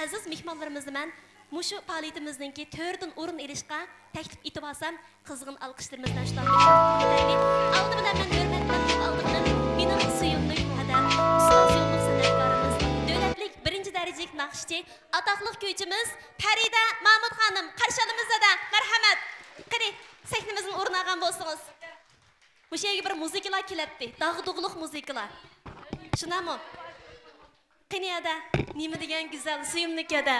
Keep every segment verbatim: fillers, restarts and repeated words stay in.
ئەزىز مېھمانلىرىمىزنى مەن مۇشۇ پائالىيىتىمىزنىڭكى تۆرىدىن ئورۇن ئېلىشقا تەكلىپ ئېتىۋالسام، قىزغىن ئالقىشلىرىمىز بىلەن شۇلارنى كۈتۈۋېتەيلى. ئالدى بىلەن مەن ھۆرمەت بىلەن قول ئالدۇرىمەن. مېنىڭ سۆيۈملۈك ھەدەم، ئۇستاز يوللۇق سەنئەتكارىمىز، دۆلەتلىك بىرىنچى دەرىجىلىك ناخشىچى، ئاتاقلىق كۈيچىمىز پەرىدە مامۇت خانىم. قارشى ئالىمىز ھەدە، مەرھەمەت. قېنى، سەھنىمىزدىن ئورۇن ئالغان بولسىڭىز. مۇشۇ يەرگە بىر مۇزىكىلار كېلەتتى، داغدۇغىلىق مۇزىكىلار. شۇنداقمۇ؟ قېنى ھەدە، نېمە دېگەن گۈزەل، سۆيۈملۈك ھەدە.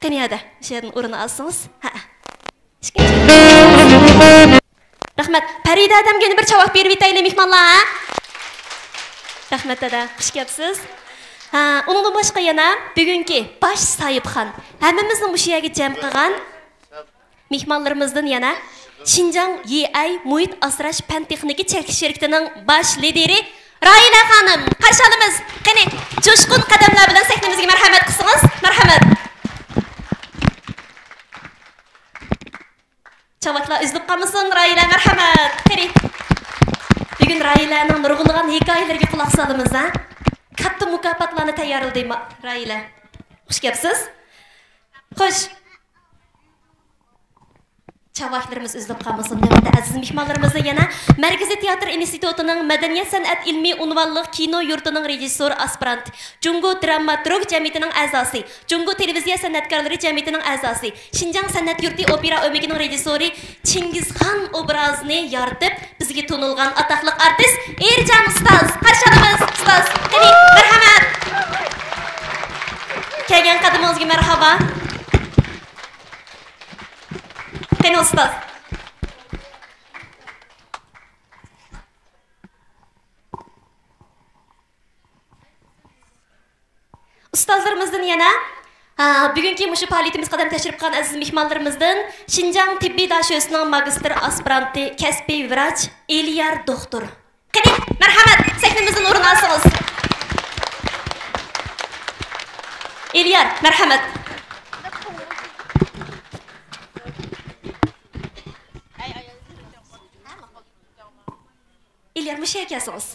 قېنى ھەدە، مۇشۇ يەردىن ئورۇن ئالسىڭىز. ھە. رەھمەت. پەرىدە ھەدەمگە يەنە بىر چاۋاك بېرىۋېتەيلى، مېھمانلار، ھە؟ رەھمەت ھەدە، خۇش كەپسىز. ھە، ئۇنىڭدىن باشقا يەنە بۈگۈنكى باش ساھىبخان، ھەممىمىزنى مۇشۇ يەرگە جەم قىلغان مېھمانلىرىمىزدىن يەنە شىنجاڭ يىئەي مۇھىت ئاسراش پەن تېخنىكا چەكلىك شىركىتىنىڭ باش لىدىرى راھىلە خانىم. قارشى ئالىمىز. قېنى، جۇشقۇن قەدەملەر بىلەن سەھنىمىزگە مەرھەمەت قىلسىڭىز. مەرھەمەت. چاۋاكلار ئۈزۈلۈپ قالمىسۇن، راھىلە، مەرھەمەت. قېنى، بۈگۈن راھىلەنىڭ نۇرغۇنلىغان ھېكايىلىرىگە قۇلاق سالىمىز، ھە؟ كاتتا مۇكاپاتلارنى تەييارلىدى ما-، راھىلە. خۇش كەپسىز. خوش. چاۋاكلىرىمىز ئۈزۈلۈپ قالمىسۇن. نۆۋەتتە ئەزىز مېھمانلىرىمىزنى يەنە مەركىزىي تىياتىر ئىنستىتۇتىنىڭ مەدەنىيەت سەنئەت ئىلمىي ئۇنۋانلىق كىنو يۇرتىنىڭ رېژىسسورى ئاسپىرانتى، جۇڭگو دراماتورگ جەمئىيىتىنىڭ ئەزاسى، جۇڭگو تېلېۋىزىيە سەنئەتكارلىرى جەمئىيىتىنىڭ ئەزاسى، شىنجاڭ سەنئەت يۇرتى ئوپېرا ئۆمىكىنىڭ رېژىسسورى چىڭگىزخان ئوبرازىنى يارىتىپ، بىزگە تونۇلغان ئاتاقلىق ئارتىس ئېرجان ئۇستاز. قارشى ئالىمىز، ئۇستاز. قېنى، مەرھەمەت. كەلگەن قەدىمىڭىزگە مەرھابا. قېنى، ئۇستاز. ئۇستازلىرىمىزدىن يەنە، ھە، بۈگۈنكى مۇشۇ پائالىيىتىمىزگە قەدەم تەشرىپ قىلغان ئەزىز مېھمانلىرىمىزدىن شىنجاڭ تېببىي داشۆسىنىڭ ماگىستىر ئاسپىرانتى، كەسپىي ۋراچ ئېلىيار دوختۇر. قېنى، مەرھەمەت، سەھنىمىزدىن ئورۇن ئالسىڭىز. ئېلىيار، مەرھەمەت. ئېلىيار، مۇشۇ يەرگە كەلسىڭىز.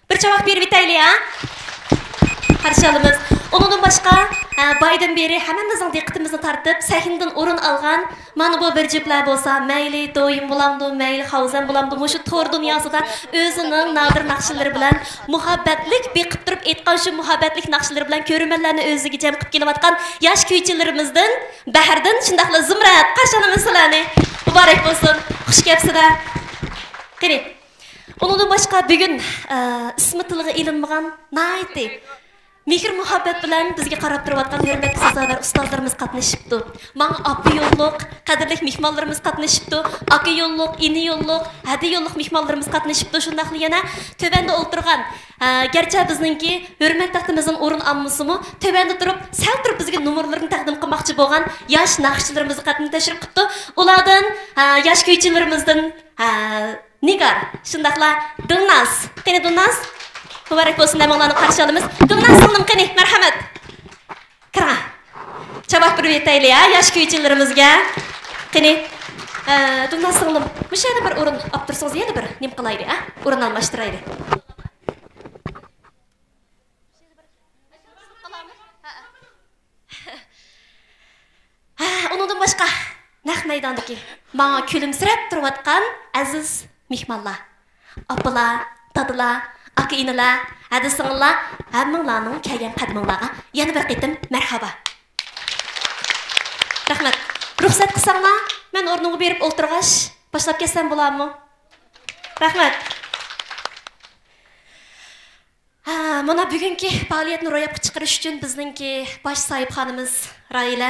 بىر چاۋاك بېرىۋېتەيلى، ھە؟ قارشى ئالىمىز. ئۇنىڭدىن باشقا، ھە، بايىدىن بېرى ھەممىمىزنىڭ دىققىتىمىزنى تارتىپ، سەھنىدىن ئورۇن ئالغان مانا بۇ بىر جۈپلەر بولسا، مەيلى دويىن بولامدۇ، مەيلى خاۋزەن بولامدۇ، مۇشۇ تور دۇنياسىدا ئۆزىنىڭ نادىر ناخشىلىرى بىلەن مۇھەببەتلىك بېقىپ تۇرۇپ ئېيتقان شۇ مۇھەببەتلىك ناخشىلىرى بىلەن كۆرۈرمەنلەرنى ئۆزىگە جەم قىلىپ كېلىۋاتقان ياش كۈيچىلىرىمىزدىن بەھرىدىن، شۇنداقلا زۇمرەت، قارشى ئالىمىز سىلەرنى. مۇبارەك بولسۇن، خۇش كەپسىلەر. قېنى، ئۇنىڭدىن باشقا بۈگۈن، ئە، ئىسمى تىلغا ئېلىنمىغان ناھايىتى مېھىر-مۇھەببەت بىلەن بىزگە قاراپ تۇرۇۋاتقان ھۆرمەتكە سازاۋەر ئۇستازلىرىمىز قاتنىشىپتۇ. ماڭا ئاپا يوللۇق، قەدىرلىك مېھمانلىرىمىز قاتنىشىپتۇ. ئاكا يوللۇق، ئىنى يوللۇق، ھەدە يوللۇق مېھمانلىرىمىز قاتنىشىپتۇ. شۇنداقلا يەنە تۆۋەندە ئولتۇرغان، ئە، گەرچە بىزنىڭكى ھۆرمەت تەختىمىزدىن ئورۇن ئالمىسىمۇ، تۆۋەندە تۇرۇپ سەل تۇرۇپ بىزگە نومۇرلىرىنى تەقدىم قىلماقچى بولغان ياش ناخشىچىلىرىمىزغا قەدەم تەشرىپ قىپتۇ. ئۇلاردىن، ئە، ياش كۈيچىلىرىمىزدىن، ئە، نىگار، شۇنداقلا دىلناز. قېنى دىلناز؟ مۇبارەك بولسۇن، ھەممىڭلارنى قارشى ئالىمىز. دىلناز سىڭلىم، قېنى، مەرھەمەت. كىرىڭ. چاۋاك بېرىپ يېتەيلى، ھە، ياش كۈيچىلىرىمىزگە. قېنى، ئە، دىلناز سىڭلىم، مۇشۇ يەردە بىر ئورۇن ئاپ تۇرسىڭىز، يەنە بىر نېمە قىلايلى، ھە؟ ئورۇن ئالماشتۇرايلى. ھە، ئۇنىڭدىن باشقا نەق مەيداندىكى ماڭا كۈلۈمسىرەپ تۇرۇۋاتقان ئەزىز مېھمانلار، ئاپىلار، دادىلار، ئاكا-ئىنىلەر، ھەدە سىڭىللار، ھەممىڭلارنىڭ كەلگەن قەدىمىڭلارغا يەنە بىر قېتىم مەرھابا. رەھمەت. رۇخسەت قىلساڭلار، مەن ئورنۇمغا بېرىپ ئولتۇرغاچ باشلاپ كەتسەم بولارمۇ؟ رەھمەت. ھە، مانا بۈگۈنكى پائالىيەتنى روياپقا چىقىرىش ئۈچۈن بىزنىڭكى باش ساھىبخانىمىز راھىلە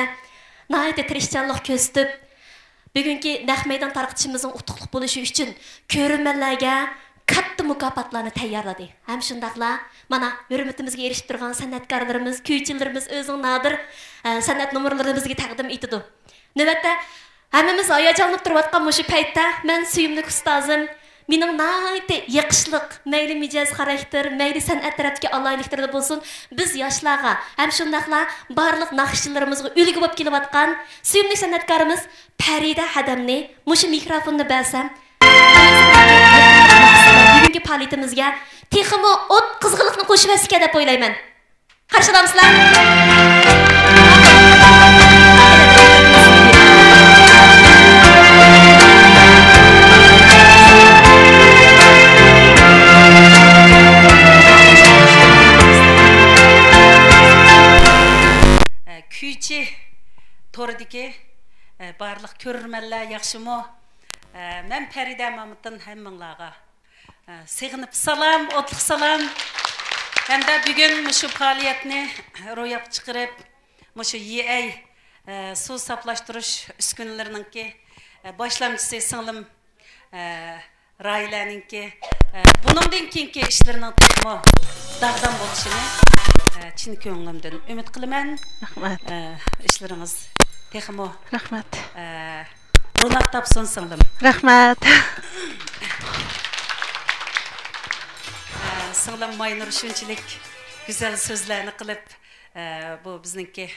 ناھايىتى تىرىشچانلىق كۆرسىتىپ، بۈگۈنكى نەق مەيدان تارقىتىشىمىزنىڭ ئۇتۇقلۇق بولۇشى ئۈچۈن كۆرۈرمەنلەرگە كاتتا مۇكاپاتلارنى تەييارلىدى. ھەم شۇنداقلا مانا ھۆرمىتىمىزگە ئېرىشىپ تۇرغان سەنئەتكارلىرىمىز، كۈيچىلىرىمىز ئۆزىنىڭ نادىر، ئە، سەنئەت نومۇرلىرىنى بىزگە تەقدىم ئېتىدۇ. نۆۋەتتە ھەممىمىز ھاياجانلىنىپ تۇرۇۋاتقان مۇشۇ پەيتتە مەن سۆيۈملۈك ئۇستازىم، مېنىڭ ناھايىتى يېقىشلىق، مەيلى مىجەز خاراكتېر، مەيلى سەنئەت تەرەپتىكى ئالاھىدىلىكلىرىدە بولسۇن، بىز ياشلارغا ھەم شۇنداقلا بارلىق ناخشىچىلىرىمىزغا ئۈلگە بولۇپ كېلىۋاتقان سۆيۈملۈك سەنئەتكارىمىز پەرىدە ھەدەمنى مۇشۇ مىكروفوننى بەرسەم، بۈگۈنكى پائالىيىتىمىزگە تېخىمۇ ئوت قىزغىنلىقنى قوشۇۋەتسىكەن دەپ ئويلايمەن. قارشى ئالامسىلەر؟ كۈيچى تورىدىكى بارلىق كۆرۈرمەنلەر ياخشىمۇ؟ مەن پەرىدە مامۇتتىن ھەممىڭلارغا سېغىنىپ سالام، ئوتلۇق سالام. ھەمدە بۈگۈن مۇشۇ پائالىيەتنى روياپقا چىقىرىپ، مۇشۇ يىئەي، ئە، سۇ ساپلاشتۇرۇش ئۈسكۈنىلىرىنىڭكى، ئە، باشلامچىسى سىڭلىم، ئە، راھىلەنىڭكى، ئە، بۇنىڭدىن كېيىنكى ئىشلىرىنىڭ تېخىمۇ داغدام بولۇشىنى، ئە، چىن كۆڭلۈمدىن ئۈمىد قىلىمەن. رەھمەت. ئە، ئىشلىرىڭىز تېخىمۇ، رەھمەت. ئە، روناق تاپسۇن سىڭلىم. رەھمەت. ئە، سىڭلىم ماينۇر شۇنچىلىك گۈزەل سۆزلەرنى قىلىپ، ئە، بۇ بىزنىڭكى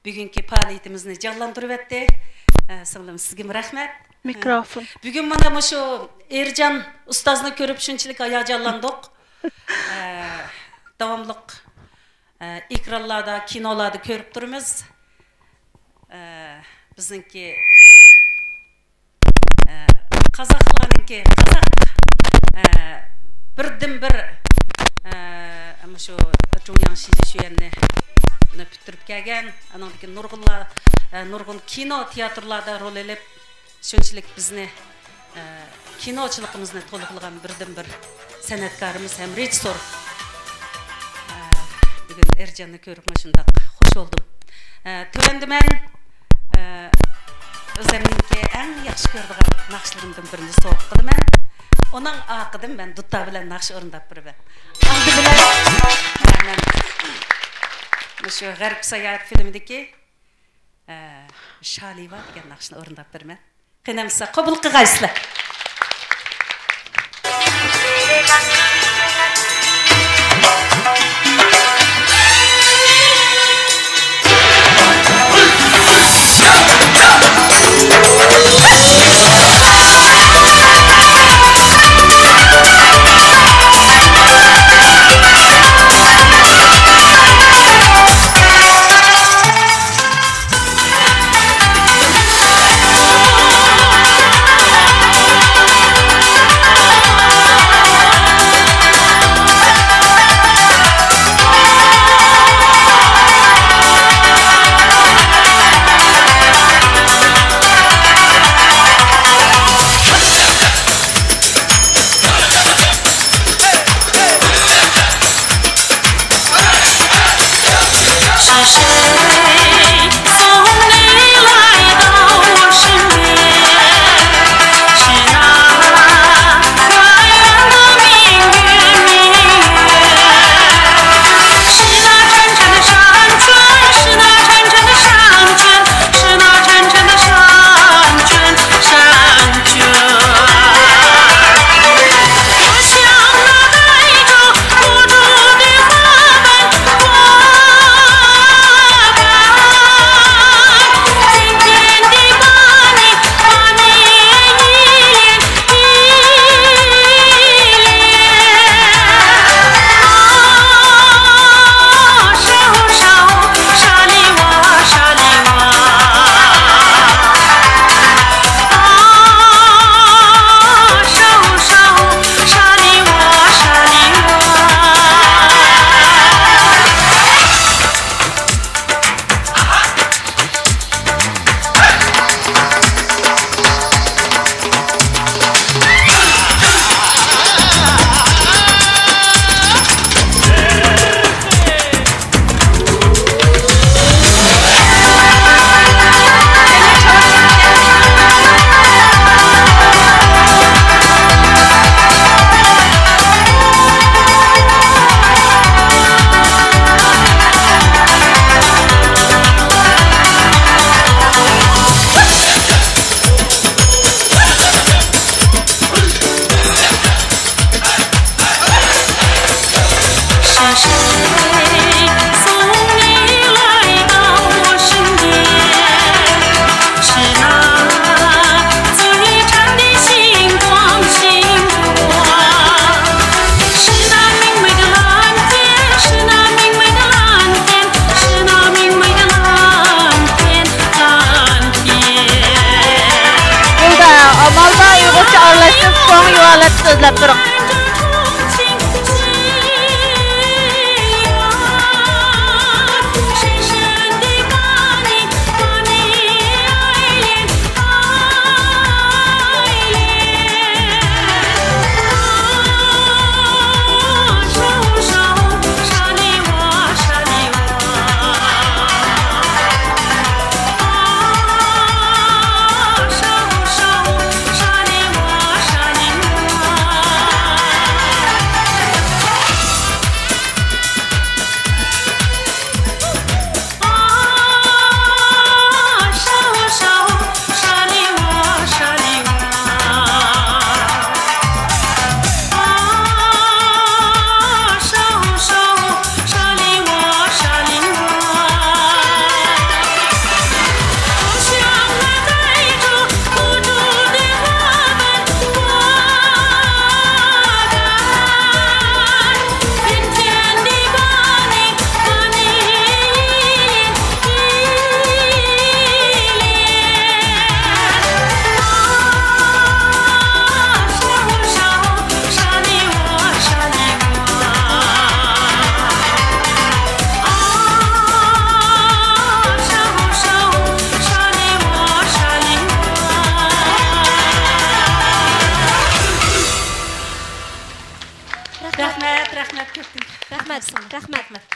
بۈگۈنكى پائالىيىتىمىزنى جانلاندۇرۇۋەتتى. ئە، سىڭلىم، سىزگىمۇ رەھمەت. مىكروفون. بۈگۈن مانا مۇشۇ ئېرجان ئۇستازنى كۆرۈپ شۇنچىلىك ھاياجانلاندۇق. ئە، داۋاملىق، ئە، ئېكرانلاردا، كىنولاردا كۆرۈپ تۇرىمىز. ئە، بىزنىڭكى ئە، قازاقلارنىڭكى، قازاق، ئە، بىردىنبىر، ئە، مۇشۇ جۇڭياڭ شىجى شۈيەننى پۈتتۈرۈپ كەلگەن، ئانىڭدىكى نۇرغۇنلار، ئە، نۇرغۇن كىنو، تىياتىرلاردا رول ئېلىپ، شۇنچىلىك بىزنى، ئە، كىنوچىلىقىمىزنى تولۇقلىغان بىردىنبىر سەنئەتكارىمىز ھەم رېژىسسور. ئە، بۈگۈن ئېرجاننى كۆرۈپ مۇشۇنداق خوش بولدۇم. ئە، تۆۋەندە مەن، ئە، ئۆزۈمنىڭكى ئەڭ ياخشى كۆرىدىغان ناخشىلىرىمدىن بىرىنى سوۋغا قىلىمەن. ئۇنىڭ ئارقىدىن مەن دۇتار بىلەن ناخشا ئورۇنداپ بېرىمەن. ئالدى بىلەن، ئە، مەن مۇشۇ غەربكە ساياھەت فىلىمىدىكى، ئە، شالىۋا دېگەن ناخشىنى ئورۇنداپ بېرىمەن. قېنى ئەمىسە قوبۇل قىلغايسىلەر.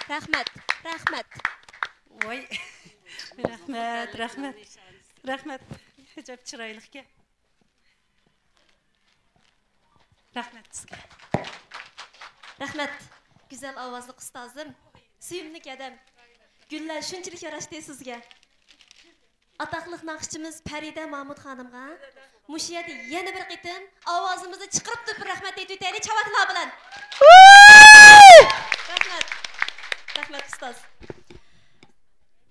رەھمەت، رەھمەت. ۋاي. رەھمەت، رەھمەت. رەھمەت. ئەجەب چىرايلىقكەن. رەھمەت سىزگە. رەھمەت، گۈزەل ئاۋازلىق ئۇستازىم، سۆيۈملۈك ھەدەم. گۈللەر شۇنچىلىك ياراشتى سىزگە. ئاتاقلىق ناخشىچىمىز پەرىدە مامۇت خانىمغا مۇشۇ يەردە يەنە بىر قېتىم ئاۋازىمىزنى چىقىرىپ تۇرۇپ رەھمەت ئېيتىۋېتەيلى، چاۋاكلار بىلەن. رەھمەت. رەھمەت، ئۇستاز.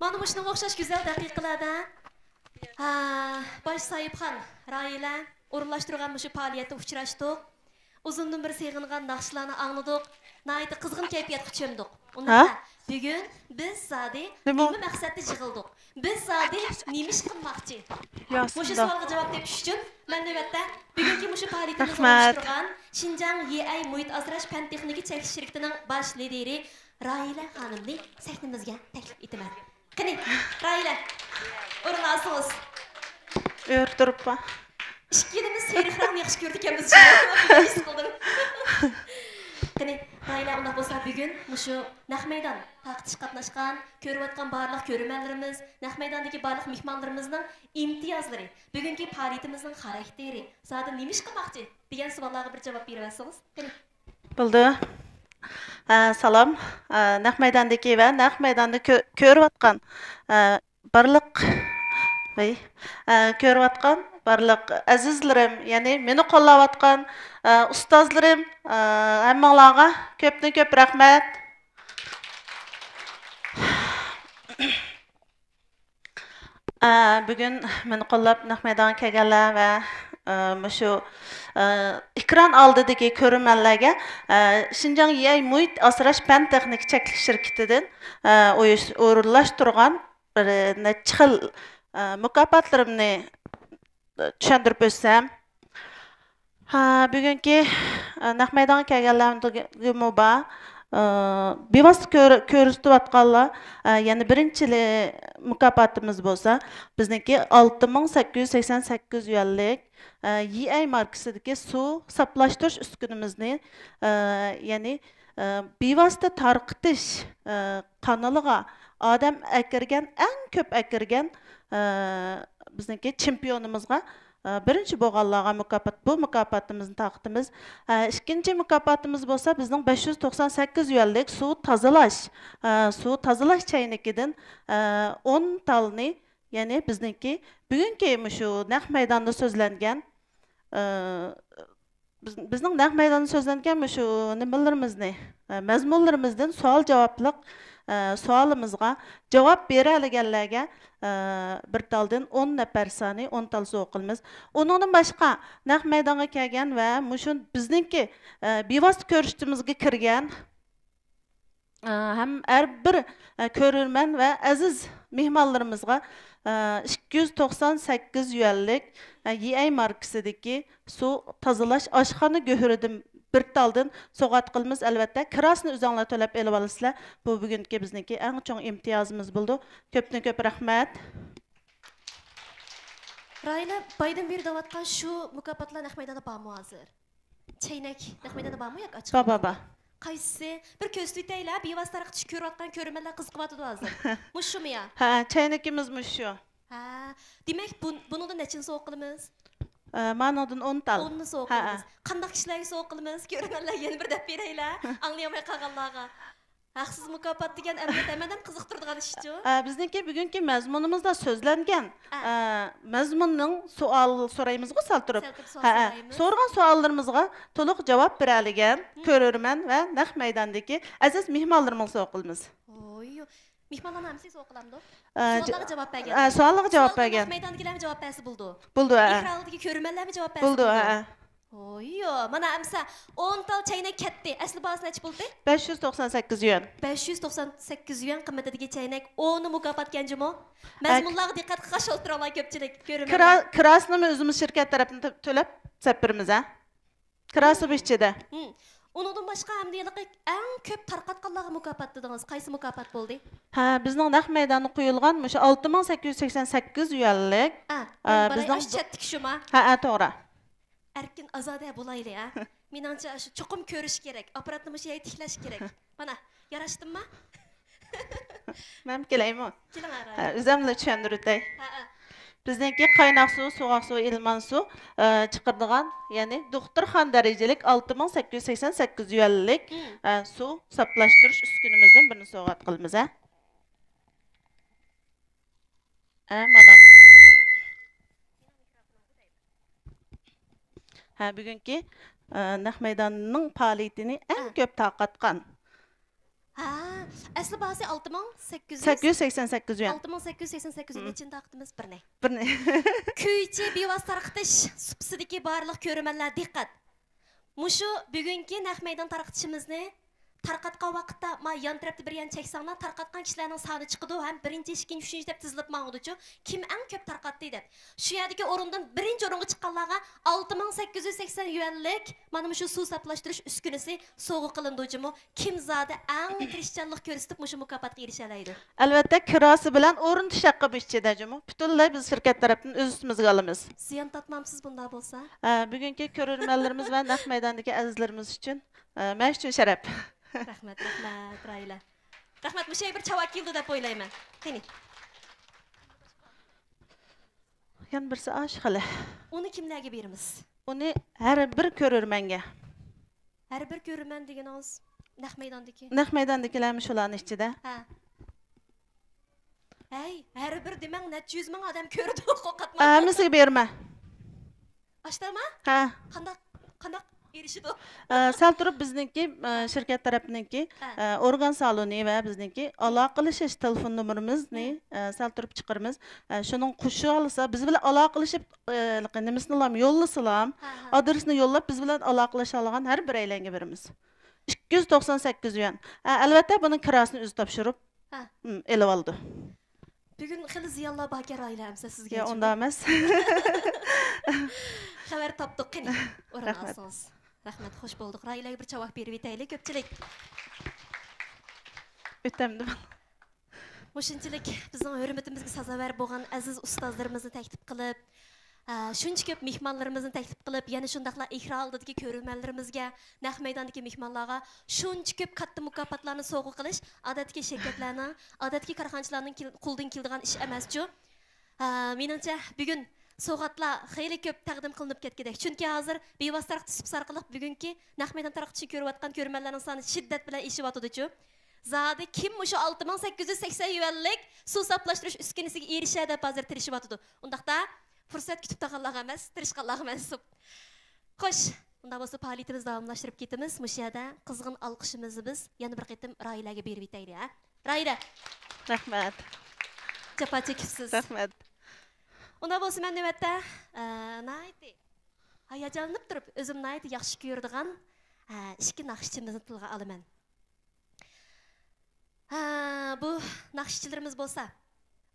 مانا مۇشۇنىڭغا ئوخشاش گۈزەل دەقىقىلەردە، ھە، باش ساھىبخان راھىلە ئورۇنلاشتۇرغان مۇشۇ پائالىيەتتە ئۇچراشتۇق. ئۇزۇندىن بېرى سېغىنغان ناخشىلارنى ئاڭلىدۇق. ناھايىتى قىزغىن كەيپىياتقا چۆمدۇق. ھە؟ ئۇنداقتا بۈگۈن بىز زادى نېمە؟ نېمە مەقسەتتە يىغىلدۇق؟ بىز زادى نېمە ئىش قىلماقچى؟ يا مۇشۇ سىللا. سوئالغا جاۋاب تېپىش ئۈچۈن مەن نۆۋەتتە بۈگۈنكى مۇشۇ پائالىيىتىمىزنى رەھمەت. ئورۇنلاشتۇرغان شىنجاڭ يىئەي مۇھىت ئاسراش پەن تېخنىكا چەكلىك شىركىتىنىڭ باش لىدىرى راھىلە خانىمنى سەھنىمىزگە تەكلىپ ئېتىمەن. قېنى، راھىلە، ئورۇن ئالسىڭىز. ئۆرە تۇرۇپلا. ئىككىلىمىز سېرىقراقنى ياخشى كۆرىدىكەنمىز، ھېس قىلدىم. قېنى، راھىلە، ئۇنداق بولسا بۈگۈن مۇشۇ نەق مەيدان تارقىتىشقا قاتناشقان، كۆرۈۋاتقان بارلىق كۆرۈرمەنلىرىمىز، نەق مەيداندىكى بارلىق مېھمانلىرىمىزنىڭ ئىمتىيازلىرى، بۈگۈنكى پائالىيىتىمىزنىڭ خاراكتېرى، زادى نېمە ئىش قىلماقچى دېگەن سوئاللارغا بىر جاۋاب بېرىۋەتسىڭىز. قېنى. بولدى. ئە، سالام. ئە، نەق مەيداندىكى ۋە نەق مەيداندا كۆ-، كۆرۈۋاتقان، ئە، بارلىق، ۋەي، ئە، كۆرۈۋاتقان بارلىق ئەزىزلىرىم، يەنى مېنى قوللاۋاتقان، ئە، ئۇستازلىرىم، ئە، ھەممىڭلارغا كۆپتىن كۆپ رەھمەت. ئە، بۈگۈن مېنى قوللاپ نەق مەيدانغا كەلگەنلەر ۋە، ئە، مۇشۇ، ئە، ئېكران ئالدىدىكى كۆرۈرمەنلەرگە، ئە، شىنجاڭ يىئەي مۇھىت ئاسراش پەن تېخنىكا چەكلىك شىركىتىدىن، ئە، ئۇيۇش-، ئورۇنلاشتۇرغان بىر نەچچە خىل، ئە، مۇكاپاتلىرىمنى چۈشەندۈرۈپ ئۆتسەم. ھە، بۈگۈنكى، ئە، نەق مەيدانغا كەلگەنلەرگىمۇ بار. ئە، بىۋاسىتە كۆر-، كۆرسىتىۋاتقانلار، ئە، يەنە بىرىنچىلى مۇكاپاتىمىز بولسا، بىزنىڭكى ئالتە مىڭ سەككىز يۈز سەكسەن سەككىز يۈەنلىك، ئە، يىئەي ماركىسىدىكى سۇ ساپلاشتۇرۇش ئۈسكۈنىمىزنى، ئە، يەنى، ئە، بىۋاسىتە تارقىتىش، ئە، قانىلىغا ئادەم ئەكىرگەن، ئەڭ كۆپ ئەكىرگەن، ئە، بىزنىڭكى چېمپىيونىمىزغا، ئە، بىرىنچى بولغانلارغا مۇكاپات، بۇ مۇكاپاتىمىزنى تارقىتىمىز. ئە، ئىككىنچى مۇكاپاتىمىز بولسا بىزنىڭ بەش يۈز توقسان سەككىز يۈەنلىك سۇ تازىلاش، ئە، سۇ تازىلاش چەينىكىدىن، ئە، ئون تالنى، يەنى بىزنىڭكى بۈگۈنكى مۇشۇ نەق مەيداندا سۆزلەنگەن، ئە، بىز، بىزنىڭ نەق مەيداندا سۆزلەنگەن مۇشۇ نېمىلىرىمىزنى، ئە، مەزمۇنلىرىمىزدىن سوئال جاۋابلىق، ئە، سوئالىمىزغا جاۋاب بېرەلىگەنلەرگە، ئە، بىر تالدىن ئون نەپەر سانى ئون تال سوۋغا قىلىمىز. ئۇنىڭدىن باشقا نەق مەيدانغا كەلگەن ۋە مۇشۇ بىزنىڭكى، ئە، بىۋاسىتە كۆرۈشتىمىزگە كىرگەن، ئە، ھەم ھەر بىر، ئە، كۆرۈرمەن ۋە ئەزىز مېھمانلىرىمىزغا، ئە، ئىككى يۈز توقسان سەككىز يۈەنلىك، ئە، يىئەي ماركىسىدىكى سۇ تازىلاش ئاشخانا گۆھىرىدىن بىر تالدىن سوۋغات قىلىمىز. ئەلۋەتتە، كىراسىنى ئۆزۈڭلار تۆلەپ ئېلىۋالىسىلەر. بۇ بۈگۈنكى بىزنىڭكى ئەڭ چوڭ ئىمتىيازىمىز بولىدۇ. كۆپتىن كۆپ رەھمەت. راھىلە، بايدىن بېرى دەۋاتقان شۇ مۇكاپاتلار نەق مەيداندا بارمۇ ھازىر؟ چەينەك نەق مەيداندا بارمۇ ياكى ئاچىق؟ بار، بار، بار. قايسىسى؟ بىر كۆرسىتىۋېتەيلە، بىۋاسىتە تارقىتىش كۆرۈۋاتقان كۆرۈرمەنلەر قىزىقىۋاتىدۇ ھازىر. مۇشۇمۇ يا؟ ھە، چەينىكىمىز مۇشۇ. ھە، دېمەك، بۇ، بۇنىڭدىن نەچچىنى سوۋغا قىلىمىز؟ ئە، مانىڭدىن ئون تال. ئوننى سوۋغا قىلىمىز. قانداق كىشىلەرگە سوۋغا قىلىمىز؟ كۆرۈرمەنلەرگە يەنە بىر دەپ بېرەيلە، ئاڭلىيالماي قالغانلارغا. ھەقسىز مۇكاپات دېگەن ئەمەلىيەتتە ھەممە ئادەم قىزىقتۇرىدىغان ئىشچۇ. ئە، بىزنىڭكى بۈگۈنكى مەزمۇنىمىزدا سۆزلەنگەن، ئە، مەزمۇننىڭ سوئال سورايمىزغۇ سەل تۇرۇپ. سەل تۇرۇپ سوئال سورايمىز. سورىغان سوئاللىرىمىزغا تولۇق جاۋاب بېرەلىگەن كۆرۈرمەن ۋە نەق مەيداندىكى ئەزىز مېھمانلىرىمىزغا سوۋغا قىلىمىز. ئوي، مېھمانلارنىڭ ھەممىسىگە سوۋغا قىلامدۇ؟ ئە، سوئاللارغا جاۋاب بەرگەن. ئە، سوئاللارغا جاۋاب بەرگەن. نەق مەيداندىكىلەرمۇ جاۋاب بەرسە بولىدۇ. بولىدۇ، ئە. ئېكران ئالدىدىكى كۆرۈرمەنلەرمۇ جاۋاب بەرسە بولىدۇ، بولىدۇ. ئە. ئويۇ، مانا ئەمسە ئون تال چەينەك كەتتى. ئەسلى باھاسى نەچچە بولدى؟ بەش يۈز توقسان سەككىز يۈەن. بەش يۈز توقسان سەككىز يۈەن قىممىتىدىكى چەينەك ئونى مۇكاپات كەنجىمۇ؟ مەزمۇنلارغا دىققەت قىلغاچ ئولتۇرۇڭلار كۆپچىلىك. كۆرۈرمەنلەر. كىرا-، كىراسىنىمۇ ئۆزىمىز شىركەت تەرەپتىن تۆ-، تۆلەپ سەپ بېرىمىز، ھە؟ كىراسى بۇ ئىچىدە. ھىم. ئۇنىڭدىن باشقا ئەمدى ھېلىقى ئەڭ كۆپ تارقاتقانلارغا مۇكاپات دېدىڭىز. قايسى مۇكاپات بولدى؟ ھە، بىزنىڭ نەق مەيداندا قويۇلغان مۇشۇ ئالتە مىڭ سەككىز يۈز سەكسەن سەككىز يۈەنلىك، ئە، ئە، بىزنىڭ ئاشۇ چەتتىكى شۇما؟ ھە، ھە، توغرا. ئەركىن ئازادە بولايلى، ھە؟ مېنىڭچە، ئاشۇ چوقۇم كۆرۈش كېرەك، ئاپپاراتنى مۇشۇ يەرگە تىكلەش كېرەك. مانا، ياراشتىمما؟ مەن كېلەيمۇ؟ كېلىڭ، ھە، ئۆزۈملا چۈشەندۈرۈۋېتەي. ھە، ھە. بىزنىڭكى قايناق سۇ، سوغۇق سۇ، ئىلمان سۇ، ئە، چىقىرىدىغان، يەنى دوختۇرخانا دەرىجىلىك ئالتە مىڭ سەككىز يۈز سەكسەن سەككىز يۈەنلىك، مم. ئە، سۇ ساپلاشتۇرۇش ئۈسكۈنىمىزدىن بىرنى سوۋغات قىلىمىز، ھە. ھە، مانا. ھە، بۈگۈنكى، ئە، نەق مەيداننىڭ پائالىيىتىنى ئەڭ ھە. كۆپ تارقاتقان. ھە، ئەسلى باھاسى ئالتە مىڭ سەككىز يۈز. سەككىز يۈز سەكسەن سەككىز يۈەن. ئالتە مىڭ سەككىز يۈز سەكسەن سەككىز يۈەن. مم. نەچچىنى تارقىتىمىز؟ بىرنى. بىرنى. كۈيچى بىۋاسىتە تارقىتىش سۇپىسىدىكى بارلىق كۆرۈرمەنلەر دىققەت! مۇشۇ بۈگۈنكى نەق مەيدان تارقىتىشىمىزنى تارقاتقان ۋاقىتتا، ما يان تەرەپتە بىر يەرنى چەكسەڭلار، تارقاتقان كىشىلەرنىڭ سانى چىقىدۇ ھەم بىرىنچى، ئىككىنچى، ئۈچىنچى دەپ تىزىلىپ ماڭىدۇچۇ، كىم ئەڭ كۆپ تارقاتتى دەپ. شۇ يەردىكى ئورۇندىن بىرىنچى ئورۇنغا چىققانلارغا ئالتە مىڭ سەككىز يۈز سەكسەن يۈەنلىك مانا مۇشۇ سۇ ساپلاشتۇرۇش ئۈسكۈنىسى سوۋغا قىلىنىدۇ جۇمۇ. كىم زادى ئەڭ تىرىشچانلىق كۆرسىتىپ مۇشۇ مۇكاپاتقا ئېرىشەلەيدۇ؟ ئەلۋەتتە، كىراسى بىلەن ئورۇن تۆشەك قىلىپ ئىچىدە جۇمۇ. پۈتۈنلەي بىز شىركەت تەرەپتىن ئۆز ئۈستىمىزگە ئالىمىز. زىيان تارتمامسىز بۇنداق بولسا؟ ئە، بۈگۈنكى كۆرۈرمەنلىرىمىز ۋە نەق مەيداندىكى ئەزىزلىرىمىز ئۈچۈن، ئە، مەن ئۈچۈن شەرەپ. رەھمەت، رەھمەت، راھىلە. رەھمەت، مۇشۇ يەرگە بىر چاۋاك كېلىدۇ دەپ ئويلايمەن. قېنى. يەنە بىرسى ئاشۇ خېلى. ئۇنى كىملەرگە بېرىمىز؟ ئۇنى ھەر بىر كۆرۈرمەنگە. ھەر بىر كۆرۈرمەن دېگىنىڭىز نەق مەيداندىكى؟ نەق مەيداندىكىلەرمۇ شۇلارنىڭ ئىچىدە. ھە. ھەي، ھەر بىر دېمەڭ، نەچچە يۈز مىڭ ئادەم كۆرىدۇ، قورقاتما. ھەممىسىگە بېرىمەن. ئاشتاما؟ ھە. قانداق، قانداق ئېرىشىدۇ؟ ئە، سەل تۇرۇپ بىزنىڭكى، ئە، شىركەت تەرەپنىڭكى، ھە. ئە، ئورگان سالونى ۋە بىزنىڭكى ئالاقىلىشىش تېلېفون نومۇرىمىزنى، مم. ئە، سەل تۇرۇپ چىقىرىمىز. ئە، شۇنىڭ قوشۇۋالسا، بىز بىلەن ئالاقىلىشىپ، ئە، نېمىسىنىلا يوللىسىلام، ھە، ھە. ئادرېسنى يوللاپ، بىز بىلەن ئالاقىلىشالىغان ھەر بىرەيلەنگە بېرىمىز. ئىككى يۈز توقسان سەككىز يۈەن. ئە، ئەلۋەتتە، بۇنىڭ كىراسىنى ئۆزى تاپشۇرۇپ، ھە. ھىم، ئېلىۋالىدۇ. بۈگۈن خېلى زىيانلار باركەن، راھىلە، ئەمسە سىزگە يا، ئۇنداق ئەمەس. خەۋەر تاپتۇق، قېنى، ئورۇن رەھمەت. ئالسىڭىز. رەھمەت، خوش بولدۇق. راھىلەگە بىر چاۋاك بېرىۋېتەيلى، كۆپچىلىك. ئۆتەمدىم. مۇشۇنچىلىك بىزنىڭ ھۆرمىتىمىزگە سازاۋەر بولغان ئەزىز ئۇستازلىرىمىزنى تەكلىپ قىلىپ، ئە، شۇنچە كۆپ مېھمانلىرىمىزنى تەكلىپ قىلىپ، يەنە شۇنداقلا ئېكران ئالدىدىكى كۆرۈرمەنلىرىمىزگە، نەق مەيداندىكى مېھمانلارغا شۇنچە كۆپ كاتتا مۇكاپاتلارنى سوۋغا قىلىش ئادەتتىكى شىركەتلەرنىڭ، ئادەتتىكى كارخانىچىلارنىڭ كېل-، قولىدىن كېلىدىغان ئىش ئەمەسچۇ. ئە، مېنىڭچە، بۈگۈن سوۋغاتلار خېلى كۆپ تەقدىم قىلىنىپ كەتكۈدەك. چۈنكى ھازىر بىۋاسىتە تارقىتىش سۇپىسى ئارقىلىق بۈگۈنكى نەق مەيدان تارقىتىشنى كۆرۈۋاتقان كۆرۈرمەنلەرنىڭ سانى شىددەت بىلەن ئېشىۋاتىدۇچۇ. زادى كىم مۇشۇ ئالتە مىڭ سەككىز يۈز سەكسەن يۈەنلىك سۇ ساپلاشتۇرۇش ئۈسكۈنىسىگە ئېرىشە دەپ ھازىر تىرىشىۋاتىدۇ. ئۇنداقتا پۇرسەت كۈتۈپ تۇرغانلارغا ئەمەس، تىرىشقانلارغا مەنسۇپ. خوش، ئۇنداق بولسا پائالىيىتىمىزنى داۋاملاشتۇرۇپ كېتىمىز. مۇشۇ يەردە قىزغىن ئالقىشىمىزنى بىز يەنە بىر قېتىم راھىلەگە بېرىۋېتەيلى، ھە؟ راھىلە. رەھمەت. جاپا چېكىپسىز. رەھمەت. ئۇنداق بولسا مەن نۆۋەتتە، ئە، ناھايىتى ھاياجانلىنىپ تۇرۇپ، ئۆزۈم ناھايىتى ياخشى كۆرىدىغان، ئە، ئىككى ناخشىچىمىزنى تىلغا ئالىمەن. ھە، بۇ ناخشىچىلىرىمىز بولسا،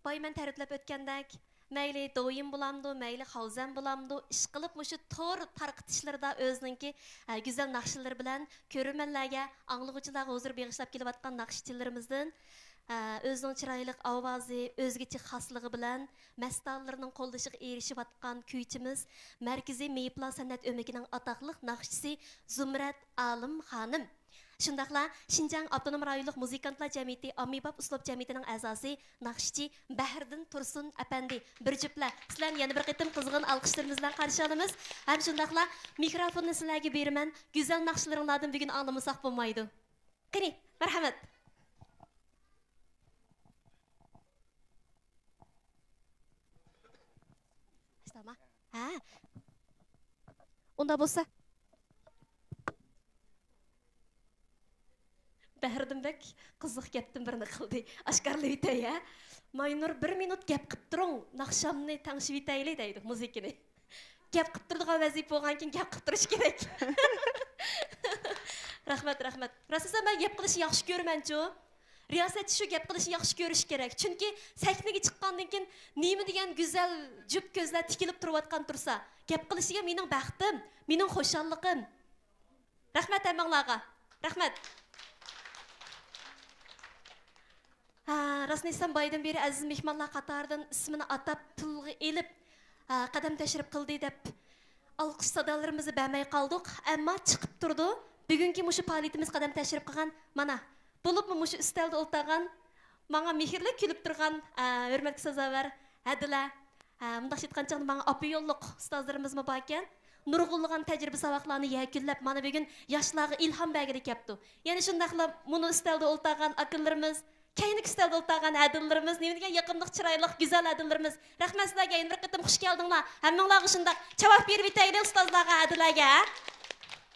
بايا مەن تەرىپلەپ ئۆتكەندەك، مەيلى دويىن بولامدۇ، مەيلى خاۋزەن بولامدۇ، ئىشقىلىپ مۇشۇ تور تارقىتىشلىرىدا ئۆزىنىڭكى، ھە، گۈزەل ناخشىلىرى بىلەن كۆرۈرمەنلەرگە، ئاڭلىغۇچىلارغا ھۇزۇر بېغىشلاپ كېلىۋاتقان ناخشىچىلىرىمىزدىن، ھە، ئۆزىنىڭ چىرايلىق ئاۋازى، ئۆزگىچە خاسلىقى بىلەن مەستانىلىرىنىڭ قوللىشىغا ئېرىشىۋاتقان كۈيچىمىز، مەركىزىي مېيىپلار سەنئەت ئۆمىكىنىڭ ئاتاقلىق ناخشىچىسى زۇمرەت ئالىم خانىم. شۇنداقلا شىنجاڭ ئاپتونوم رايونلۇق مۇزىكانتلار جەمئىيىتى ئاممىباب ئۇسلۇب جەمئىيىتىنىڭ ئەزاسى، ناخشىچى بەھرىدىن تۇرسۇن ئەپەندى. بىر جۈپلەر سىلەرنى يەنە بىر قېتىم قىزغىن ئالقىشلىرىمىز بىلەن قارشى ئالىمىز. ھەم شۇنداقلا مىكروفوننى سىلەرگە بېرىمەن. گۈزەل ناخشىلىرىڭلاردىن بۈگۈن ئاڭلىمىساق بولمايدۇ. قېنى، مەرھەمەت. ھە. ئۇنداق بولسا. بەھرىدىن بەك قىزىق گەپتىن بىرنى قىلدى. ئاشكارىلىۋېتەي، ھە؟ ماينۇر، بىر مىنۇت گەپ قىپ تۇرۇڭ، ناخشامنى تەڭشىۋېتەيلى دەيدۇ، مۇزىكىنى. گەپ قىپ تۇرىدىغان ۋەزىپە بولغانكىن گەپ قىپ تۇرۇش كېرەك. رەھمەت، رەھمەت. راست دېسەم، مەن گەپ قىلىشنى ياخشى كۆرىمەنچۇ. رىياسەتچى شۇ گەپ قىلىشنى ياخشى كۆرۈشى كېرەك. چۈنكى سەھنىگە چىققاندىن كېيىن نېمە دېگەن گۈزەل جۈپ كۆزلەر تىكىلىپ تۇرۇۋاتقان تۇرسا، گەپ قىلىشىگە مېنىڭ بەختىم، مېنىڭ خۇشاللىقىم. رەھمەت ھەممىڭلارغا. رەھمەت. ھە، راستىنى ئېيتسام، بايىدىن بېرى ئەزىز مېھمانلار قاتارىدىن ئىسمىنى ئاتاپ تىلغا ئېلىپ، ھە، قەدەم تەشرىپ قىلدى دەپ ئالقىش سادالىرىمىزنى بەرمەي قالدۇق. ئەمما چىقىپ تۇرىدۇ. بۈگۈنكى مۇشۇ پائالىيىتىمىزگە قەدەم تەشرىپ قىلغان، مانا، بولۇپمۇ مۇشۇ ئۈستەلدە ئولتۇرغان ماڭا مېھىرلىك كۈلۈپ تۇرغان، ئە، ھۆرمەتكە سازاۋەر ھەدىلە، ئە، مۇنداقچە ئېيتقان چاغدا ماڭا ئاپا يوللۇق ئۇستازلىرىمىزمۇ باركەن. نۇرغۇنلىغان تەجرىبە ساۋاقلارنى يەكۈنلەپ، مانا بۈگۈن ياشلارغا ئىلھام بەرگىلى كەپتۇ. يەنە شۇنداقلا مۇنۇ ئۈستەلدە ئولتۇرغان ئاكىلىرىمىز، كەينىكى ئۈستەلدە ئولتۇرغان ھەدىلىرىمىز، نېمە دېگەن يېقىملىق، چىرايلىق، گۈزەل ھەدىلىرىمىز. رەھمەت سىلەرگە، يەنە بىر قېتىم خۇش كەلدىڭلار. ھەممىڭلارغا شۇنداق چاۋاك بېرىۋېتەيلى ئۇستازلارغا، ھەدىلەرگە.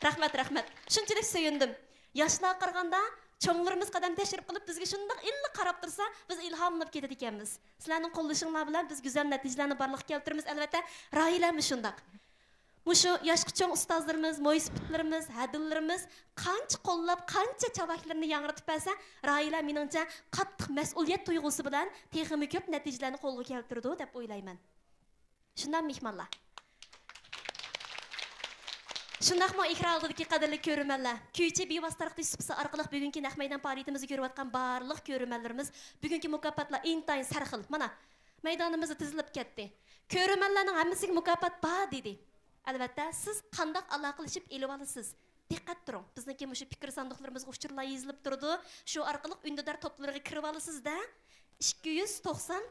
رەھمەت، رەھمەت. شۇنچىلىك سۆيۈندۈم. ياشلارغا قارىغاندا، چوڭلىرىمىز قەدەم تەشرىپ قىلىپ، بىزگە شۇنداق ئىللىق قاراپ تۇرسا، بىز ئىلھاملىنىپ كېتىدىكەنمىز. سىلەرنىڭ قوللىشىڭلار بىلەن بىز گۈزەل نەتىجىلەرنى بارلىققا كەلتۈرىمىز. ئەلۋەتتە، راھىلەمۇ شۇنداق. مۇشۇ ياشقا چوڭ ئۇستازلىرىمىز، مويسىپىتلىرىمىز، ھەدىلىرىمىز قانچە قوللاپ، قانچە چاۋاكلىرىنى ياڭرىتىپ بەرسە، راھىلە مېنىڭچە قاتتىق مەسئۇلىيەت تۇيغۇسى بىلەن تېخىمۇ كۆپ نەتىجىلەرنى قولغا كەلتۈرىدۇ دەپ ئويلايمەن. شۇنداق مېھمانلار. شۇنداقمۇ ئېكران ئالدىدىكى قەدىرلىك كۆرۈرمەنلەر، كۈيچى بىۋاسىتە تارقىتىش سۇپىسى ئارقىلىق بۈگۈنكى نەق مەيدان پائالىيىتىمىزنى كۆرۈۋاتقان بارلىق كۆرۈرمەنلىرىمىز، بۈگۈنكى مۇكاپاتلار ئىنتايىن سەرخىل. مانا، مەيدانىمىزدا تىزىلىپ كەتتى. كۆرۈرمەنلەرنىڭ ھەممىسىگە مۇكاپات بار دېدى. ئەلۋەتتە، سىز قانداق ئالاقىلىشىپ ئېلىۋالىسىز؟ دىققەت تۇرۇڭ، بىزنىڭكى مۇشۇ پىكىر ساندۇقلىرىمىزغا ئۇچۇرلار يېزىلىپ تۇرىدۇ. شۇ ئارقىلىق ئۈندىدار توپلىرىغا كىرىۋالىسىز-دە، ئىككى يۈز توقسان،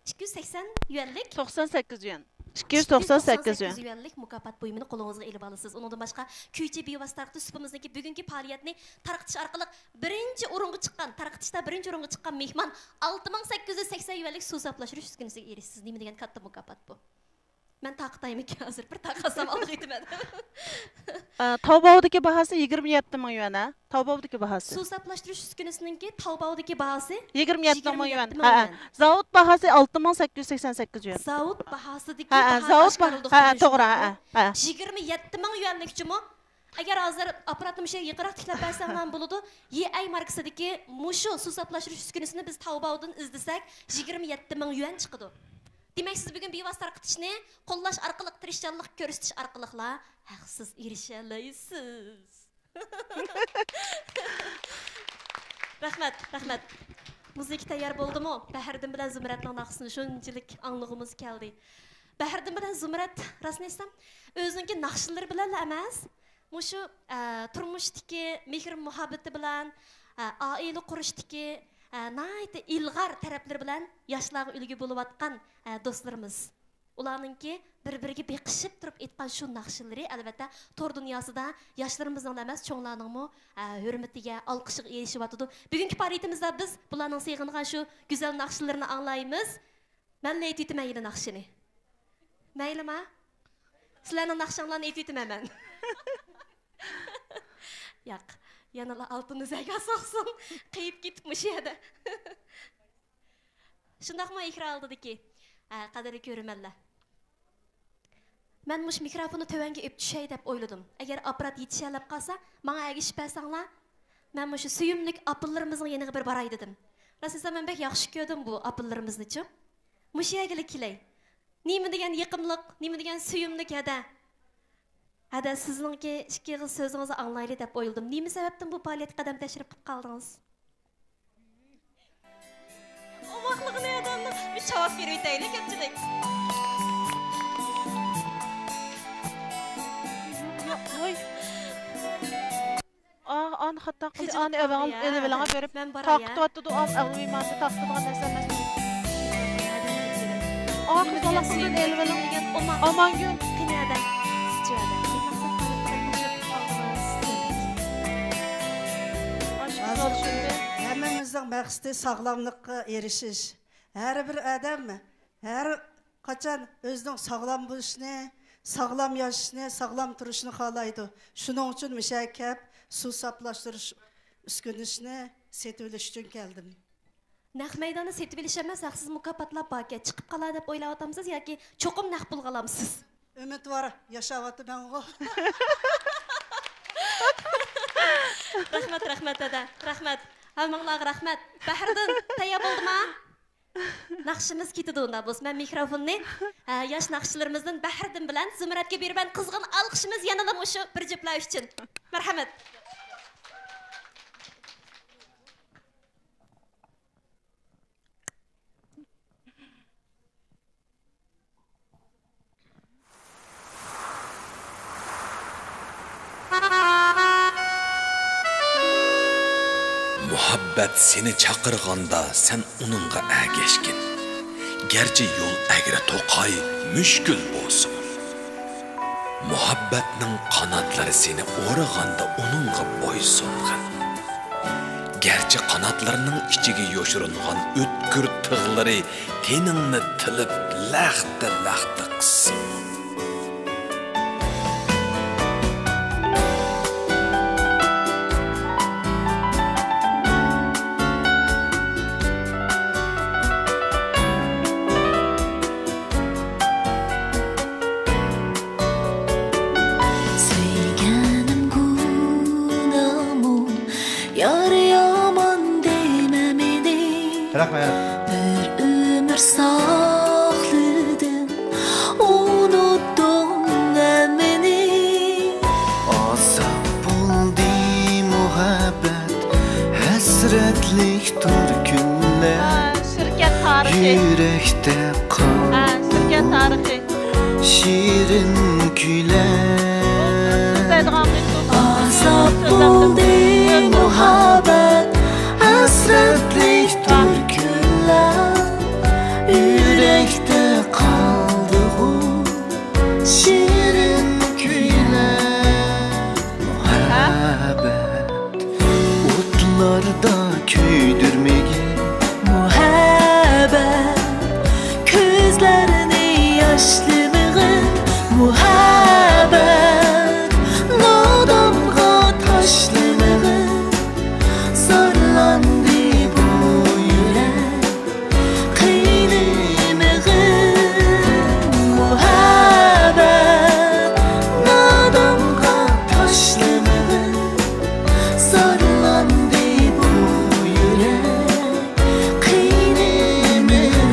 ئىككى يۈز سەكسەن يۈەنلىك. توقسان سەككىز يۈەن. ئىككى يۈز توقسان سەككىز يۈەن. يۈەنلىك مۇكاپات بۇيۇمىنى قولىڭىزغا ئېلىۋالىسىز. ئۇنىڭدىن باشقا، كۈيچى بىۋاسىتە تارقىتىش سۇپىمىزنىڭكى بۈگۈنكى پائالىيەتنى تارقىتىش ئارقىلىق بىرىنچى ئورۇنغا چىققان، تارقىتىشتا بىرىنچى ئورۇنغا چىققان مېھمان ئالتە مىڭ سەككىز يۈز سەكسەن يۈەنلىك سۇ ساپلاشتۇرۇش ئۈسكۈنىسىگە ئېرىشىسىز. نېمە دېگەن كاتتا مۇكاپات بۇ! مەن تارقىتايمىكىن ھازىر؟ بىر تارقاتسام ئالدىغا ئۆتىمەن. ئە، تاۋباۋدىكى باھاسى يىگىرمە يەتتە مىڭ يۈەن، ھە؟ تاۋباۋدىكى باھاسى. سۇ ساپلاشتۇرۇش ئۈسكۈنىسىنىڭكى تاۋباۋدىكى باھاسى يىگىرمە يەتتە مىڭ يۈەن. يىگىرمە يەتتە مىڭ يۈەن. ھە، ھە. زاۋۇت باھاسى ئالتە مىڭ سەككىز يۈز سەكسەن سەككىز يۈەن. زاۋۇت باھاسىدىكى، ھە، ھە، باھا زاۋۇت ئاشكارىلىدۇ، باھا-، ھە، توغرا، ھە، ھە. يىگىرمە يەتتە مىڭ يۈەنلىكچىمۇ؟ ئەگەر ھازىر ئاپپاراتنى مۇشۇ يېقىنراق تىكلەپ بەرسەڭلارمۇ بولىدۇ. يىئەي ماركىسىدىكى مۇشۇ سۇ ساپلاشتۇرۇش ئۈسكۈنىسىنى بىز تاۋباۋدىن ئىزدىسەك، يىگىرمە يەتتە مىڭ يۈەن چىقىدۇ. دېمەك، سىز بۈگۈن بىۋاسىتە تارقىتىشنى قوللاش ئارقىلىق، تىرىشچانلىق كۆرسىتىش ئارقىلىقلا ھەقسىز ئېرىشەلەيسىز. رەھمەت، رەھمەت. مۇزىكا تەييار بولدىمۇ؟ بەھرىدىن بىلەن زۇمرەتنىڭ ناخشىسىنى شۇنچىلىك ئاڭلىغۇمىز كەلدى. بەھرىدىن بىلەن زۇمرەت، راستىنى ئېيتسام، ئۆزىنىڭكى ناخشىلىرى بىلەنلا ئەمەس، مۇشۇ، ئە، تۇرمۇشتىكى مېھىر-مۇھەببىتى بىلەن، ئە، ئائىلە قۇرۇشتىكى، ئە، ناھايىتى ئىلغار تەرەپلىرى بىلەن ياشلارغا ئۈلگە بولۇۋاتقان، ئە، دوستلىرىمىز. ئۇلارنىڭكى بىر-بىرىگە بېقىشىپ تۇرۇپ ئېيتقان شۇ ناخشىلىرى، ئەلۋەتتە، تور دۇنياسىدا ياشلىرىمىزنىڭلا ئەمەس، چوڭلارنىڭمۇ، ئە، ھۆرمىتىگە، ئالقىشىغا ئېرىشىۋاتىدۇ. بۈگۈنكى پائالىيىتىمىزدە بىز بۇلارنىڭ سېغىنغان شۇ گۈزەل ناخشىلىرىنى ئاڭلايمىز. مەنلا ئېيتىۋېتىمەن يەنە ناخشىنى. مەيلىما؟ سىلەرنىڭ ناخشاڭلارنى ئېيتىۋېتىمەن مەن. ياق، يەنىلا ئالتۇن ئۈزەرگە سوقسۇن. قېيىپ كېتىپ مۇشۇ يەردە. شۇنداقمۇ ئېكران ئالدىدىكى، ئە، قەدىرلىك كۆرۈرمەنلەر؟ مەن مۇشۇ مىكروفوننى تۆۋەنگە ئېلىپ چۈشەي دەپ ئويلىدىم. ئەگەر ئاپپارات يېتىشەلەپ قالسا، ماڭا ئەگىشىپ بەرسەڭلار، مەن مۇشۇ سۆيۈملۈك ئاپىلىرىمىزنىڭ يېنىغا بىر باراي دېدىم. راستىنى ئېيتسام، مەن بەك ياخشى كۆردۈم بۇ ئاپىلىرىمىزنىچۇ. مۇشۇ يەرگىلا كېلەي. نېمە دېگەن يېقىملىق، نېمە دېگەن سۆيۈملۈك ھەدە. ھەدە، سىزنىڭكى ئىككى ئېغىز سۆزىڭىزنى ئاڭلايلى دەپ ئويلىدىم. نېمە سەۋەبتىن بۇ پائالىيەتكە قەدەم تەشرىپ قىلىپ قالدىڭىز؟ ئوماقلىقىنى ئادەمنىڭ بىر چاۋاك بېرىۋېتەيلى، كۆپچىلىك. ۋاي. ئا، ئانى خاتا قىلدى، ئانى ئەۋەڭ ئېلىۋېلىڭ بېرىپ. مەن باراي، ھە؟ تارقىتىۋاتىدۇ، ئام ئەغۋىمان تارقىتىدىغان نەرسە ئەمەس. ئا، قىزاللىق قىلدىن ئېلىۋېلىڭ. ئامانگۈل. قېنى ھەدە. ئاشۇ قىزال شۇندى. ھەممىمىزنىڭ مەقسىتى ساغلاملىققا ئېرىشىش. ھەر بىر ئادەم ھەر قاچان ئۆزىنىڭ ساغلام بولۇشىنى، ساغلام ياشىشىنى، ساغلام تۇرۇشىنى خالايدۇ. شۇنىڭ ئۈچۈن مۇشۇ يەرگە كەپ، سۇ ساپلاشتۇرۇش ئۈسكۈنىسىنى سېتىۋېلىش ئۈچۈن كەلدىم. نەق مەيداندا سېتىۋېلىش ئەمەس، ھەقسىز مۇكاپاتلار باركەن. چىقىپ قالار دەپ ئويلاۋاتامسىز ياكى چوقۇم نەق پۇلغا ئالامسىز؟ ئۈمىدۋار ياشاۋاتىمەنغۇ. رەھمەت، رەھمەت، ھەدە. رەھمەت. ھەممىڭلارغا رەھمەت. بەھرىدىن، تەييار بولدىما؟ ناخشىمىز كېتىدۇ ئۇنداق بولسا. مەن مىكروفوننى، ئە، ياش ناخشىچىلىرىمىزدىن بەھرىدىن بىلەن زۇمرەتكە بېرىمەن. قىزغىن ئالقىشىمىز يەنىلا مۇشۇ بىر جۈپلەر ئۈچۈن. مەرھەمەت. مۇھەببەت. سېنى چاقىرغاندا سەن ئۇنىڭغا ئەگەشكىن. گەرچە يول ئەگرى توقاي، مۈشكۈل بولسىمۇ. مۇھەببەتنىڭ قاناتلىرى سېنى ئورىغاندا ئۇنىڭغا بويسۇنغىن. گەرچە قاناتلىرىنىڭ ئىچىگە يوشۇرۇنغان ئۆتكۈر تىغلىرى تېنىڭنى تىلىپ لەختە-لەختە قىلسىمۇ. سۆيگەننىڭ گۇناھىمۇ، يار يامان دېمە مېنى. رەھمەت. بىر ئۆمۈر ساقلىدىم، ئۇنۇتتۇڭ ھەممىنى. ئازاب بولدى مۇھەببەت، ھەسرەتلىكتۇر كۈنلەر. شىركەت تارىخى. يۈرەكتە قالدى. شىرىن كۈيلەر. ئازاب بولدى مۇھەببەت، ھەسرەتلىكتۇر كۈنلەر. يۈرەكتە قالدىغۇ شېرىن كۈيلەر. مۇھەببەت ئوتلاردا كۆيدۈرمىگىن. مۇھەببەت كۆزلەرنى ياشلىمىغىن. مۇھەببەت نادانغا تاشلىمىغىن. زارلاندى بۇ يۈرەك. قىينىمىغىن مۇھەببەت، نادانغا تاشلىمىغىن، زارلاندى بۇ يۈرەك، قىينىمىغىن.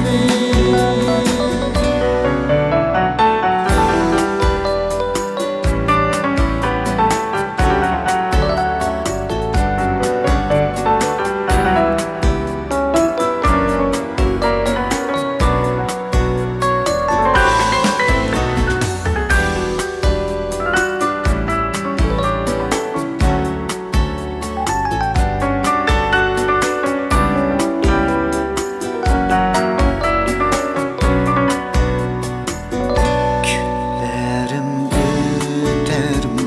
كۈنلىرىم ئۆتەرمۇ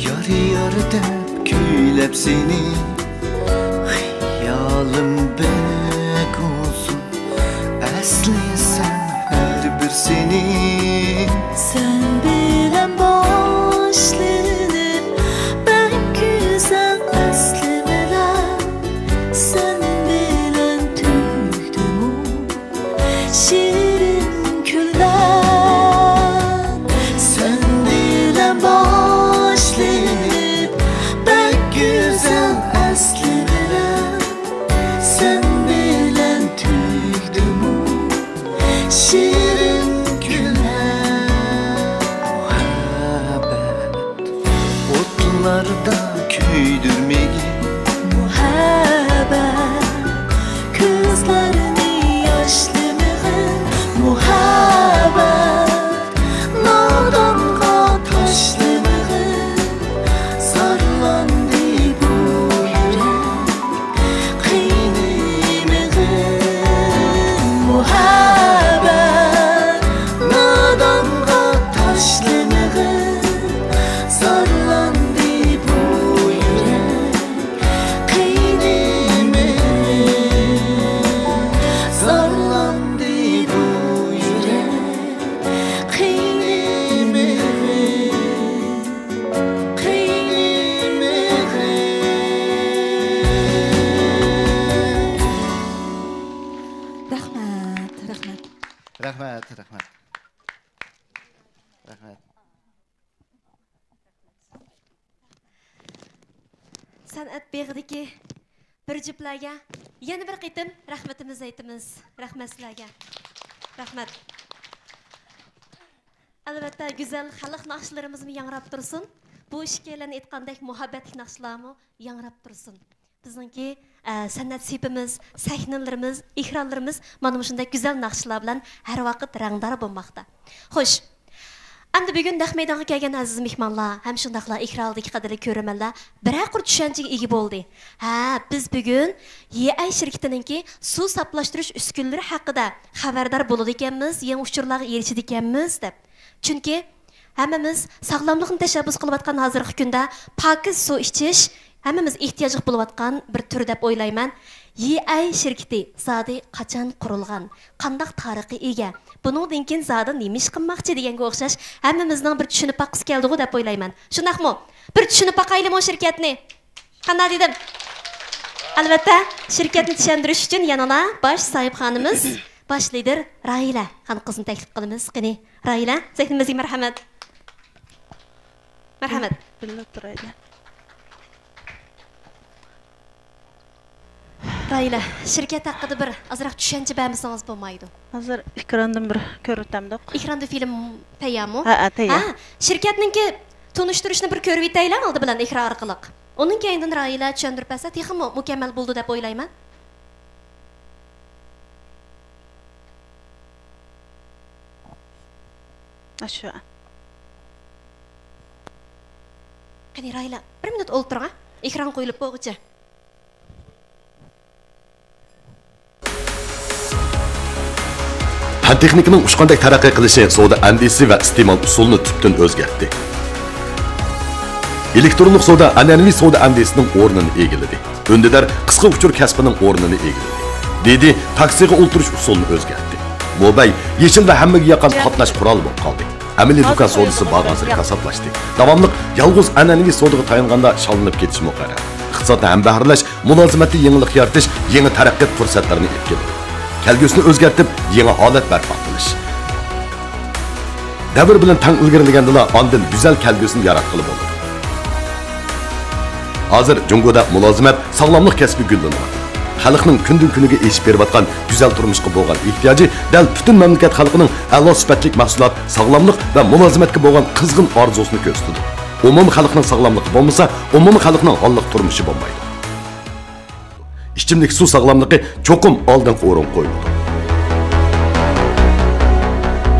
يار، يار دەپ كۈيلەپ سېنى. خىيالىم بەك ئۇزۇن، ئەسلىسەم ھەر بىر سېنى. سەن بىلەن باشلىنىپ بەك گۈزەل ئەسلىمىلەر، سەن بىلەن تۈگىدىمۇ شېرىن كۈنلەر. سەن بىلەن باشلىنىپ بەك گۈزەل ئەسلىمىلەر، سەن بىلەن تۈگىدىمۇ شېرىن كۈنلەر. مۇھەببەت ئوتلاردا كۆيدۈرمىگىن. مۇھەببەت كۆزلەرنى ياشلىمىغىن. مۇھەببەت نادانغا تاشلىمىغىن. زارلاندى بۇ يۈرەك، قىينىمىغىن. مۇھەببەت نادانغا تاشلىمىغىن. زارلاندى بۇ يۈرەك، قىينىمىغىن. زارلاندى بۇ يۈرەك، قىينىمىغىن. رەھمەت، رەھمەت. رەھمەت، رەھمەت. رەھمەت. سەنئەت بېغىدىكى بىر جۈپلەرگە يەنە بىر قېتىم رەھمىتىمىزنى ئېيتىمىز. رەھمەت سىلەرگە. رەھمەت. ئەلۋەتتە، گۈزەل خەلق ناخشىلىرىمىزمۇ ياڭراپ تۇرسۇن. بۇ ئىككىيلەن ئېيتقاندەك مۇھەببەتلىك ناخشىلارمۇ ياڭراپ تۇرسۇن. بىزنىڭكى، ئە، سەنئەت سېپىمىز، سەھنىلىرىمىز، ئېكرانلىرىمىز مانا مۇشۇنداق گۈزەل ناخشىلار بىلەن ھەر ۋاقىت رەڭدار بولماقتا. خوش، ئەمدى بۈگۈن نەق مەيدانغا كەلگەن ئەزىز مېھمانلار ھەم شۇنداقلا ئېكران ئالدىدىكى قەدىرلىك كۆرۈرمەنلەر بىرەر قۇر چۈشەنچىگە ئىگە بولدى. ھە، بىز بۈگۈن يىئەي شىركىتىنىڭكى سۇ ساپلاشتۇرۇش ئۈسكۈنىلىرى ھەققىدە خەۋەردار بولىدىكەنمىز، يېڭى ئۇچۇرلارغا ئېرىشىدىكەنمىز دەپ. چۈنكى ھەممىمىز ساغلاملىقنى تەشەببۇس قىلىۋاتقان ھازىرقى كۈندە پاكىز سۇ ئىچىش ھەممىمىز ئېھتىياجلىق بولۇۋاتقان بىر تۈر دەپ ئويلايمەن. يىئەي شىركىتى زادى قاچان قۇرۇلغان؟ قانداق تارىخقا ئىگە؟ بۇنىڭدىن كېيىن زادى نېمە ئىش قىلماقچى دېگەنگە ئوخشاش ھەممىمىزنىڭ بىر چۈشىنىپ باققۇسى كەلدىغۇ دەپ ئويلايمەن. شۇنداقمۇ؟ بىر چۈشىنىپ باقايلىمۇ شىركەتنى؟ قانداق دېدىم؟ ئەلۋەتتە، شىركەتنى چۈشەندۈرۈش ئۈچۈن يەنىلا باش ساھىبخانىمىز، باش لىدىر راھىلە خانقىزنى تەكلىپ قىلىمىز. قېنى، راھىلە، سەھنىمىزگە مەرھەمەت. مەرھەمەت. بىللە تۇرايلى. راھىلە، شىركەت ھەققىدە بىر ئازراق چۈشەنچە بەرمىسىڭىز بولمايدۇ. ھازىر ئېكراندىن بىر كۆرۈۋېتەمدۇق. ئېكراندا فىلىم تەييارمۇ؟ ھە، ھە، تەييار. ھە، شىركەتنىڭكى تونۇشتۇرۇشنى بىر كۆرۈۋېتەيلى ئالدى بىلەن ئېكران ئارقىلىق. ئۇنىڭ كەينىدىن راھىلە چۈشەندۈرۈپ بەرسە تېخىمۇ مۇكەممەل بولىدۇ دەپ ئويلايمەن. ئاشۇ. قېنى، راھىلە، بىر مىنۇت ئولتۇرۇڭ، ھە؟ ئېكران قويۇلۇپ بولغۇچە. پەن تېخنىكىنىڭ ئۇچقاندەك تەرەققىي قىلىشى سودا ئەندىزىسى ۋە ئىستېمال ئۇسۇلىنى تۈپتىن ئۆزگەرتتى. ئېلېكترونلۇق سودا ئەنئەنىۋى سودا ئەندىزىسىنىڭ ئورنىنى ئىگىلىدى. ئۈندىدار قىسقا ئۇچۇر كەسپىنىڭ ئورنىنى ئىگىلىدى. دىدى تاكسىغا ئولتۇرۇش ئۇسۇلىنى ئۆزگەرتتى. موبەي يېشىل ۋە ھەممىگە يېقىن قاتناش قورالى بولۇپ قالدى. ئەمەلىي دۇكان سودىسى بارغانسېرى كاساپلاشتى. داۋاملىق يالغۇز ئەنئەنىۋى سودىغا تايانغاندا شاللىنىپ كېتىش مۇقەررەر. ئىقتىسادنى ھەمبەھىرلەش، مۇلازىمەتتە يېڭىلىق يارىتىش يېڭى تەرەققىيات پۇرسەتلىرىنى ئېلىپ كېلىدۇ. كەلگۈسىنى ئۆزگەرتىپ، يېڭى ھالەت بەرپا قىلىش. دەۋر بىلەن تەڭ ئىلگىرىلىگەندىلا، ئاندىن گۈزەل كەلگۈسىنى ياراتقىلى بولىدۇ. ھازىر جۇڭگودا مۇلازىمەت، ساغلاملىق كەسپى گۈللىنىۋاتىدۇ. خەلقنىڭ كۈندىن كۈنىگە ئېشىپ بېرىۋاتقان گۈزەل تۇرمۇشقا بولغان ئېھتىياجى دەل پۈتۈن مەملىكەت خەلقىنىڭ ئەلا سۈپەتلىك مەھسۇلات، ساغلاملىق ۋە مۇلازىمەتكە بولغان قىزغىن ئارزۇسىنى كۆرسىتىدۇ. ئومۇمىي خەلقنىڭ ساغلاملىقى بولمىسا، ئومۇمىي خەلقنىڭ ھاللىق تۇرمۇشى بولمايدۇ. ئىچىملىك سۇ ساغلاملىقى چوقۇم ئالدىنقى ئورۇنغا قويۇلىدۇ.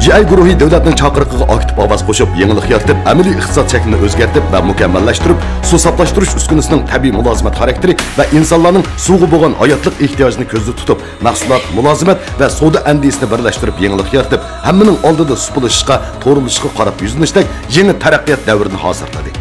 جىئاي گۇرۇھى دۆلەتنىڭ چاقىرىقىغا ئاكتىپ ئاۋاز قوشۇپ، يېڭىلىق يارىتىپ، ئەمەلىي ئىقتىساد شەكلىنى ئۆزگەرتىپ ۋە مۇكەممەللەشتۈرۈپ، سۇ ساپلاشتۇرۇش ئۈسكۈنىسىنىڭ تەبىئىي مۇلازىمەت خاراكتېرى ۋە ئىنسانلارنىڭ سۇغا بولغان ھاياتلىق ئېھتىياجىنى كۆزدە تۇتۇپ، مەھسۇلات، مۇلازىمەت ۋە سودا ئەندىزىسىنى بىرلەشتۈرۈپ، يېڭىلىق يارىتىپ، ھەممىنىڭ ئالدىدا سۇپىلىشىشقا، تورلىشىشقا قاراپ يۈزلىنىشتەك يېڭى تەرەققىيات دەۋرىنى ھازىرلىدى.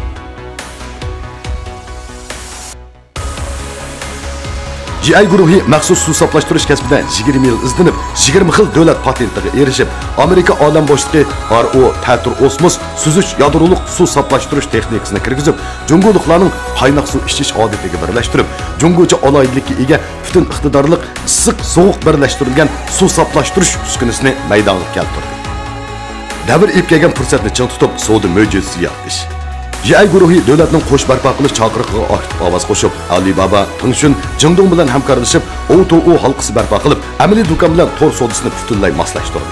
جىئاي گۇرۇھى مەخسۇس سۇ ساپلاشتۇرۇش كەسپىدە يىگىرمە يىل ئىزدىنىپ، يىگىرمە خىل دۆلەت پاتېنتىغا ئېرىشىپ، ئامېرىكا ئالەم بوشلۇقى ئار ئو تەتۈر ئوسموس سۈزۈش يادرولۇق سۇ ساپلاشتۇرۇش تېخنىكىسىنى كىرگۈزۈپ، جۇڭگولۇقلارنىڭ قايناق سۇ ئىچىش ئادىتىگە بىرلەشتۈرۈپ، جۇڭگوچە ئالاھىدىلىككە ئىگە پۈتۈن ئىقتىدارلىق ئىسسىق سوغۇق بىرلەشتۈرۈلگەن سۇ ساپلاشتۇرۇش ئۈسكۈنىسىنى مەيدانغا كەلتۈردى. دەۋر ئېلىپ كەلگەن پۇرسەتنى چىڭ تۇتۇپ، سودا مۆجىزىسى يارىتىش. جىئاي گۇرۇھى دۆلەتنىڭ قوش بەرپا قىلىش چاقىرىقىغا ئاكتىپ ئاۋاز قوشۇپ، ئالىبابا، تېڭشۈن، جىڭدۇڭ بىلەن ھەمكارلىشىپ، ئو تو ئو ھالقىسى بەرپا قىلىپ، ئەمەلىي دۇكان بىلەن تور سودىسىنى پۈتۈنلەي ماسلاشتۇردى.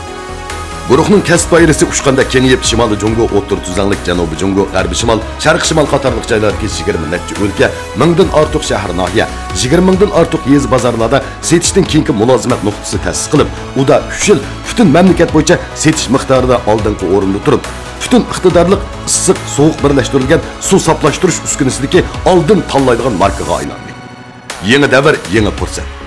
گۇرۇھنىڭ كەسىپ دائىرىسى ئۇچقاندەك كېڭىيىپ، شىمالىي جۇڭگو، ئوتتۇرا تۈزلەڭلىك، جەنۇبىي جۇڭگو، غەربىي شىمال، شەرقىي شىمال قاتارلىق جايلاردىكى يىگىرمە نەچچە ئۆلكە، مىڭدىن ئارتۇق شەھەر، ناھىيە، يىگىرمە مىڭدىن ئارتۇق يېزا، بازارلاردا سېتىشتىن كېيىنكى مۇلازىمەت نۇقتىسى تەسىس قىلىپ، ئۇدا ئۈچ يىل پۈتۈن مەملىكەت بويىچە سېتىش مىقدارىدا ئالدىنقى ئورۇندا تۇرۇپ، پۈتۈن ئىقتىدارلىق ئىسسىق، سوغۇق بىرلەشتۈرۈلگەن سۇ ساپلاشتۇرۇش ئۈسكۈنىسىدىكى ئالدىن تاللايدىغان ماركىغا ئايلاندى. يېڭى دەۋر، يېڭى پۇرسەت.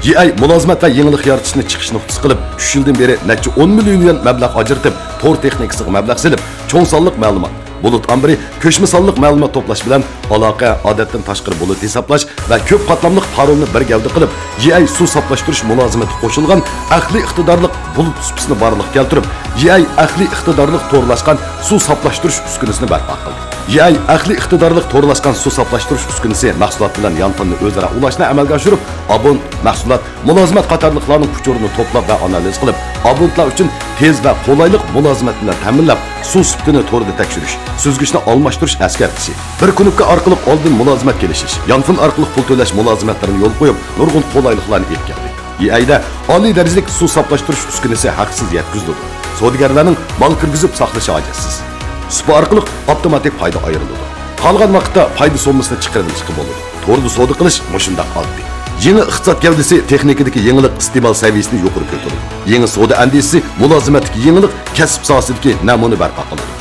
جىئاي مۇلازىمەت ۋە يېڭىلىق يارىتىشنى چىقىش نۇقتىسى قىلىپ، ئۈچ يىلدىن بېرى نەچچە ئون مىليون يۈەن مەبلەغ ئاجرىتىپ، تور تېخنىكىسىغا مەبلەغ سېلىپ، چوڭ سانلىق مەلۇمات، بۇلۇت ئامبىرى، كۆچمە سانلىق مەلۇمات توپلاش بىلەن ئالاقە، ئادەتتىن تاشقىرى بۇلۇت ھېسابلاش ۋە كۆپ قاتلاملىق پارولنى بىر گەۋدە قىلىپ، جىئاي سۇ ساپلاشتۇرۇش مۇلازىمىتى قوشۇلغان ئەقلىي ئىقتىدارلىق بۇلۇت سۇپىسىنى بارلىققا كەلتۈرۈپ، جىئاي ئەقلىي ئىقتىدارلىق تورلاشقان سۇ ساپلاشتۇرۇش ئۈسكۈنىسىنى بەرپا قىلدى. جىئاي ئەقلىي ئىقتىدارلىق تورلاشقان سۇ ساپلاشتۇرۇش ئۈسكۈنىسى مەھسۇلات بىلەن يانفوننى ئۆزئارا ئۇلاشنى ئەمەلگە ئاشۇرۇپ، ئابونت، مەھسۇلات، مۇلازىمەت قاتارلىقلارنىڭ ئۇچۇرىنى توپلاپ ۋە ئانالىز قىلىپ، ئابونتلار ئۈچۈن تېز ۋە قولايلىق مۇلازىمەت بىلەن تەمىنلەپ، سۇ سۈپىتىنى توردا تەكشۈرۈش، سۈزگۈچنى ئالماشتۇرۇش ئەسكەرتىشى، بىر كۇنۇپكا ئارقىلىق ئالدىن مۇلازىمەت كېلىشىش، يانفون ئارقىلىق پۇل تۆلەش مۇلازىمەتلىرىنى يولغا قويۇپ، نۇرغۇن قولايلىقلارنى ئېلىپ كەلدى. يىئەيدە ئالىي دەرىجىلىك سۇ ساپلاشتۇرۇش ئۈسكۈنىسى ھەقسىز يەتكۈزۈلىدۇ. سودىگەرلەرنىڭ مال كىرگۈزۈپ ساقلىشى ھاجەتسىز. سۇپا ئارقىلىق ئاپتوماتىك پايدا ئايرىلىدۇ. قالغان ۋاقىتتا پايدا سوممىسىنى چىقىرىۋېلىشقا بولىدۇ. توردا سودا قىلىش مۇشۇنداق ئاددىي. يېڭى ئىقتىساد گەۋدىسى تېخنىكىدىكى يېڭىلىق ئىستېمال سەۋىيەسىنى يۇقىرى كۆتۈرىدۇ. يېڭى سودا ئەندىزىسى مۇلازىمەتتىكى يېڭىلىق كەسىپ ساھەسىدىكى نەمۇنە بەرپا قىلىدۇ.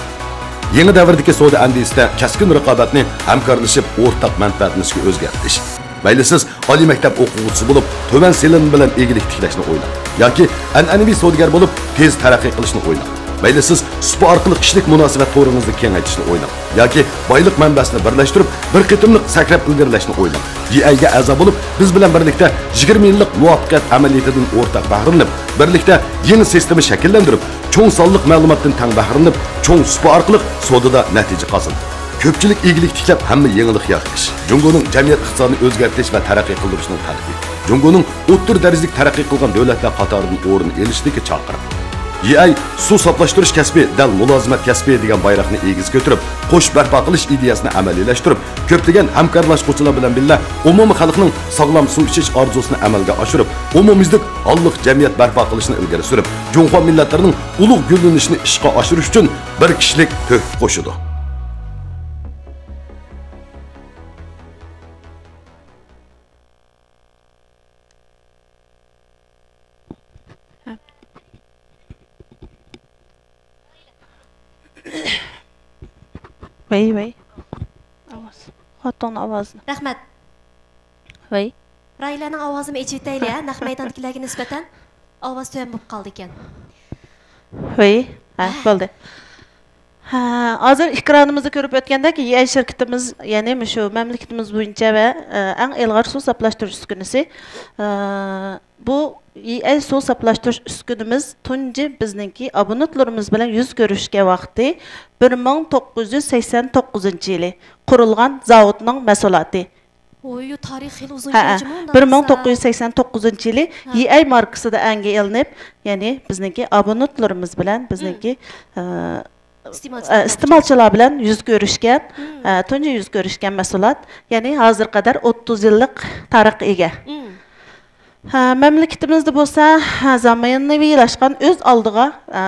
يېڭى دەۋردىكى سودا ئەندىزىسىدە كەسكىن رىقابەتنى ھەمكارلىشىپ ئورتاق مەنپەئەتلىنىشكە ئۆزگەرتىش. مەيلى سىز ئالىي مەكتەپ ئوقۇغۇچىسى بولۇپ، تۆۋەن سېلىنما بىلەن ئىگىلىك تىكلەشنى ئويلاڭ ياكى ئەنئەنىۋى سودىگەر بولۇپ، تېز تەرەققىي قىلىشنى ئويلاڭ. مەيلى سىز سۇپا ئارقىلىق كىشىلىك مۇناسىۋەت تورىڭىزنى كېڭەيتىشنى ئويلاڭ ياكى بايلىق مەنبەسىنى بىرلەشتۈرۈپ، بىر قېتىملىق سەكرەپ ئىلگىرىلەشنى ئويلاڭ. يىئەيگە ئەزا بولۇپ، بىز بىلەن بىرلىكتە يىگىرمە يىللىق مۇۋەپپەقىيەت ئەمەلىيىتىدىن ئورتاق بەھرىلىنىپ، بىرلىكتە يېڭى سىستېما شەكىللەندۈرۈپ، چوڭ سانلىق مەلۇماتتىن تەڭ بەھرىلىنىپ، چوڭ سۇپا ئارقىلىق سودىدا نەتىجە قازىنىڭ. كۆپچىلىك ئىگىلىك تىكلەپ، ھەممە يېڭىلىق يارىتىش. جۇڭگونىڭ جەمئىيەت ئىقتىسادىنى ئۆزگەرتىش ۋە تەرەققىي قىلدۇرۇشنىڭ تەلىپى. جۇڭگونىڭ ئوتتۇرا دەرىجىلىك تەرەققىي قىلغان دۆلەتلەر قاتارىدىن ئورۇن ئېلىشىدىكى چاقىرىق. يىئەي سۇ ساپلاشتۇرۇش كەسپى دەل مۇلازىمەت كەسپى دېگەن بايراقنى ئېگىز كۆتۈرۈپ، قوشۇپ بەرپا قىلىش ئىدىيەسىنى ئەمەلىيلەشتۈرۈپ، كۆپلىگەن ھەمكارلاشقۇچىلار بىلەن بىللە ئومۇمىي خەلقنىڭ ساغلام سۇ ئىچىش ئارزۇسىنى ئەمەلگە ئاشۇرۇپ، ئومۇميۈزلۈك ھاللىق جەمئىيەت بەرپا قىلىشنى ئىلگىرى سۈرۈپ، جۇڭخۇا مىللەتلىرىنىڭ ئۇلۇغ گۈللىنىشىنى ئىشقا ئاشۇرۇش ئۈچۈن بىر كىشىلىك تۆھپە قوشىدۇ. ۋەي، ۋەي. ئاۋاز. خوتۇننىڭ ئاۋازىنى. رەھمەت. ۋەي. راھىلەنىڭ ئاۋازىنى ئېچىۋېتەيلى، ھە؟ نەق مەيداندىكىلەرگە نىسبەتەن ئاۋاز تۆۋەن بولۇپ قالىدىكەن. ۋەي. ھە، ھە. بولدى. ھە، ھازىر ئېكرانىمىزدا كۆرۈپ ئۆتكەندەك، يىئەي شىركىتىمىز، يەنى مۇشۇ مەملىكىتىمىز بويىچە ۋە، ئە، ئەڭ ئىلغار سۇ ساپلاشتۇرۇش ئۈسكۈنىسى. ئە، بۇ يىئەي سۇ ساپلاشتۇرۇش ئۈسكۈنىمىز تۇنجى بىزنىڭكى ئابونېنتلىرىمىز بىلەن يۈز كۆرۈشكەن ۋاقتى بىر مىڭ توققۇز يۈز سەكسەن توققۇزىنچى يىلى قۇرۇلغان زاۋۇتنىڭ مەھسۇلاتى. ھوي، تارىخى خېلى ئۇزۇن ھەئە، كېلىدىچۇمۇ ئۇنداق بىر مىڭ توققۇز يۈز سەكسەن توققۇزىنچى يىلى ھە. يىئەي ماركىسىدا ئەنگە ئېلىنىپ، يەنى بىزنىڭكى ئابونېنتلىرىمىز بىلەن بىزنىڭكى، ئە، ئىستېمالچىلار ئە، بىلەن ئىستېمالچىلار بىلەن يۈز كۆرۈشكەن، مم. ئە، تۇنجى يۈز كۆرۈشكەن مەھسۇلات، يەنى ھازىرغا قەدەر ئوتتۇز يىللىق تارىخقا ئىگە. مم. ھە، مەملىكىتىمىزدە بولسا، ھە، زامانىۋىلاشقان ئۆز ئالدىغا، ئە،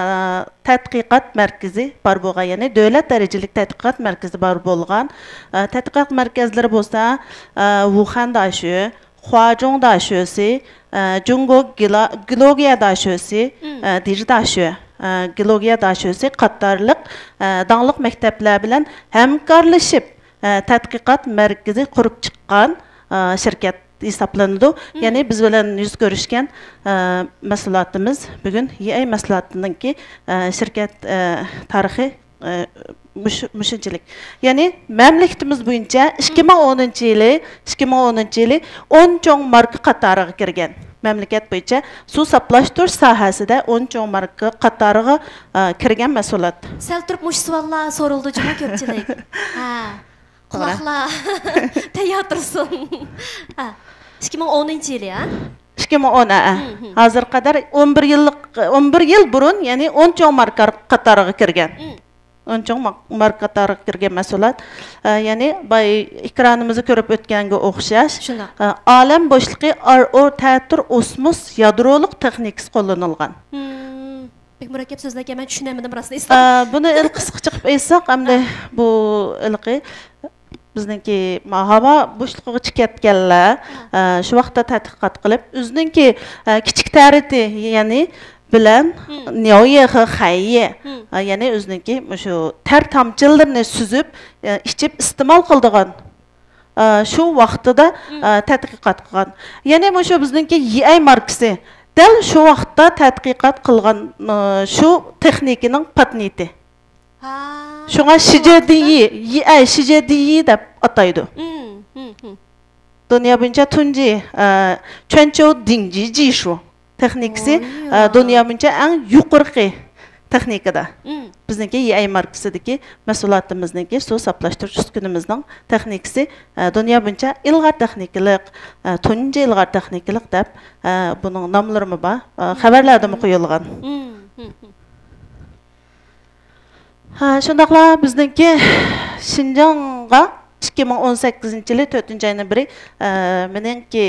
تەتقىقات مەركىزى بار بولغان، يەنى دۆلەت دەرىجىلىك تەتقىقات مەركىزى بار بولغان، ئە، تەتقىقات مەركەزلىرى بولسا، ئە، ۋۇخەن داشۆ، خۇاجۇڭ داشۆسى، ئە، جۇڭگو گېلا-، گېئولوگىيە داشۆسى، مم. ئە، دىژ داشۆ، ئە، گېئولوگىيە داشۆسى قاتارلىق، ئە، داڭلىق مەكتەپلەر بىلەن ھەمكارلىشىپ، ئە، تەتقىقات مەركىزى قۇرۇپ چىققان، ئە، شىركەت ھېسابلىنىدۇ. مم. يەنى بىز بىلەن يۈز كۆرۈشكەن، ئە، مەھسۇلاتىمىز بۈگۈن يىئەي مەھسۇلاتىنىڭكى، ئە، شىركەت، ئە، تارىخى ئە، مۇشۇ، مۇشۇنچىلىك. يەنى مەملىكىتىمىز بويىچە ئىككى مىڭ ئونىنچى يىلى، ئىككى مىڭ ئونىنچى يىلى ئون چوڭ ماركا قاتارىغا كىرگەن. مەملىكەت بويىچە سۇ ساپلاشتۇرۇش ساھەسىدە ئون چوڭ ماركا قاتارىغا، ئە، كىرگەن مەھسۇلات. سەل تۇرۇپ مۇشۇ سوئاللار سورۇلىدۇ جۇمۇ كۆپچىلىك. ھە. توغرا. قۇلاقلار تەييار تۇرسۇن. ھە. ئىككى مىڭ ئونىنچى يىلى، ھە؟ ئىككى مىڭ ئون، ھە، ھە. مم، مم. ھازىرغا قەدەر ئون بىر يىللىق، ئون بىر يىل بۇرۇن، يەنى ئون چوڭ ماركا قاتارىغا كىرگەن. مم. ئون چوڭ ما-، ماركا قاتارىغا كىرگەن مەھسۇلات. ئە، يەنى باي ئېكرانىمىزدا كۆرۈپ ئۆتكەنگە ئوخشاش، شۇنداق. ئە، ئالەم بوشلۇقى ئار ئور تەتۈر ئوسموس يادرولۇق تېخنىكىسى قوللىنىلغان. مم. بەك مۇرەككەپ سۆزلەركەن، مەن چۈشىنەلمىدىم راستىنى ئېيتسام. ئە، بۇنى ھېلىقى قىسقىچە قىلىپ ئېيتساق، ئەمدى ھە. بۇ ھېلىقى بىزنىڭكى ما-، ھاۋا بوشلۇقىغا چىقىۋەتكەنلەر، ھە. ئە، شۇ ۋاقىتتا تەتقىقات قىلىپ، ئۆزىنىڭكى، ئە، كىچىك تەرىتى، يەنى بىلەن ھىم. نياۋيېخې خەييې، ھىم. ئە، يەنى ئۆزىنىڭكى مۇشۇ تەر تامچىلىرىنى سۈزۈپ، ئە، ئىچىپ ئىستېمال قىلىدىغان، ئە، شۇ ۋاقتىدا، ھىم. ئە، تەتقىقات قىلغان. يەنى مۇشۇ بىزنىڭكى يىئەي ماركىسى دەل شۇ ۋاقىتتا تەتقىقات قىلغان، ئە، شۇ تېخنىكىنىڭ پاتېنتى. ھا، شۇڭا شۇ شىجېدىيى، ۋاقىتتا. يىئەي شىجېدىيى دەپ ئاتايدۇ. مم، مم، مم. دۇنيا بويىچە تۇنجى، ئە، چۈەنچياۋ دىڭجى جىشۇ تېخنىكىسى، ئوي، ئە، يا. دۇنيا بويىچە ئەڭ يۇقىرىقى تېخنىكىدا. مم. بىزنىڭكى يىئەي ماركىسىدىكى مەھسۇلاتىمىزنىڭكى سۇ ساپلاشتۇرۇش ئۈسكۈنىمىزنىڭ تېخنىكىسى، ئە، دۇنيا بويىچە ئىلغار تېخنىكىلىق، ئە، تۇنجى ئىلغار تېخنىكىلىق دەپ، ئە، بۇنىڭ ناملىرىمۇ بار، ئە، خەۋەرلەردىمۇ قويۇلغان. مم، مم، مم. ھە، شۇنداقلا بىزنىڭكى شىنجاڭغا ئىككى مىڭ ئون سەككىزىنچى يىلى تۆتىنچى ئاينىڭ بىرى، ئە، مېنىڭكى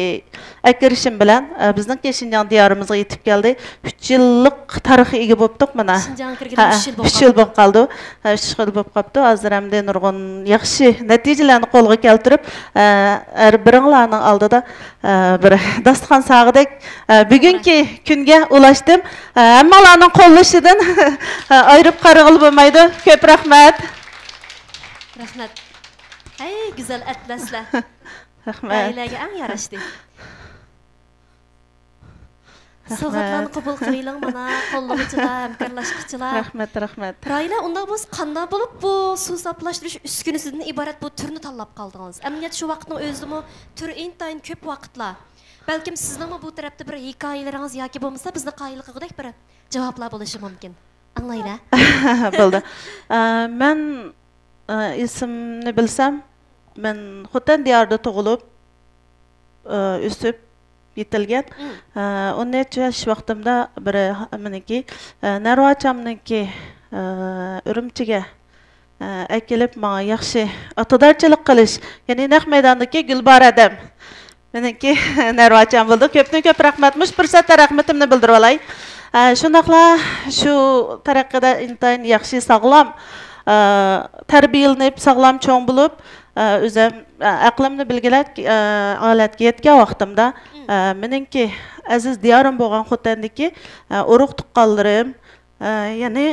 ئەكىرىشىم بىلەن، ئە، بىزنىڭكى شىنجاڭ دىيارىمىزغا يېتىپ كەلدى. ئۈچ يىللىق تارىخقا ئىگە بوپتۇق مانا. شىنجاڭغا كىرگىلى ھە، ئۈچ يىل بولۇپ ئۈچ يىل قالدى. بولۇپ قالدى. ھە، ئۈچ يىل بولۇپ قاپتۇ. ھازىر ئەمدى نۇرغۇن ياخشى نەتىجىلەرنى قولغا كەلتۈرۈپ، ئە، ھەر بىرىڭلارنىڭ ئالدىدا، ئە، بىر داستىخان ساغىدەك، ئە، بۈگۈنكى كۈنگە ئۇلاشتىم. ئە، ھەممىڭلارنىڭ قوللىشىدىن، ئە، ئايرىپ قارىغىلى بولمايدۇ. كۆپ رەھمەت. رەھمەت. ئەي، گۈزەل ئەتلەسلەر. رەھمەت. ئائىلەگە ئەڭ ياراشتى. رەھمەت. سوۋغاتلارنى قوبۇل قىلىۋېلىڭ، مانا، قوللىغۇچىلار، ھەمكارلاشقۇچىلار. رەھمەت، رەھمەت. راھىلە، ئۇنداق بولسا قانداق بولۇپ بۇ سۇ ساپلاشتۇرۇش ئۈسكۈنىسىدىن ئىبارەت بۇ تۈرنى تاللاپ قالدىڭىز؟ ئەمەلىيەتتە شۇ ۋاقىتنىڭ ئۆزىدىمۇ تۈر ئىنتايىن كۆپ ۋاقىتلار. بەلكىم سىزنىڭمۇ بۇ تەرەپتە بىر ھېكايىلىرىڭىز ياكى بولمىسا بىزنى قايىل قىلغۇدەك بىر جاۋابلار بولۇشى مۇمكىن. ئاڭلايلى. بولدى. ئە، مەن، ئە، ئېسىمنى بىلسەم، مەن خوتەن دىيارىدا تۇغۇلۇپ، ئە، ئۆسۈپ يېتىلگەن. مم. ئە، ئون نەچچە ياش ۋاقتىمدا بىر ھە-، مېنىڭكى، ئە، نەرۋا ئاچامنىڭكى، ئە، ئۈرۈمچىگە، ئە، ئەكېلىپ، ماڭا ياخشى ئاتىدارچىلىق قىلىش، يەنى نەق مەيداندىكى گۈلبارە ھەدەم. مېنىڭكى نەرۋا ئاچام بولدى. كۆپتىن كۆپ رەھمەت. مۇشۇ پۇرسەتتە رەھمىتىمنى بىلدۈرۈۋالاي. ئە، شۇنداقلا شۇ تەرەققىدە ئىنتايىن ياخشى، ساغلام، ئە، تەربىيەلىنىپ، ساغلام چوڭ بولۇپ، ئە، ئۆزۈم، ئە، ئەقلىمنى بىلگۈلەك، ئە، ھالەتكە يەتكەن ۋاقتىمدا، مم. ئە، مېنىڭكى ئەزىز دىيارىم بولغان خوتەندىكى، ئە، ئۇرۇق تۇغقانلىرىم، ئە، يەنى،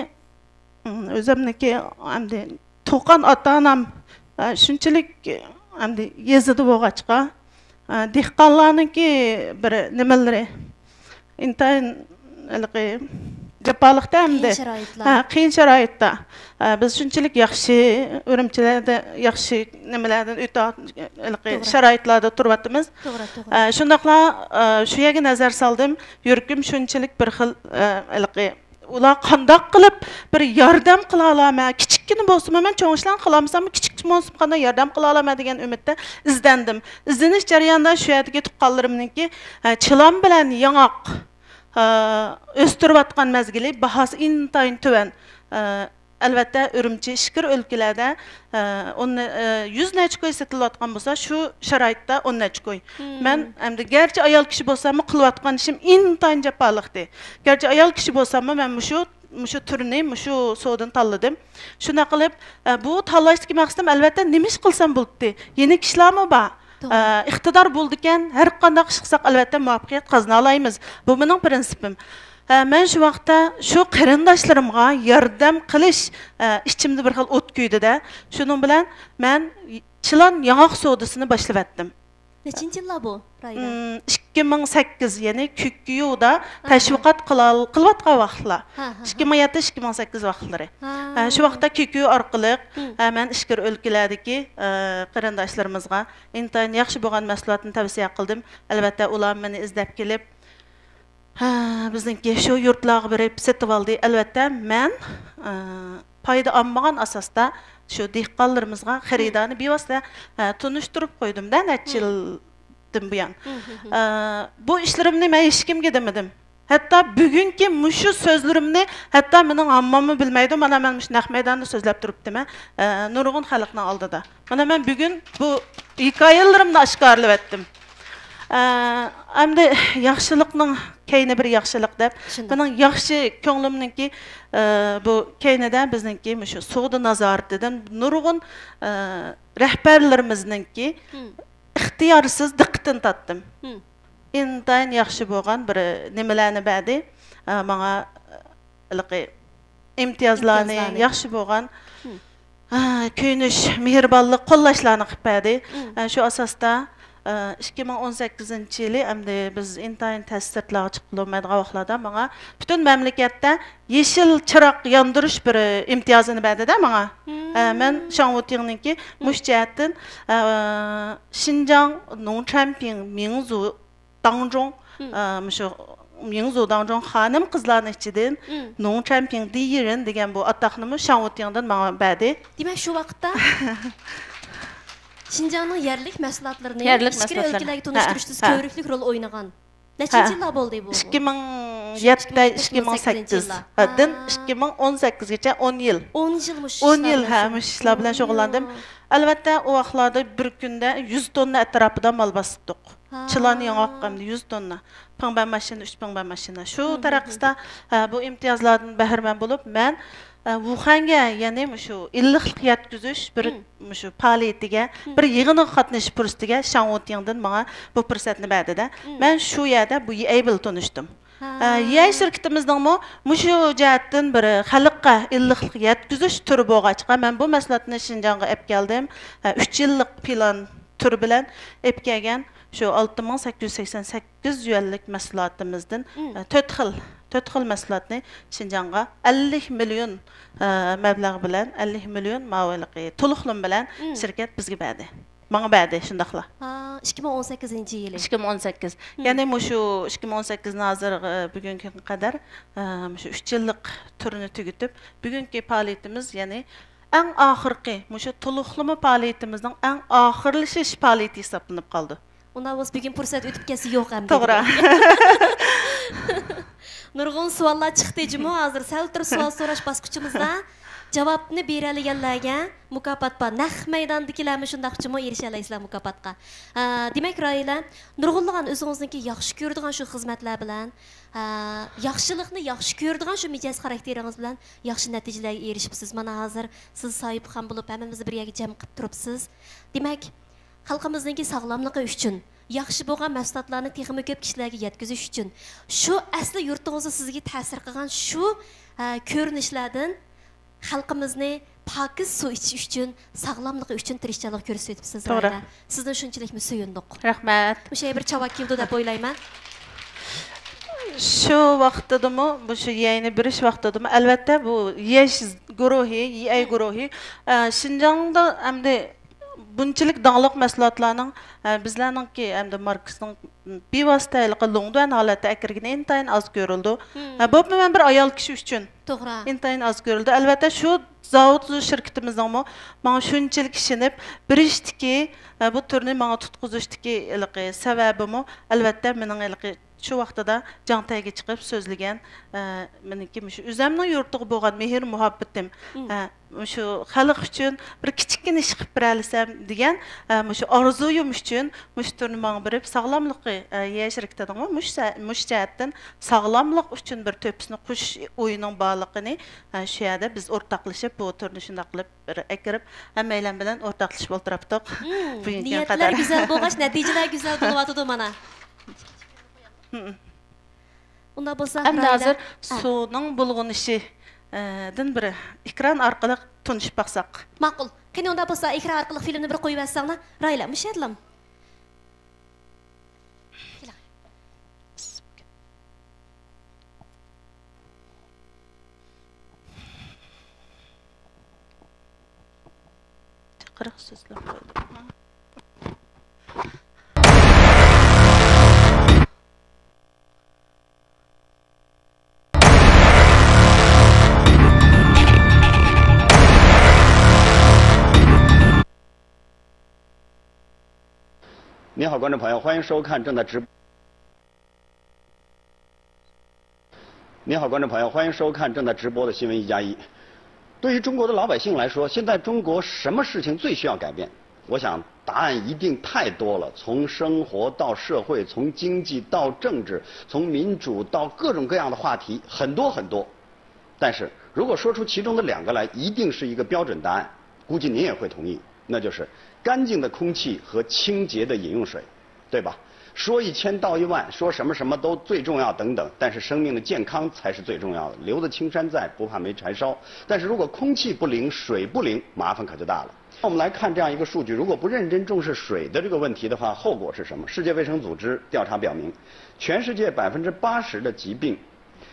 ئۆزۈمنىڭكى ئەمدى تۇغقان ئاتا-ئانام، ئە، شۇنچىلىك، ئەمدى يېزىدا بولغاچقا، ئە، دېھقانلارنىڭكى بىر نېمىلىرى ئىنتايىن ھېلىقى جاپالىقتا ئەمدى. قىيىن شارائىتلار. ھە، قىيىن شارائىتتا. ئە، بىز شۇنچىلىك ياخشى ئۈرۈمچىلەردە ياخشى نېمىلەردىن ئۆتە-، ھېلىقى توغرا. شارائىتلاردا تۇرۇۋاتىمىز. توغرا، توغرا. ئە، شۇنداقلا، ئە، شۇ يەرگە نەزەر سالدىم. يۈرىكىم شۇنچىلىك بىر خىل، ئە، ھېلىقى ئۇلار قانداق قىلىپ بىر ياردەم قىلالامەن، كىچىككىنە بولسىمۇ، مەن چوڭ ئىشلارنى قىلالمىساممۇ، كىچىك بولسىمۇ قانداق ياردەم قىلالامەن دېگەن ئۈمىدتە ئىزدەندىم. ئىزدىنىش جەريانىدا شۇ يەردىكى تۇغقانلىرىمنىڭكى، ئە، چىلان بىلەن ياڭاق، ئە، ئۆستۈرۈۋاتقان مەزگىلى، باھاسى ئىنتايىن تۆۋەن. ئە، ئەلۋەتتە، ئۈرۈمچى، ئىچكىرى ئۆلكىلەردە، ئە، ئون، ئە، يۈز نەچچە كوي سېتىلىۋاتقان بولسا، شۇ شارائىتتا ئون نەچچە كوي. مم. مەن ئەمدى گەرچە ئايال كىشى بولساممۇ، قىلىۋاتقان ئىشىم ئىنتايىن جاپالىقتى. گەرچە ئايال كىشى بولساممۇ، مەن مۇشۇ، مۇشۇ تۈرنى، مۇشۇ سودىنى تاللىدىم. شۇنداق قىلىپ، ئە، بۇ تاللاشتىكى مەقسىتىم، ئەلۋەتتە، نېمە ئىش قىلسام بولاتتى؟ يېنىك ئىشلارمۇ بار. توغرا. ئە، ئىقتىدار بولىدىكەن، ھەر قانداق ئىش قىلساق، ئەلۋەتتە، مۇۋەپپەقىيەت قازىنالايمىز. بۇ مېنىڭ پىرىنسىپىم. ئە، مەن شۇ ۋاقىتتا شۇ قېرىنداشلىرىمغا ياردەم قىلىش، ئە، ئىچىمدە بىر خىل ئوت كۆيدى-دە. شۇنىڭ بىلەن مەن چىلان ياڭاق سودىسىنى باشلىۋەتتىم. نەچچىنچى يىللار بۇ، راھىلە؟ ئىم، ئىككى مىڭ سەككىز، يەنى كۈككۈيۇدا ئاھا. تەشۋىقات قىلال-، قىلىۋاتقان ۋاقىتلار. ھە، ھە، ھە. ئىككى مىڭ يەتتە، ئىككى مىڭ سەككىز ۋاقىتلىرى. ھە. ھە، شۇ ۋاقىتتا كۈككۈي ئارقىلىق، ھە، مەن ئىچكىرى ئۆلكىلەردىكى، ئە، قېرىنداشلىرىمىزغا ئىنتايىن ياخشى بولغان مەھسۇلاتنى تەۋسىيە قىلدىم. ئەلۋەتتە، ئۇلار مېنى ئىزدەپ كېلىپ، ھە، بىزنىڭكى شۇ يۇرتلارغا بېرىپ سېتىۋالدى. ئەلۋەتتە، مەن، ئە، پايدا ئالمىغان ئاساستا شۇ دېھقانلىرىمىزغا خېرىدارنى بىۋاسىتە، ئە، تونۇشتۇرۇپ قويدۇم-دە، نەچچە يىلدىن بۇيان. ئە، بۇ ئىشلىرىمنى مەن ھېچكىمگە دېمىدىم. ھەتتا بۈگۈنكى مۇشۇ سۆزلىرىمنى ھەتتا مېنىڭ ھامماممۇ بىلمەيدۇ. مانا مەن مۇشۇ نەق مەيداندا سۆزلەپ تۇرۇپتىمەن، ئە، نۇرغۇن خەلقنىڭ ئالدىدا. مانا مەن بۈگۈن بۇ ھېكايىلىرىمنى ئاشكارىلىۋەتتىم. ئە، ئەمدى ياخشىلىقنىڭ كەينى بىر ياخشىلىق دەپ، شۇنداق. مېنىڭ ياخشى كۆڭلۈمنىڭكى، ئە، بۇ كەينىدە بىزنىڭكى مۇشۇ سودا نازارىتىدىن نۇرغۇن، ئە، رەھبەرلىرىمىزنىڭكى ئىختىيارسىز دىققىتىنى تارتتىم. ئىنتايىن ياخشى بولغان بىر نېمىلەرنى بەردى. ئە، ماڭا، ھېلىقى ئىمتىيازلارنى، ئىمتىيازلارنى. ياخشى بولغان، ھە، كۆيۈنۈش، مېھرىبانلىق، قوللاشلارنى قىلىپ بەردى. ھە، شۇ ئاساستا، ئە، ئىككى مىڭ ئون سەككىزىنچى يىلى ئەمدى بىز ئىنتايىن تەس سىرتلارغا چىقىپ بولالمايدىغان ۋاقىتلاردا ماڭا پۈتۈن مەملىكەتتە يېشىل چىراغ ياندۇرۇش بىر ئىمتىيازىنى بەردى-دە ماڭا. ھە، مەن شاڭۋۇتىڭنىڭكى مۇشۇ جەھەتتىن، ئە، شىنجاڭ نوڭچەنپىڭ مىڭزۇ داڭجۇڭ، ئە، مۇشۇ مىڭزۇ داڭجۇڭ خانىم قىزلارنىڭ ئىچىدىن نوڭچەنپىڭ دىيىرىن دېگەن بۇ ئاتاقنىمۇ شاڭۋۇتىڭدىن ماڭا بەردى. دېمەك، شۇ ۋاقىتتا شىنجاڭنىڭ يەرلىك مەھسۇلاتلىرىنى يەرلىك ئىچكىرى مەھسۇلاتلار. ئۆلكىلەرگە تونۇشتۇرۇشتا سىز كۆۋرۈكلۈك رول ئوينىغان. نەچچىنچى يىللار بولدى بۇ؟ ئىككى مىڭ يەتتە، ئىككى مىڭ سەككىز. ئىككى مىڭ يەتتە، ئىككى مىڭ سەككىزىنچى يىللار. ھە، دىن ئىككى مىڭ ئون سەككىزگىچە ئون يىل. ئون يىل مۇشۇ ئون يىل، ھە، مۇشۇ ئىشلار بىلەن شۇغۇللاندىم. ئەلۋەتتە، ئۇ ۋاقىتلاردا بىر كۈندە يۈز توننا ئەتراپىدا مال باساتتۇق. چىلان، ياڭاق ھەمدە يۈز توننا. پىڭبە ماشىنا، ئۈچ پىڭبە ماشىنا. شۇ تەرەققىسىدە، ھە، بۇ ئىمتىيازلاردىن بەھرىمەن بولۇپ، مەن، ھە، ۋۇخەنگە، يەنى مۇشۇ ئىللىقلىق يەتكۈزۈش بىر، مۇشۇ پائالىيىتىگە، بىر يىغىنىغا قاتنىشىش پۇرسىتىگە شاڭ ۋۇتىڭدىن ماڭا بۇ پۇرسەتنى بەردى-دە. مەن شۇ يەردە بۇ يىئەي بىلەن تونۇشتۇم. ئە، يىئەي شىركىتىمىزنىڭمۇ مۇشۇ جەھەتتىن بىر خەلققە ئىللىقلىق يەتكۈزۈش تۈرى بولغاچقا، مەن بۇ مەھسۇلاتنى شىنجاڭغا ئەپ كەلدىم. ئە، ئۈچ يىللىق پىلان تۈرى بىلەن ئەپ كەلگەن شۇ ئالتە مىڭ سەككىز يۈز سەكسەن سەككىز يۈەنلىك مەھسۇلاتىمىزدىن، ئە، تۆت خىل، تۆت خىل مەھسۇلاتنى شىنجاڭغا ئەللىك مىليون، ئە، مەبلەغ بىلەن، ئەللىك مىليون ماۋۇ ھېلىقى تولۇقلىما بىلەن شىركەت بىزگە بەردى. ماڭا بەردى، شۇنداقلا. ھا، ئىككى مىڭ ئون سەككىزىنچى يىلى. ئىككى مىڭ ئون سەككىز. يەنى مۇشۇ ئىككى مىڭ ئون سەككىزدىن ھازىر، ئە، بۈگۈنگە قەدەر، ئە، مۇشۇ ئۈچ يىللىق تۈرنى تۈگىتىپ، بۈگۈنكى پائالىيىتىمىز، يەنى ئەڭ ئاخىرقى مۇشۇ تولۇقلىما پائالىيىتىمىزنىڭ ئەڭ ئاخىرلىشىش پائالىيىتى ھېسابلىنىپ قالدى. ئۇنداق بولسا بۈگۈن پۇرسەت ئۆتۈپ كەتسە يوق ئەمدى. توغرا. نۇرغۇن سوئاللار چىقتى جۇمۇ، ھازىر سەل تۇرۇپ سوئال سوراش باسقۇچىمىزدا جاۋابنى بېرەلىگەنلەرگە مۇكاپات بار. نەق مەيداندىكىلەرمۇ شۇنداقچىمۇ ئېرىشەلەيسىلەر مۇكاپاتقا. ئە، دېمەك، راھىلە، نۇرغۇنلىغان ئۆزىڭىزنىڭكى ياخشى كۆرىدىغان شۇ خىزمەتلەر بىلەن، ئە، ياخشىلىقنى ياخشى كۆرىدىغان شۇ مىجەز خاراكتېرىڭىز بىلەن ياخشى نەتىجىلەرگە ئېرىشىپسىز. مانا ھازىر سىز ساھىبخان بولۇپ، ھەممىمىزنى بىر يەرگە جەم قىلىپ تۇرۇپسىز. دېمەك، خەلقىمىزنىڭكى ساغلاملىقى ئۈچۈن، ياخشى بولغان مەھسۇلاتلارنى تېخىمۇ كۆپ كىشىلەرگە يەتكۈزۈش ئۈچۈن، شۇ ئەسلى يۇرتىڭىزدا سىزگە تەسىر قىلغان شۇ، ئە، كۆرۈنۈشلەردىن خەلقىمىزنى پاكىز سۇ ئىچىش ئۈچۈن، ساغلاملىقى ئۈچۈن تىرىشچانلىق كۆرسىتىۋېتىپسىز، توغرا. راھىلە. سىزدىن شۇنچىلىكمۇ سۆيۈندۇق. رەھمەت. مۇشۇ بىر چاۋاك كېلىدۇ دەپ ئويلايمەن. شۇ ۋاقتىدىمۇ، مۇشۇ يەينى بېرىش ۋاقتىدىمۇ، ئەلۋەتتە، بۇ يەش گۇرۇھى، يىئەي گۇرۇھى، ئە، شىنجاڭدا ئەمدى بۇنچىلىك داڭلىق مەھسۇلاتلارنىڭ، ئە، بىزلەرنىڭكى ئەمدى ماركىسىنىڭ بىۋاسىتە ھېلىقى لوڭدۇەن ھالەتتە ئەكىرگىنى ئىنتايىن ئاز كۆرۈلىدۇ. ئە، بولۇپمۇ مەن بىر ئايال كىشى ئۈچۈن توغرا. ئىنتايىن ئاز كۆرۈلىدۇ. ئەلۋەتتە، شۇ زاۋۇت شىركىتىمىزنىڭمۇ ماڭا شۇنچىلىك ئىشىنىپ بېرىشتىكى، ئە، بۇ تۈرنى ماڭا تۇتقۇزۇشتىكى ھېلىقى سەۋەبىمۇ، ئەلۋەتتە، مېنىڭ ھېلىقى شۇ ۋاقتىدا جاڭتەيگە چىقىپ سۆزلىگەن، ئە، مېنىڭكى مۇشۇ ئۆزەمنىڭ يۇرتىغا بولغان مېھىر مۇھەببىتىم، ئە، مۇشۇ خەلق ئۈچۈن بىر كىچىككىنە ئىش قىلىپ بېرەلىسەم دېگەن، ئە، مۇشۇ ئارزۇيۇم ئۈچۈن مۇشۇ تۈرنى ماڭا بېرىپ، ساغلاملىقى، ئە، يەر شىركىتىنىڭمۇ مۇشۇ سە-، مۇشۇ جەھەتتىن ساغلاملىق ئۈچۈن بىر تۆھپىسىنى قوشۇش ئويىنىڭ بارلىقىنى، ئە، شۇ يەردە بىز ئورتاقلىشىپ، بۇ تۈرنى شۇنداق قىلىپ بىر ئەكىرىپ، ھەممەيلەن بىلەن ئورتاقلىشىپ ئولتۇرۇپتۇق. مم، بۈگۈنكى نىيەتلەر قەدەر. گۈزەل بولغاچ، نەتىجىلەر گۈزەل بولۇۋاتىدۇ مانا. مم. ئۇنداق بولسا، ئەمدى راھىلە، ھازىر ھە. سۇنىڭ بۇلغىنىشى، ئە، دىن بىر ئېكران ئارقىلىق تونۇشۇپ باقساق. ماقۇل. قېنى، ئۇنداق بولسا، ئېكران ئارقىلىق فىلىمنى بىر قويۇۋەتسەڭلار. راھىلە، مۇشۇ يەردىلا. قىرىق سۆزلەپ قويدۇم. 您好，观众朋友，欢迎收看正在直播。您好，观众朋友，欢迎收看正在直播的新闻一加一。对于中国的老百姓来说，现在中国什么事情最需要改变？我想答案一定太多了，从生活到社会，从经济到政治，从民主到各种各样的话题，很多很多。但是如果说出其中的两个来，一定是一个标准答案，估计您也会同意，那就是干净的空气和清洁的饮用水。 对吧？说一千道一万，说什么什么都最重要等等，但是生命的健康才是最重要的。留得青山在，不怕没柴烧。但是如果空气不灵，水不灵，麻烦可就大了。我们来看这样一个数据，如果不认真重视水的这个问题的话，后果是什么？世界卫生组织调查表明，全世界百分之八十的疾病，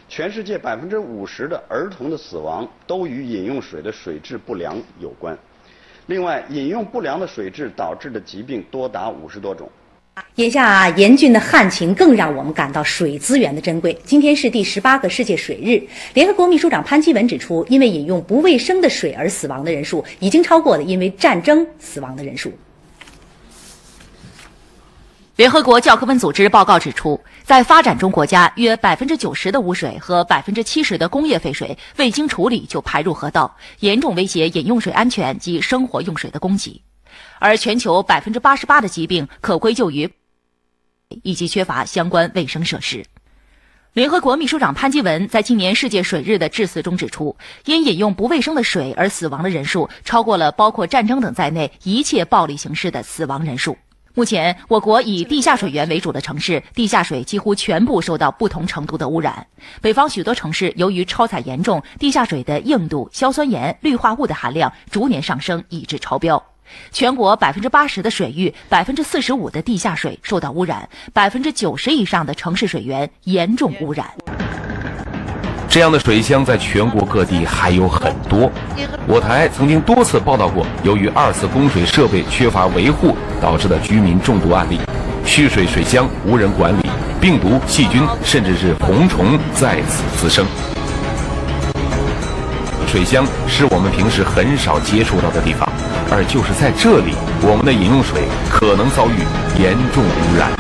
全世界百分之五十的儿童的死亡都与饮用水的水质不良有关。另外，饮用不良的水质导致的疾病多达五十多种。 眼下啊，严峻的旱情更让我们感到水资源的珍贵。今天是第十八个世界水日，联合国秘书长潘基文指出，因为饮用不卫生的水而死亡的人数已经超过了因为战争死亡的人数。联合国教科文组织报告指出，在发展中国家，约百分之九十的污水和百分之七十的工业废水未经处理就排入河道，严重威胁饮用水安全及生活用水的供给。而全球百分之八十八的疾病可归咎于以及缺乏相关卫生设施。联合国秘书长潘基文在今年世界水日的致辞中指出，因饮用不卫生的水而死亡的人数超过了包括战争等在内一切暴力形式的死亡人数。目前，我国以地下水源为主的城市，地下水几乎全部受到不同程度的污染。北方许多城市由于超采严重，地下水的硬度、硝酸盐、氯化物的含量逐年上升，已至超标。全国百分之八十的水域、百分之四十五的地下水受到污染，百分之九十以上的城市水源严重污染。这样的水箱在全国各地还有很多。我台曾经多次报道过，由于二次供水设备缺乏维护导致的居民中毒案例，蓄水水箱无人管理，病毒、细菌甚至是红虫在此滋生。水箱是我们平时很少接触到的地方，而就是在这里，我们的饮用水可能遭遇严重污染。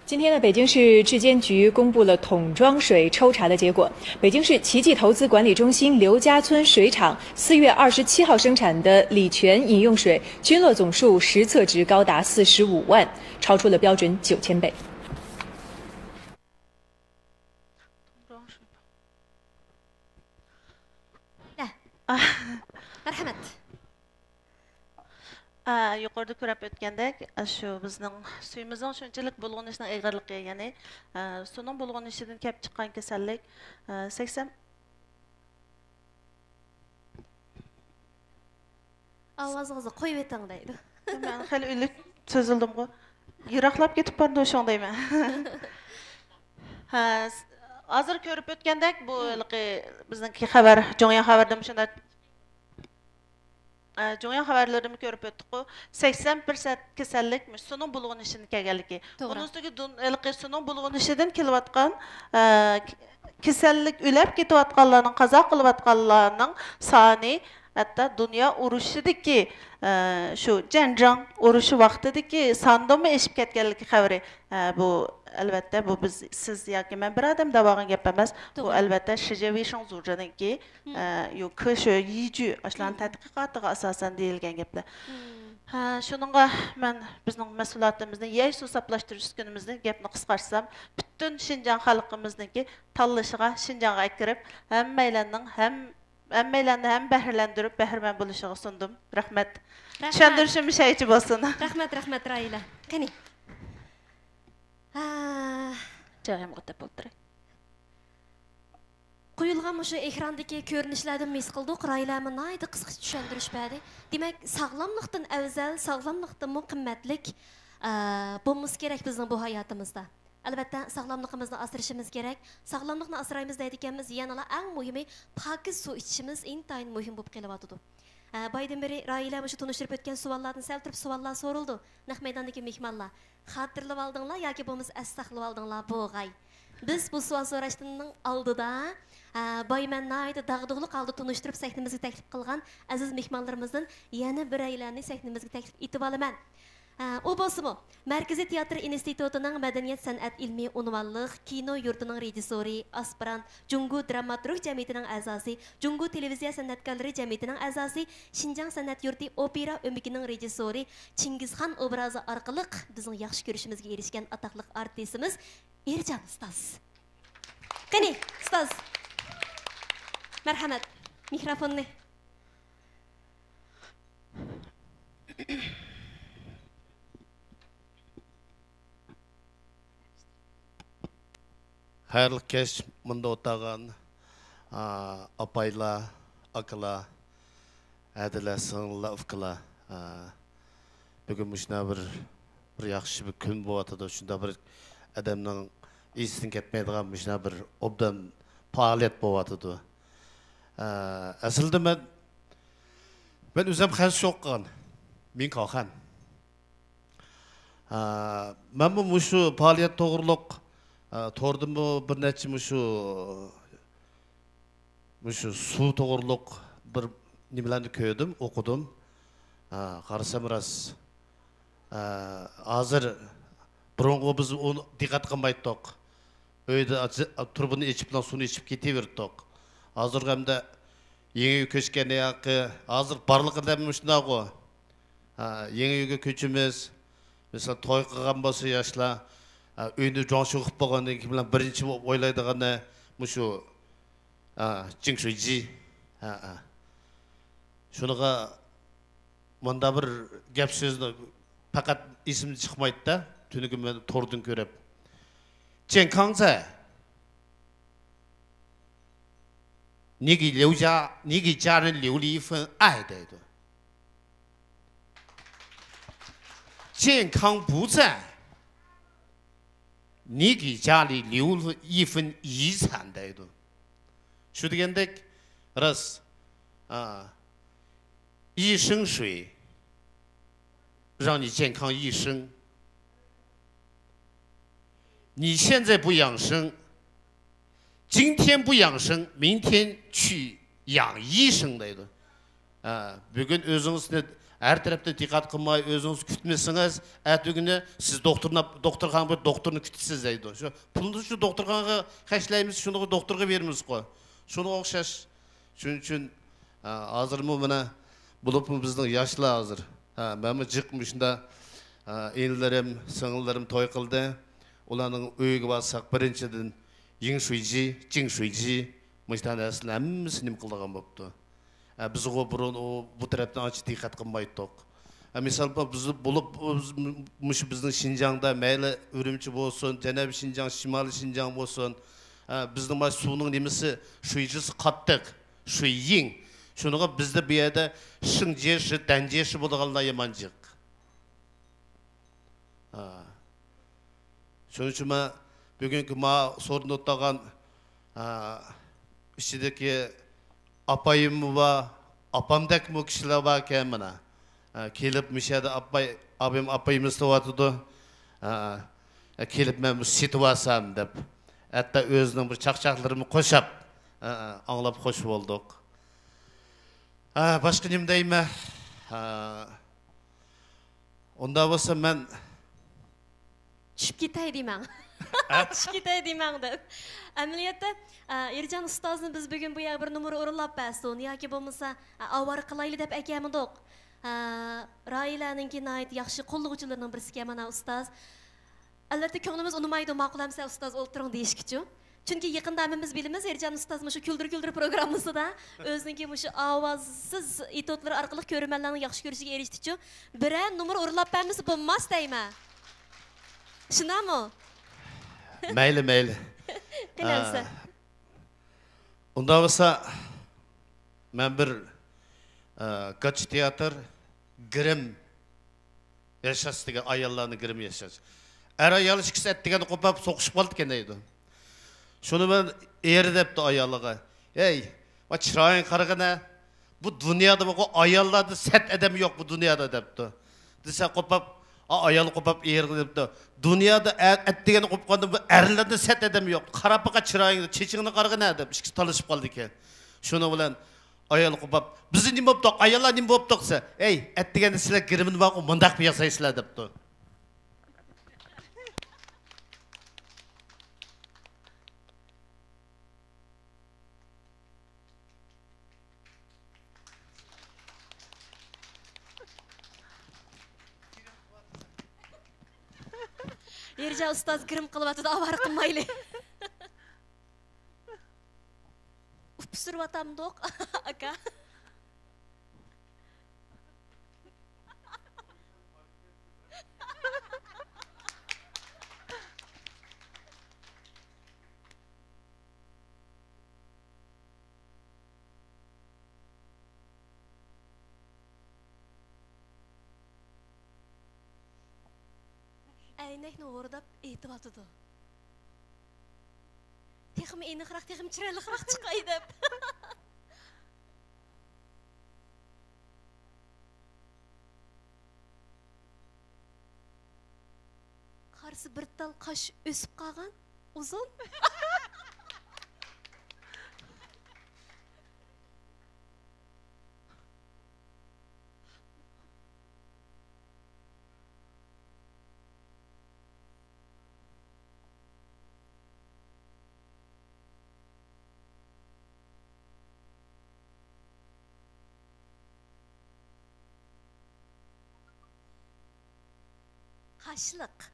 今天呢，北京市质监局公布了桶装水抽查的结果。北京市奇迹投资管理中心刘家村水厂四月二十七号生产的礼泉饮用水均落总数实测值高达四十五万，超出了标准九千倍。 يۇقىرىدا كۆرۈپ ئۆتكەندەك، شۇ بىزنىڭ سۈيىمىزنىڭ شۇنچىلىك بۇلغىنىشنىڭ ئېغىرلىقى، يەنى سۇنىڭ بۇلغىنىشىدىن كەپ چىققان كېسەللىك سەكسەن. ئاۋازىڭىزنى قويۇۋېتىڭ دەيدۇ. مەن خېلى ئۈنلۈك سۆزلىدىمغۇ. يىراقلاپ كېتىپ بارىدۇ شۇڭا دەيمەن. ھە، ھازىر كۆرۈپ ئۆتكەندەك، بۇ ھېلىقى بىزنىڭكى خەۋەر، جۇڭيا خەۋەردىمۇ شۇنداق، جۇڭيا خەۋەرلىرىدىمۇ كۆرۈپ ئۆتتۇققۇ، سەكسەن پىرسەنت كېسەللىك مۇشۇ سۇنىڭ بۇلغىنىشىدىن كەلگەنلىكى. توغرا. بۇنىڭ ئۈستىگە دۇن-، ھېلىقى سۇنىڭ بۇلغىنىشىدىن كېلىۋاتقان، ئە، كېسەللىك، ئۆلۈپ كېتىۋاتقانلارنىڭ، قازا قىلىۋاتقانلارنىڭ سانى ھەتتا دۇنيا ئۇرۇشىدىكى، ئە، شۇ جەنجاڭ ئۇرۇشى ۋاقتىدىكى ساندىنمۇ ئېشىپ كەتكەنلىكى خەۋىرى. ئە، بۇ، ئەلۋەتتە، بۇ بىز، سىز ياكى مەن بىر ئادەم دەۋالغان گەپ ئەمەس. بۇ، توغرا. ئەلۋەتتە، شىجيې ۋېيشىڭ زۇجىنىڭكى، ئە، يۇ كې شۆ يىجۈ ئاشۇلارنىڭ تەتقىقاتىغا ئاساسەن دېيىلگەن گەپلەر. ھە، شۇنىڭغا مەن بىزنىڭ مەھسۇلاتىمىزنى، يەي سۇ ساپلاشتۇرۇش ئۈسكۈنىمىزنى، گەپنى قىسقارتسام، پۈتۈن شىنجاڭ خەلقىمىزنىڭكى تاللىشىغا، شىنجاڭغا ئەكىرىپ، ھەممەيلەننىڭ ھەم، ھەممەيلەننى ھەم بەھرىلەندۈرۈپ، بەھرىمەن بولۇشىغا سۇندۇم. رەھمەت. رەھمەت. چۈشەندۈرۈشۈم مۇشۇ يەرگىچە بولسۇن. رەھمەت، رەھمەت، راھىلە. قېنى. ھە. جايىمغا ئۆتۈپ ئولتۇراي. قويۇلغان مۇشۇ ئېكراندىكى كۆرۈنۈشلەردىن ھېس قىلدۇق، راھىلەمۇ ناھايىتى قىسقىچە چۈشەندۈرۈش بەردى. دېمەك، ساغلاملىقتىن ئەۋزەل، ساغلاملىقتىنمۇ قىممەتلىك، ئە، بولمىسا كېرەك بىزنىڭ بۇ ھاياتىمىزدا. ئەلۋەتتە، ساغلاملىقىمىزنى ئاسرىشىمىز كېرەك. ساغلاملىقنى ئاسرايمىز دەيدىكەنمىز، يەنىلا ئەڭ مۇھىمى پاكىز سۇ ئىچىشىمىز ئىنتايىن مۇھىم بولۇپ قېلىۋاتىدۇ. ئە، بايدىن بېرى راھىلە مۇشۇ تونۇشتۇرۇپ ئۆتكەن سوئاللاردىن سەل تۇرۇپ سوئاللار سورۇلىدۇ. نەق مەيداندىكى مېھمانلار خاتىرىلىۋالدىڭلار ياكى بولمىسا ئەستە ساقلىۋالدىڭلار بوغاي. بىز بۇ سوئال سوراشنىڭ ئالدىدا، ئە، بايمەن ناھايىتى داغدۇغىلىق ھالدا تونۇشتۇرۇپ سەھنىمىزگە تەكلىپ قىلغان ئەزىز مېھمانلىرىمىزدىن يەنە بىرەيلەننى سەھنىمىزگە تەكلىپ ئېتىۋالىمەن. ئە، ئۇ بولسىمۇ، مەركىزىي تىياتىر ئىنستىتۇتىنىڭ مەدەنىيەت سەنئەت ئىلمىي ئۇنۋانلىق كىنو يۇرتىنىڭ رېژىسسورى، ئاسپىرانت، جۇڭگو دراماتورگ جەمئىيىتىنىڭ ئەزاسى، جۇڭگو تېلېۋىزىيە سەنئەتكارلىرى جەمئىيىتىنىڭ ئەزاسى، شىنجاڭ سەنئەت يۇرتى ئوپېرا ئۆمىكىنىڭ رېژىسسورى چىڭگىزخان ئوبرازى ئارقىلىق بىزنىڭ ياخشى كۆرۈشىمىزگە ئېرىشكەن ئاتاقلىق ئارتىسىمىز ئېرجان ئۇستاز. قېنى، ئۇستاز. مەرھەمەت. مىكروفوننى. خەيرلىك كەچ، مۇندا ئولتۇرغان، ئا، ئاپايلار، ئاكىلار، ھەدىلەر، سىڭىللار، ئۇكىلار. ئا، بۈگۈن مۇشۇنداق بىر، بىر ياخشى بىر كۈن بولۇۋاتىدۇ. شۇنداق بىر ئادەمنىڭ ئېسىدىن كەتمەيدىغان مۇشۇنداق بىر ئوبدان پائالىيەت بولۇۋاتىدۇ. ئا، ئەسلىدە مەن، مەن ئۆزۈم خەنزۇچە ئوقۇغان. مىڭ كاۋخەن. ئا، مەنمۇ مۇشۇ پائالىيەت توغرۇلۇق، ئا، توردىمۇ بىر نەچچە مۇشۇ، مۇشۇ سۇ توغرۇلۇق بىر نېمىلەرنى كۆردۈم، ئوقۇدۇم. ئا، قارىسام راست. ئا، ھازىر بۇرۇنقى بىز ئۇنى دىققەت قىلمايتتۇق. ئۆيدە ئاچ-، تۇرۇبىنى ئېچىپلا سۇنى ئىچىپ كېتىۋېرەتتۇق. ھازىرغۇ ئەمدى يېڭى ئۆيگە كۆچكەن ھېلىقى، ھازىر بارلىقىدا مۇشۇنداقغۇ. ھە، يېڭى ئۆيگە كۆچىمىز. مىسال، توي قىلغان بولسا ياشلار، ھە، ئۆينى جۇاڭشۇ قىلىپ بولغاندىن كېيىن بىلەن بىرىنچى بولۇپ ئويلايدىغىنى مۇشۇ، ھە، جىڭ شۇيجى. ھە، ھە. شۇنىڭغا مۇنداق بىر گەپ سۆزنى پەقەت ئېسىمدىن چىقمايتتى، تۈنۈگۈن مەن توردىن كۆرۈپ. 健康在，你给留下，你给家人留了一份爱 دەيدۇ. 健康不在，你给家里留了一份遗产 دەيدۇ. شۇ دېگەندەك راست. 啊，一生水让你健康一生。你现在不养生，今天不养生，明天去养医生 دەيدۇ. ھە، بۈگۈن ئۆزىڭىزنى ھەر تەرەپتىن دىققەت قىلماي، ئۆزىڭىز كۈتمىسىڭىز، ئەتىگۈنى سىز دوختۇرنى، دوختۇرخانىغا بېرىپ دوختۇرنى كۈتىسىز دەيدۇ. شۇ پۇلنى شۇ دوختۇرخانىغا خەجلەيمىز، شۇنىڭغا دوختۇرغا بېرىمىزغۇ. شۇنىڭغا ئوخشاش. شۇنىڭ ئۈچۈن، ھە، ھازىرمۇ مانا، بولۇپمۇ بىزنىڭ ياشلار ھازىر. ھە، مەنمۇ جىق مۇشۇنداق، ھە، ئىنىلىرىم، سىڭىللىرىم توي قىلدى. ئۇلارنىڭ ئۆيىگە بارساق، بىرىنچىدىن، يىڭ شۇيجى، جىڭ شۇيجى، مۇشۇنداق نەرسىلەر ھەممىسى نېمە قىلىدىغان بوپتۇ. ئە، بىزغۇ بۇرۇن ئۇ، بۇ تەرەپتىن ئانچە دىققەت قىلمايتتۇق. ئە، مىسال، بۇ بىز بولۇپ، بۇ بىز، مۇشۇ بىزنىڭ شىنجاڭدا مەيلى ئۈرۈمچى بولسۇن، جەنۇبىي شىنجاڭ، شىمالىي شىنجاڭ بولسۇن، ئە، بىزنىڭ مانا سۇنىڭ نېمىسى، شۇيجىسى قاتتىق، شۇييىڭ. شۇنىڭغا بىزدە بۇ يەردە شىڭجيېشى، دەنجيېشى بولىدىغانلار يامان جىق. ھە. شۇنىڭ ئۈچۈن مەن بۈگۈنكى ما سورۇندا ئولتۇرغان، ھە، ئىچىدىكى ئاپايىممۇ بار، ئاپامدەكمۇ كىشىلەر باركەن مانا. ھە، كېلىپ مۇشۇ يەردە ئاپاي، ئابىم، ئاپايىمىز تۇرۇۋاتىدۇ. ھە، كېلىپ مەن بۇ سېتىۋالسام دەپ، ھەتتا ئۆزىنىڭ بىر چاقچاقلىرىمۇ قوشاپ، ھە، ئاڭلاپ خوش بولدۇق. ھە، باشقا نېمە دەيمەن؟ ھە، ئۇنداق بولسا مەن چۈشۈپ كېتەي دېمەڭ. ھە؟ چۈشۈپ كېتەي دېمەڭ دەپ. ئەمەلىيەتتە، ئە، ئېرجان ئۇستازنى بىز بۈگۈن بۇ يەرگە بىر نومۇر ئورۇنلاپ بەرسۇن ياكى بولمىسا، ئە، ئاۋارە قىلايلى دەپ ئەكەلمىدۇق. ئە، رايىلەرنىڭكى ناھايىتى ياخشى قوللىغۇچىلىرىنىڭ بىرسىكەن مانا ئۇستاز. ئەلۋەتتە، كۆڭلىمىز ئۇنىمايدۇ، ماقۇل ئەمسە ئۇستاز ئولتۇرۇڭ دېيىشكىچۇ. چۈنكى يېقىندا ھەممىمىز بىلىمىز، ئېرجان ئۇستاز مۇشۇ كۈلدۈر كۈلدۈر پروگراممىسىدا ئۆزىنىڭكى مۇشۇ ئاۋازسىز ئېتيۇدلىرى ئارقىلىق كۆرۈرمەنلەرنىڭ ياخشى كۆرۈشىگە ئېرىشتىچۇ. بىرەر نومۇر ئورۇنلاپ بەرمىسە بولماس دەيمەن. شۇنداقمۇ؟ مەيلى، مەيلى. قېنى ئەمسە. ئۇنداق بولسا، مەن بىر، ئە، گاچا تىياتىر، گىرىم ياشاش دېگەن، ئاياللارنىڭ گىرىم ياشاش. ئەر ئايال ئىككىسى ئەتىگەندە قوپاپ سوقۇشۇپ قالىدىكەن دەيدۇ. شۇنى مەن ئېرى دەپتۇ ئايالىغا. ھەي، ما چىرايىڭغا قارىغىنە. بۇ دۇنيادا بۇ ئاياللاردىن سەت ئادەم يوق بۇ دۇنيادا دەپتۇ. دېسە قوپاپ، ئا، ئايال قوپاپ ئېرىگە دەپتۇ. دۇنيادا ئە-، ئەتىگەندە قوپقاندا بۇ ئەرلەردىن سەت ئادەم يوق. قاراپ باقا چىرايىڭنى، چېچىڭنى قارىغىنە دەپ ئىككىسى تالىشىپ قالىدىكەن. شۇنىڭ بىلەن ئايال قوپاپ، بىزدە نېمە بوپتۇق؟ ئاياللار نېمە بوپتۇق دېسە، ھەي، ئەتىگەندە سىلەر گىرىمىنى بارغۇ مۇنداق ياسايسىلەر دەپتۇ. ئېرجان ئۇستاز گىرىم قىلىۋاتىدۇ، ئاۋارە قىلمايلى. ئۇپسۇرۇۋاتامدۇق، ئاكا؟ ئەينەكنى ھورداپ ئېيتىۋاتىدۇ. تېخىمۇ ئېنىقراق، تېخىمۇ چىرايلىقراق چىقاي دەپ. قارىسا بىر تال قاش ئۆسۈپ قالغان، ئۇزۇن. قاشلىق.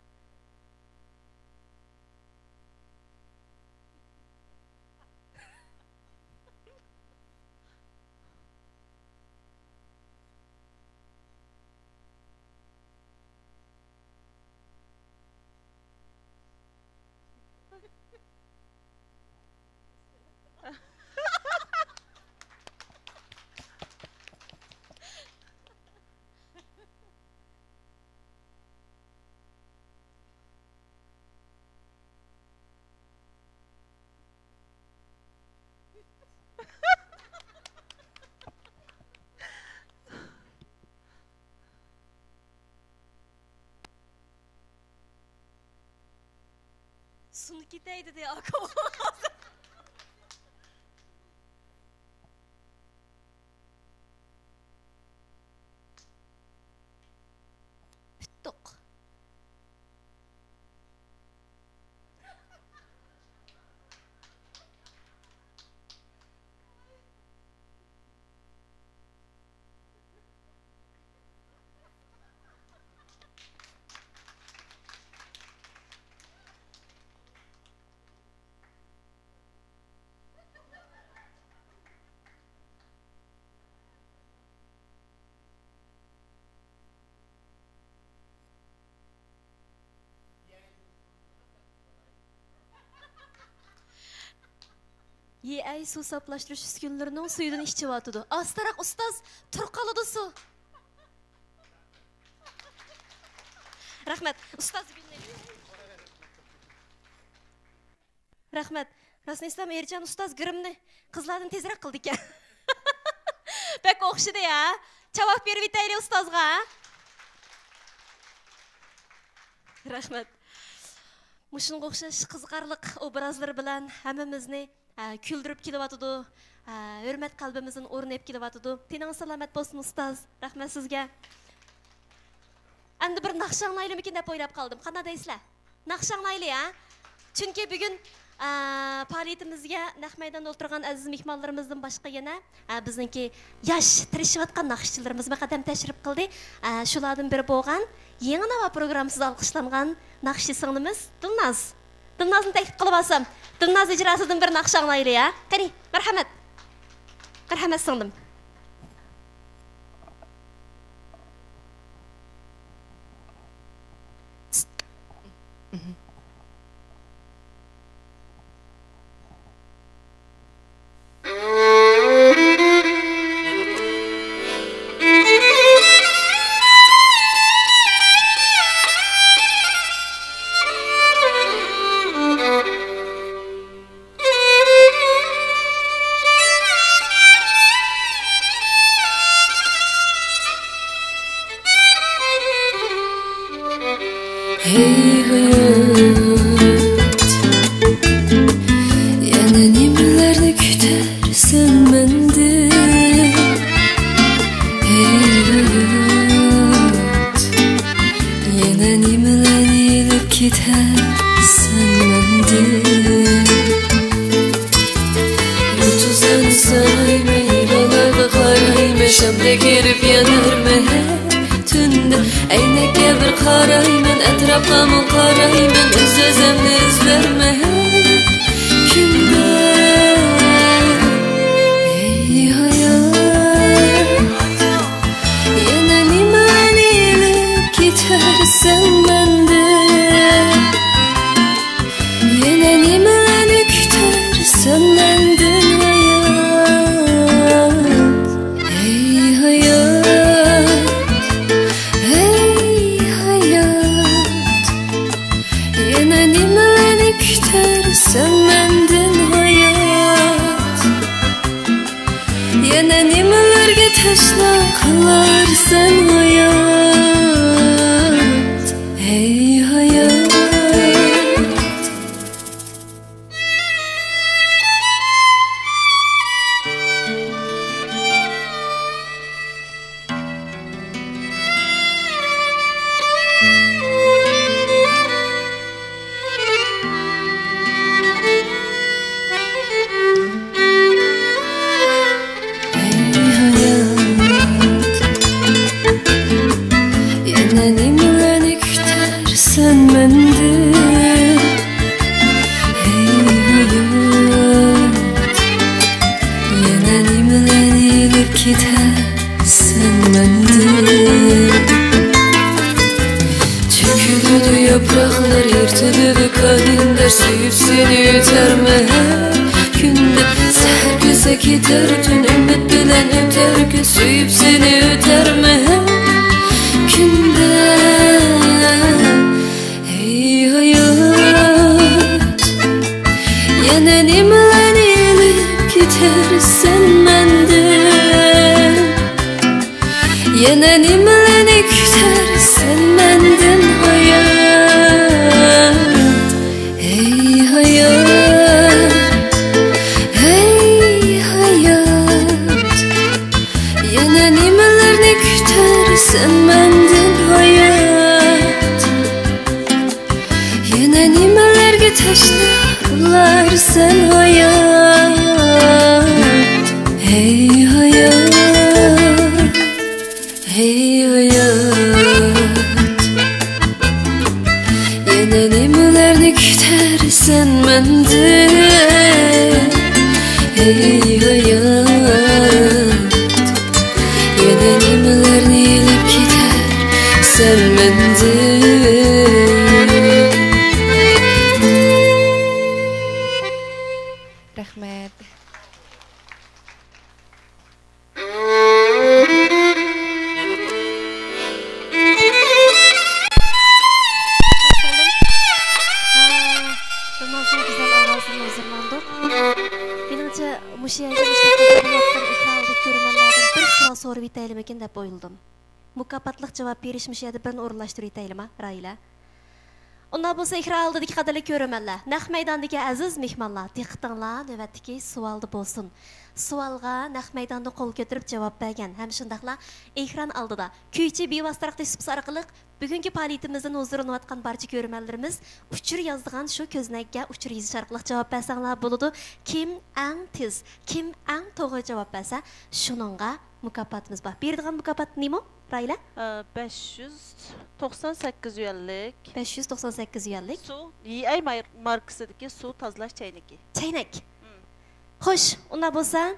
سۇنۇپ كېتەي دېدى ئاكا. پۈتتۇق. يېئەي سۇ ساپلاشتۇرۇش ئۈسكۈنىلىرىنىڭ سۈيىدىن ئىچىۋاتىدۇ. ئاستىراق ئۇستاز، تۇرۇپ قالىدۇ سۇ. رەھمەت، ئۇستاز. رەھمەت. راستىنى ئېيتسام، ئېرجان ئۇستاز گىرىمنى قىزلاردىن تېزرەك قىلدىكەن. بەك ئوخشىدى ھە. چاۋاك بېرىۋېتەيلى ئۇستازغا. رەھمەت. مۇشۇنىڭغا ئوخشاش قىزىقارلىق ئوبرازلىرى بىلەن ھەممىمىزنى، ئە، كۈلدۈرۈپ كېلىۋاتىدۇ. ئە، ھۆرمەت قەلبىمىزدىن ئورۇن ئېلىپ كېلىۋاتىدۇ. تېنىڭىز سالامەت بولسۇن ئۇستاز. رەھمەت سىزگە. ئەمدى بىر ناخشا ئاڭلايلىمىكىن دەپ ئويلاپ قالدىم. قانداق دەيسىلەر؟ ناخشا ئاڭلايلى ھە. چۈنكى بۈگۈن، ئە، پائالىيىتىمىزگە نەق مەيداندا ئولتۇرغان ئەزىز مېھمانلىرىمىزدىن باشقا يەنە، ئە، بىزنىڭكى ياش تىرىشىۋاتقان ناخشىچىلىرىمىزمۇ قەدەم تەشرىپ قىلدى. ئە، شۇلاردىن بىرى بولغان يېڭى ناۋا پروگراممىسىدا ئالقىشلانغان ناخشىچى سىڭلىمىز دىلناز. دىلنازنى تەكلىپ قىلىۋالسام، دىلناز ئىجراسىدىن بىر ناخشا ئاڭلايلى ھە. قېنى، مەرھەمەت. مەرھەمەت سىڭلىم. ھەي ھايات، يەنە نېمىلەرنى كۈتەرسەن مەندىن؟ ھەي ھايات، يەنە نېمىلەرنى ئېلىپ كېتەرسەن مەندىن؟ يۇلتۇزلارنى سارايمەن، يىلانلارغا قارايمەن، شامدەك ئېرىپ يانارمەن ھەر تۈندە. ئەينەككە بىر قارايمەن، ئەتراپقىمۇ قارايمەن، ئۆز-ئۆزۈمنى ئىزدەرمەن ھەر كۈندە. ھەي ھايات، يەنە نېمىلەرنى ئېلىپ كېتەرسەن مەندىن؟ يەنە نېمىلەرنى كۈتەرسەن مەندىن ھايات؟ ھەي ھايات، ھەي ھايات، يەنە نېمىلەرنى كۈتەرسەن مەندىن ھايات؟ يەنە نېمىلەرگە تەشنا قىلارسەن ھايات؟ ھەي ھايات. سۆيۈپ سېنى ئۆتەرمەن ھەر كۈندە، سەھەر كىرسە كېتەر تۈن، ئۈمىد بىلەن ئۆتەر كۈن، سۆيۈپ سېنى ئۆتەرمەن ھەر كۈندە. ھەي ھايات، يەنە نېمىلەرنى ئېلىپ كېتەرسەن مەندىن؟ يەنە نېمىلەرنى كۈتەرسەن مەندىن ھايات؟ ھەي ھايات، ھەي ھايات، يەنە نېمىلەرنى كۈتەرسەن مەندىن ھايات؟ يەنە نېمىلەرگە تەشنا بولارسەن ھايات؟ ھەي ھايات، ھەي ھايات، يەنە نېمىلەرنى كۈتەرسەن مەندىن؟ ھەي ھايات، يەنە نېمىلەرنى ئېلىپ كېتەرسەن مەندىن؟ رەھمەت. بىرنازنىڭ گۈزەل ئاۋازىدىن ھۇزۇرلاندۇق. مېنىڭچە، مۇشۇ يەردە مۇشۇنداق بولۇۋاتقان ئېكران ئالدىدىكى كۆرۈرمەنلەردىن بىر سوئال سورىۋېتەيلىمىكىن دەپ ئويلىدىم. مۇكاپاتلىق جاۋاب بېرىش مۇشۇ يەردە بىرنى ئورۇنلاشتۇرۇۋېتەيلىما، راھىلە؟ ئۇنداق بولسا، ئېكران ئالدىدىكى قەدىرلىك كۆرۈرمەنلەر، نەق مەيداندىكى ئەزىز مېھمانلار، دىققىتىڭلار نۆۋەتتىكى سوئالدا بولسۇن. سوئالغا نەق مەيداندا قول كۆتۈرۈپ جاۋاب بەرگەن ھەم شۇنداقلا ئېكران ئالدىدا كۈيچى بىۋاسىتە تارقىتىش سۇپىسى ئارقىلىق بۈگۈنكى پائالىيىتىمىزدىن ھۇزۇرلىنىۋاتقان بارچە كۆرۈرمەنلىرىمىز ئۇچۇر يازىدىغان شۇ كۆزنەككە ئۇچۇر يېزىش ئارقىلىق جاۋاب بەرسەڭلار بولىدۇ. كىم ئەڭ تېز، كىم ئەڭ توغرا جاۋاب بەرسە، شۇنىڭغا مۇكاپاتىمىز بار. بېرىدىغان مۇكاپات نېمە، راھىلە؟ ئە، بەش يۈز توقسان سەككىز يۈەنلىك. بەش يۈز توقسان سەككىز يۈەنلىك. سۇ، يىئەي مار-، ماركىسىدىكى سۇ تازىلاش چەينىكى. چەينەك. مم. خوش، ئۇنداق بولسا،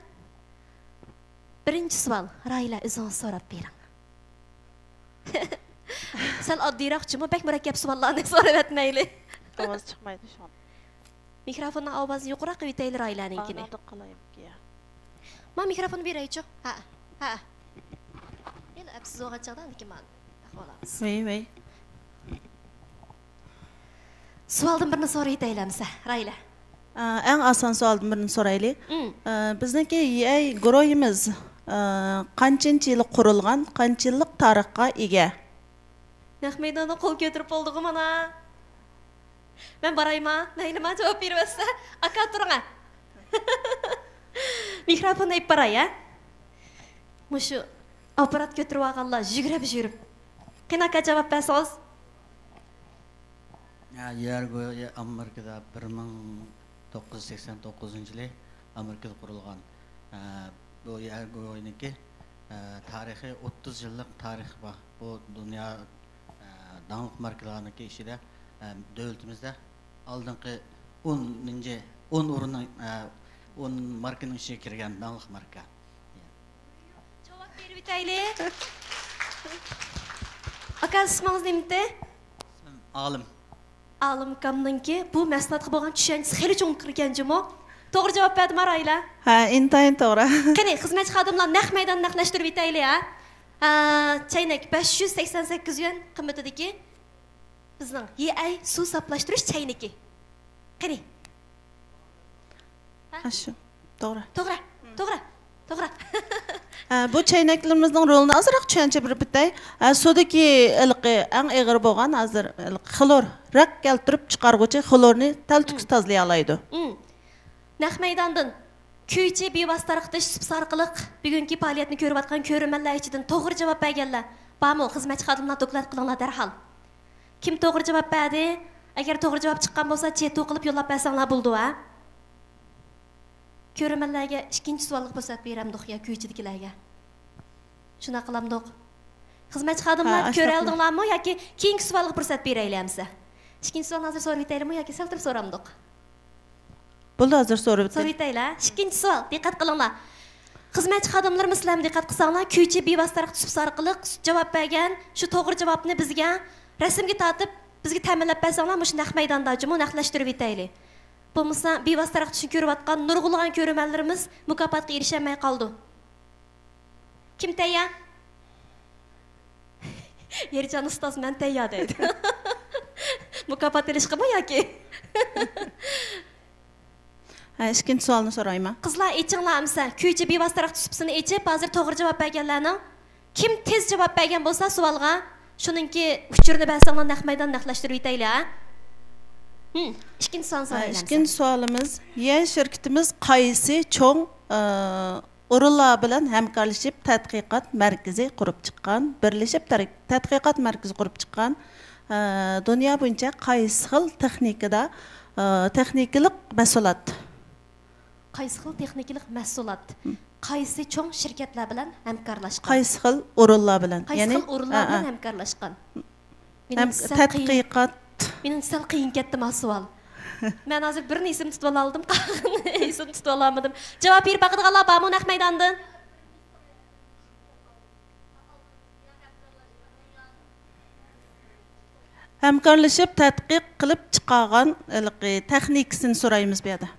بىرىنچى سوئال، راھىلە، ئۆزىڭىز سوراپ بېرىڭ. سەل ئاددىيراق جۇمۇ، بەك مۇرەككەپ سوئاللارنى سوراۋەتمەيلى. ئاۋاز چىقمايدۇ شۇڭا. مىكروفوننىڭ ئاۋازىنى يۇقىرىراق قويۇۋېتەيلى راھىلەنىڭكىنى. ئانادا قالايمىكىن يا. ما مىكروفوننى بېرەيچۇ. ھە، ھە. يەنە ئەپسىز بولغان چاغدا ئاندىكىن مانا ئەھۋال ئالىمىز. ۋەي، ۋەي. سوئالدىن بىرنى سورىۋېتەيلى ئەمسە، راھىلە. ئە، ئەڭ ئاسان سوئالدىن بىرنى سورايلى. مم. ئە، بىزنىڭكى يىئەي گۇرۇھىمىز، ئە، قانچىنچى يىلى قۇرۇلغان، قانچە يىللىق تارىخقا ئىگە؟ نەق مەيداندا قول كۆتۈرۈپ بولدىغۇ مانا. مەن بارايما؟ مەيلىما، جاۋاب بېرىۋەتسە. ئاكا، تۇرۇڭە. مىكروفوننى ئېلىپ باراي، ھە؟ مۇشۇ ئاپپارات كۆتۈرۈۋالغانلار يۈگۈرۈپ يۈگۈرۈپ. قېنى ئاكا، جاۋاب بەرسىڭىز. ھە، يەر گۇرۇھى ئامېرىكىدا بىر مىڭ توققۇز يۈز سەكسەن توققۇزىنچى يىلى ئامېرىكىدا قۇرۇلغان. ھە، بۇ يەر گۇرۇھىنىڭكى، ھە، تارىخى ئوتتۇز يىللىق تارىخى بار. بۇ دۇنيا، ھە، داڭلىق ماركىلارنىڭكى ئىچىدە، ھە، دۆلىتىمىزدە ئالدىنقى ئونىنچى، ئون ئورۇننىڭ، ھە، ئون ماركىنىڭ ئىچىگە كىرگەن داڭلىق ماركا. جاۋاب بېرىۋېتەيلى. ئاكا، ئىسمىڭىز نېمىتى؟ ئىسمىم ئالىم. ئالىم ئاكامنىڭكى بۇ مەھسۇلاتقا بولغان چۈشەنچىسى خېلى چوڭقۇر ئىكەن جۇمۇ. توغرا جاۋاب بەردىمۇ، راھىلە؟ ھە، ئىنتايىن توغرا. قېنى، خىزمەتچى خادىملار، نەق مەيداننى نەقلەشتۈرۈۋېتەيلى، ھە؟ ئە، چەينەك، بەش يۈز سەكسەن سەككىز يۈەن قىممىتىدىكى بىزنىڭ يىئەي سۇ ساپلاشتۇرۇش چەينىكى. قېنى؟ ھە؟ ئاشۇ. توغرا. توغرا. توغرا. توغرا. ھە، بۇ چەينەكلىرىمىزنىڭ رولىنى ئازراق چۈشەنچە بېرىپ ئۆتەي. ھە، سۇدىكى ھېلىقى ئەڭ ئېغىر بولغان ھازىر ھېلىقى خلور، راك كەلتۈرۈپ چىقارغۇچى خلورنى تەلتۆكۈس مم. تازىلىيالايدۇ. مم. نەق مەيداندىن كۈيچى بىۋاسىتە تارقىتىش سۇپىسى ئارقىلىق بۈگۈنكى پائالىيەتنى كۆرۈۋاتقان كۆرۈرمەنلەر ئىچىدىن توغرا جاۋاب بەرگەنلەر بارمۇ؟ خىزمەتچى خادىملار دوكلات قىلىڭلار دەرھال. كىم توغرا جاۋاب بەردى؟ ئەگەر توغرا جاۋاب چىققان بولسا، چېتى قىلىپ يوللاپ بەرسەڭلار بولىدۇ، ھە؟ كۆرۈرمەنلەرگە ئىككىنچى سوئالغا پۇرسەت بېرەمدۇق يا كۈيچىدىكىلەرگە؟ شۇنداق قىلامدۇق. خىزمەتچى خادىملار، ھە، ئەستەغپۇرۇللا. كۆرەلدىڭلارمۇ ياكى كېيىنكى سوئالغا پۇرسەت بېرەيلى ئەمسە؟ ئىككىنچى سوئالنى ھازىر سورىۋېتەيلىمۇ ياكى سەل تۇرۇپ سورامدۇق؟ بولدى، ھازىر سورىۋېتىڭ. سورىۋېتەيلى. ئىككىنچى سوئال، دىققەت قىلىڭلار. خىزمەتچى خادىملىرىمىز، سىلەرمۇ دىققەت قىلساڭلار، كۈيچى بىۋاسىتە تارقىتىش سۇپىسى ئارقىلىق جاۋاب بەرگەن شۇ توغرا جاۋابنى بىزگە رەسىمگە تارتىپ بىزگە تەمىنلەپ بەرسەڭلار، مۇشۇ نەق مەيداندا جۇمۇ نەقلەشتۈرۈۋېتەيلى. بولمىسا بىۋاسىتە تەرەققىي چۈشنى كۆرۈۋاتقان نۇرغۇنلىغان كۆرۈرمەنلىرىمىز مۇكاپاتقا ئېرىشەلمەي قالىدۇ. كىم تەييار؟ يېرىجان ئۇستاز، مەن تەييار دەيدۇ. مۇكاپات ئېلىشقىمۇ ياكى؟ ھە، ئىككىنچى سوئالنى سورايمەن. قىزلار، ئېچىڭلار ئەمسە. كۈيچى بىۋاسىتە تەرەققىي سۇپىسىنى ئېچىپ، ھازىر توغرا جاۋاب بەرگەنلەرنىڭ، كىم تېز جاۋاب بەرگەن بولسا سوئالغا، شۇنىڭكى ئۇچۇرىنى بەرسەڭلار، نەق مەيدان نەقلەشتۈرۈۋېتەيلى، ھە؟ ھىم، ئىككىنچى سوئالنى ھە، سورايلى ئەمسە. ئىككىنچى سوئالىمىز، يەر شىركىتىمىز قايسى چوڭ، ئە، ئورۇنلار بىلەن ھەمكارلىشىپ تەتقىقات مەركىزى قۇرۇپ چىققان، بىرلىشىپ تەر-، تەتقىقات مەركىزى قۇرۇپ چىققان، ئە، دۇنيا بويىچە قايسى خىل تېخنىكىدا، ئە، تېخنىكىلىق مەھسۇلات؟ قايسى خىل تېخنىكىلىق مەھسۇلات؟ م. قايسى چوڭ شىركەتلەر بىلەن ھەمكارلاشقان؟ قايسى خىل ئورۇنلار بىلەن؟ قايسى يەنى، خىل ئورۇنلار ئە، بىلەن ئە. ھەمكارلاشقان؟ مېنىڭ ھەم سەل قىيىن، تەتقىقات. مېنىڭ سەل قىيىن كەتتى ما سوئال. مەن ھازىر بىرنى ئېسىمدە تۇتۇۋالالىدىم، قالغىنىنى ئېسىمدە تۇتۇۋالالمىدىم. جاۋاب بېرىپ باقىدىغانلار بارمۇ نەق مەيداندىن؟ ھەمكارلىشىپ تەتقىق قىلىپ چىقارغان ھېلىقى تېخنىكىسىنى سورايمىز بۇ يەردە.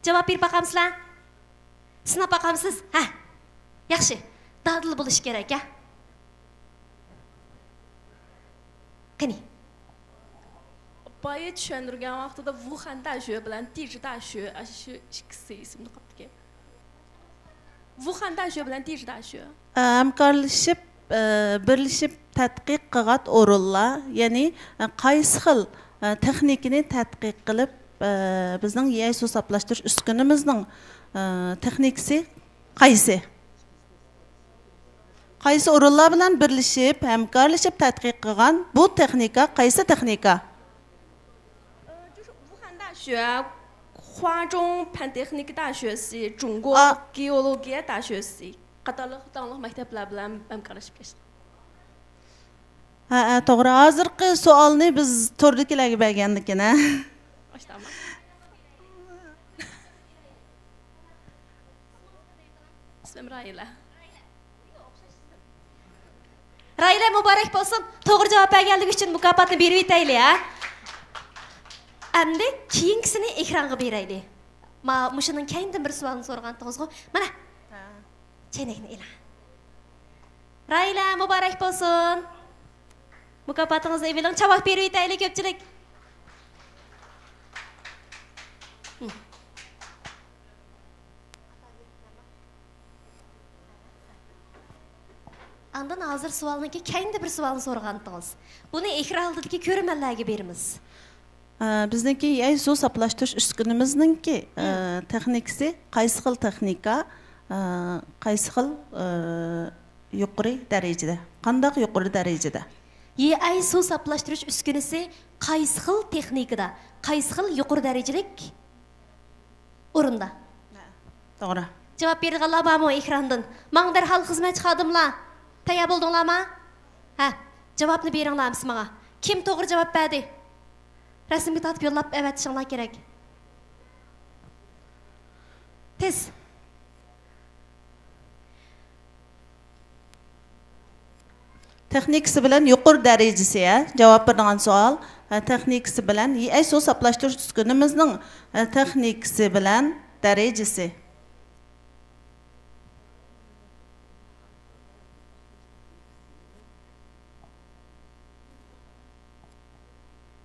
جاۋاب بېرىپ باقامسىلەر؟ سىناپ باقامسىز؟ ھە. ياخشى. دادىل بولۇش كېرەك، ھە؟ قېنى؟ بايا چۈشەندۈرگەن ۋاقتىدا ۋۇخەن داشۆ بىلەن تىژى داشۆ، ئاشۇ ئىككىسى ئېسىمدە قاپتىكەن. ۋۇخەن داشۆ بىلەن تىژى داشۆ. ھەمكارلىشىپ، بىرلىشىپ تەتقىق قىلغان ئورۇنلار، يەنى قايسى خىل تېخنىكىنى تەتقىق قىلىپ، بىزنىڭ يەر سۇ ساپلاشتۇرۇش ئۈسكۈنىمىزنىڭ تېخنىكىسى قايسى؟ قايسى ئورۇنلار بىلەن بىرلىشىپ، ھەمكارلىشىپ تەتقىق قىلغان بۇ تېخنىكا قايسى تېخنىكا؟ 就是武汉大学、华中盘tech尼克大学系、中国 ئا- 格罗吉亚大学系 قاتارلىق داڭلىق مەكتەپلەر بىلەن ھەمكارلىشىپ كەچتۇق. ھەئە، توغرا. ھازىرقى سوئالنى بىز توردىكىلەرگە بەرگەندىكىن، ھە؟ ئىسمىم راھىلە. راھىلە، مۇبارەك بولسۇن، توغرا جاۋاب بەرگەنلىكى ئۈچۈن مۇكاپاتنى بېرىۋېتەيلى، ھە. ئەمدى كېيىنكىسىنى ئېكرانغا بېرەيلى. ما، مۇشۇنىڭ كەينىدىن بىر سوئالنى سورىغانتىڭىزغۇ؟ مانا. چەينەكنى ئېلىڭ. راھىلە، مۇبارەك بولسۇن. مۇكاپاتىڭىزنى ئېلىۋېلىڭ، چاۋاك بېرىۋېتەيلى كۆپچىلىك. ئاندىن ھازىر سوئالنىڭكى كەينىدە بىر سوئالنى سورىغانتىڭىز. بۇنى ئېكران ئالدىدىكى كۆرۈرمەنلەرگە بېرىمىز. بىزنىڭكى يەر سۇ ساپلاشتۇرۇش ئۈسكۈنىمىزنىڭكى تېخنىكىسى قايسى خىل تېخنىكا، قايسى خىل يۇقىرى دەرىجىدە، قانداق يۇقىرى دەرىجىدە؟ يەر سۇ ساپلاشتۇرۇش ئۈسكۈنىسى قايسى خىل تېخنىكىدا، قايسى خىل يۇقىرى دەرىجىلىك ئورۇندا. توغرا. جاۋاب بېرىدىغانلار بارمۇ ئېكراندىن؟ ماڭا دەرھال خىزمەتچى خادىملار. تەييار بولدۇڭلارمۇ؟ ھە. جاۋابنى بېرىڭلار ئەمسە ماڭا. كىم توغرا جاۋاب بەردى؟ رەسىمگە تارتىپ يوللاپ ئەۋەتىشىڭلار كېرەك. تېز. تېخنىكىسى بىلەن يۇقىرى دەرىجىسى، ھە، جاۋاب بېرىدىغان سوئال. ھە، تېخنىكىسى بىلەن، ھە، سۇ ساپلاشتۇرۇش ئۈسكۈنىمىزنىڭ، ھە، تېخنىكىسى بىلەن دەرىجىسى.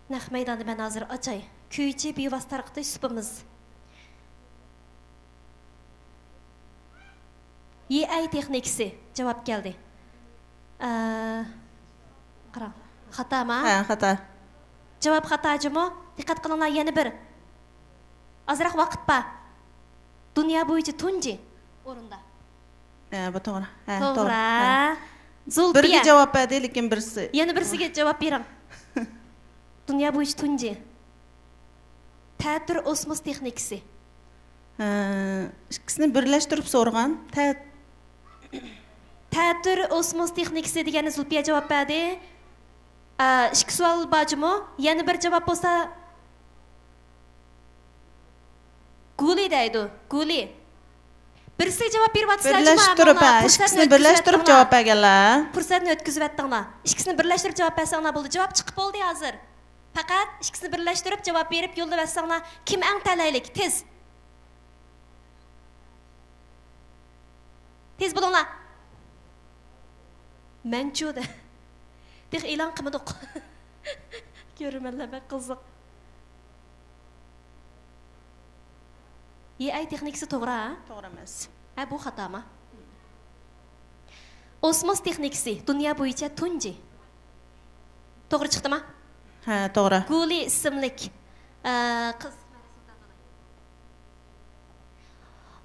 نەق مەيداندا مەن ھازىر ئاچاي. كۈيچى بىۋاسىتە تارقىتىش سۇپىمىز. يىئەي تېخنىكىسى جاۋاب كەلدى. ئە، قاراڭ، خاتاما؟ ھە، خاتا. جاۋاب خاتا جۇمۇ. دىققەت قىلىڭلار، يەنە بىر. ئازراق ۋاقىت بار. دۇنيا بويىچە تۇنجى ئورۇندا. ھە، بۇ توغرا. ھە، توغرا. ھە. زۇلپىيە. بىرىگە جاۋاب بەردى، لېكىن بىرسى. يەنە بىرسىگە جاۋاب بېرىڭ. دۇنيا بويىچە تۇنجى. تەتۈر ئوسموس تېخنىكىسى. ھە، ئىككىسىنى بىرلەشتۈرۈپ سورىغان. تە- تەتۈر ئوسموس تېخنىكىسى دېگەننى زۇلپىيە جاۋاب بەردى. ئە، ئىككى سوئال بار جۇمۇ. يەنە بىر جاۋاب بولسا، گۇلى دەيدۇ، گۇلى. بىرسىگە جاۋاب بېرىۋاتىسىلەر، جۇما، بىرلەشتۈرۈپ، مانا، ھە، پۇرسەتنى ئىككىسىنى بىرلەشتۈرۈپ ئۆتكۈزۈۋەتتىڭلار. جاۋاب بەرگەنلەر. پۇرسەتنى ئۆتكۈزۈۋەتتىڭلار. ئىككىسىنى بىرلەشتۈرۈپ جاۋاب بەرسەڭلار بولدى. جاۋاب چىقىپ بولدى ھازىر. پەقەت ئىككىسىنى بىرلەشتۈرۈپ جاۋاب بېرىپ يوللىۋەتسەڭلار. كىم ئەڭ تەلەيلىك؟ تېز. تېز بولۇڭلار. مەنچۇ دە. تېخى ئېلان قىلمىدۇق. كۆرۈرمەنلەر بەك قىزىق. يېئەي تېخنىكىسى توغرا، ھە؟ توغرا ئەمەس. ھە، بۇ خاتامۇ؟ ئوسموس تېخنىكىسى دۇنيا بويىچە تۇنجى. توغرا چىقتىما؟ ھە، توغرا. گۇلى ئىسىملىك، ئە، قىز.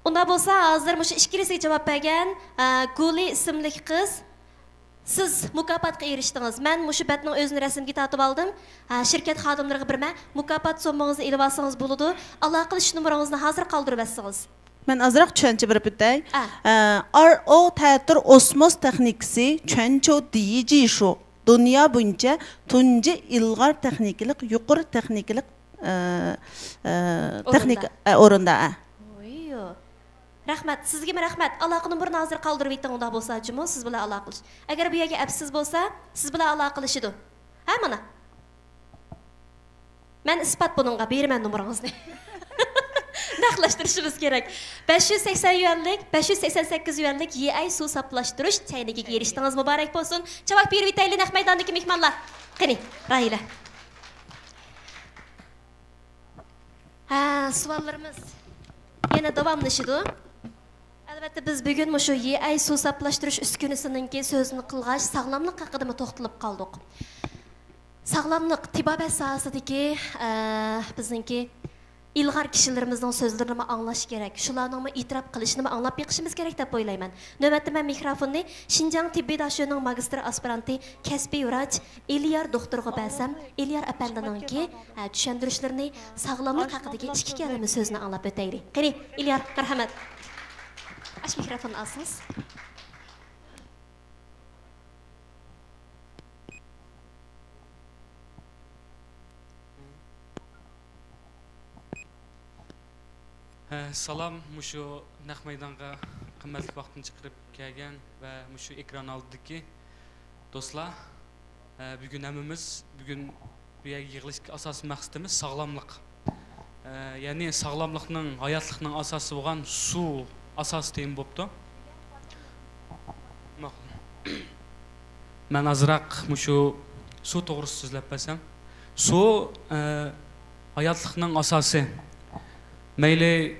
ئۇنداق بولسا، ھازىر مۇشۇ ئىككىلىسىگە جاۋاب بەرگەن، ئە، گۇلى ئىسىملىك قىز، سىز مۇكاپاتقا ئېرىشتىڭىز. مەن مۇشۇ بەتنىڭ ئۆزىنى رەسىمگە تارتىپ ئالدىم. ھە، شىركەت خادىملىرىغا بېرىمەن. مۇكاپات سوممىڭىزنى ئېلىۋالسىڭىز بولىدۇ. ئالاقىلىشىش نومۇرىڭىزنى ھازىر قالدۇرۇۋەتسىڭىز. مەن ئازراق چۈشەنچە بېرىپ ئۆتەي. ئە. ئە، ئار ئو تەتۈر ئوسموس تېخنىكىسى چۈەنچۇ دىيىجى شۇ. دۇنيا بويىچە تۇنجى ئىلغار تېخنىكىلىق، يۇقىرى تېخنىكىلىق، ئە، ئە، ئورۇندا. تېخنىكا، ئە، ئورۇندا، ئە. ۋوييو. رەھمەت، سىزگىمۇ رەھمەت. ئالاقە نومۇرىنى ھازىر قالدۇرۇۋېتىڭ، ئۇنداق بولسا، جۇمۇ، سىز بىلەن ئالاقىلىش. ئەگەر بۇ يەرگە ئەپسىز بولسا، سىز بىلەن ئالاقىلىشىدۇ. ھە، مانا. مەن ئىسپات بۇنىڭغا، بېرىمەن نومۇرىڭىزنى. نەقلەشتۈرۈشىمىز كېرەك. بەش يۈز سەكسەن يۈەنلىك، بەش يۈز سەكسەن سەككىز يۈەنلىك يېئەي سۇ ساپلاشتۇرۇش چەينىكىگە ئېرىشتىڭىز، مۇبارەك بولسۇن. چاۋاك بېرىۋېتەيلى نەق مەيداندىكى مېھمانلار. قېنى، راھىلە. ھە، سوئاللىرىمىز يەنە داۋاملىشىدۇ. ئەلۋەتتە، بىز بۈگۈن مۇشۇ يېئەي سۇ ساپلاشتۇرۇش ئۈسكۈنىسىنىڭكى سۆزىنى قىلغاچ، ساغلاملىق ھەققىدىمۇ توختىلىپ قالدۇق. ساغلاملىق، تېبابەت ساھەسىدىكى، ئە، بىزنىڭكى ئىلغار كىشىلىرىمىزنىڭ سۆزلىرىنىمۇ ئاڭلاش كېرەك، شۇلارنىڭمۇ ئېتىراپ قىلىشىنىمۇ ئاڭلاپ بېقىشىمىز كېرەك دەپ ئويلايمەن. نۆۋەتتە مەن مىكروفوننى شىنجاڭ تېببىي داشۆنىنىڭ ماگىستىر ئاسپىرانتى، كەسپىي ۋراچ ئېلىيار دوختۇرغا بەرسەم، ئېلىيار ئەپەندىنىڭكى، ئە، چۈشەندۈرۈشلىرىنى، ساغلاملىق ھەققىدىكى ئىككى كەلىمە سۆزىنى ئاڭلاپ ئۆتەيلى. قېنى، ئېلىيار، مەرھەمەت. ئاشۇ مىكروفوننى ئالسىڭىز. ھە، سالام، مۇشۇ نەق مەيدانغا قىممەتلىك ۋاقتىنى چىقىرىپ كەلگەن ۋە مۇشۇ ئېكران ئالدىدىكى دوستلار. ھە، بۈگۈن ھەممىمىز، بۈگۈن بۇ يەرگە يىغىلىشتىكى ئاساسىي مەقسىتىمىز ساغلاملىق. ئە، يەنى ساغلاملىقنىڭ، ھاياتلىقنىڭ ئاساسى بولغان سۇ ئاساسىي تېما بوپتۇ. ماقۇل. مەن ئازراق مۇشۇ سۇ توغرىسىدا سۆزلەپ بەرسەم. سۇ، ئە، ھاياتلىقنىڭ ئاساسى. مەيلى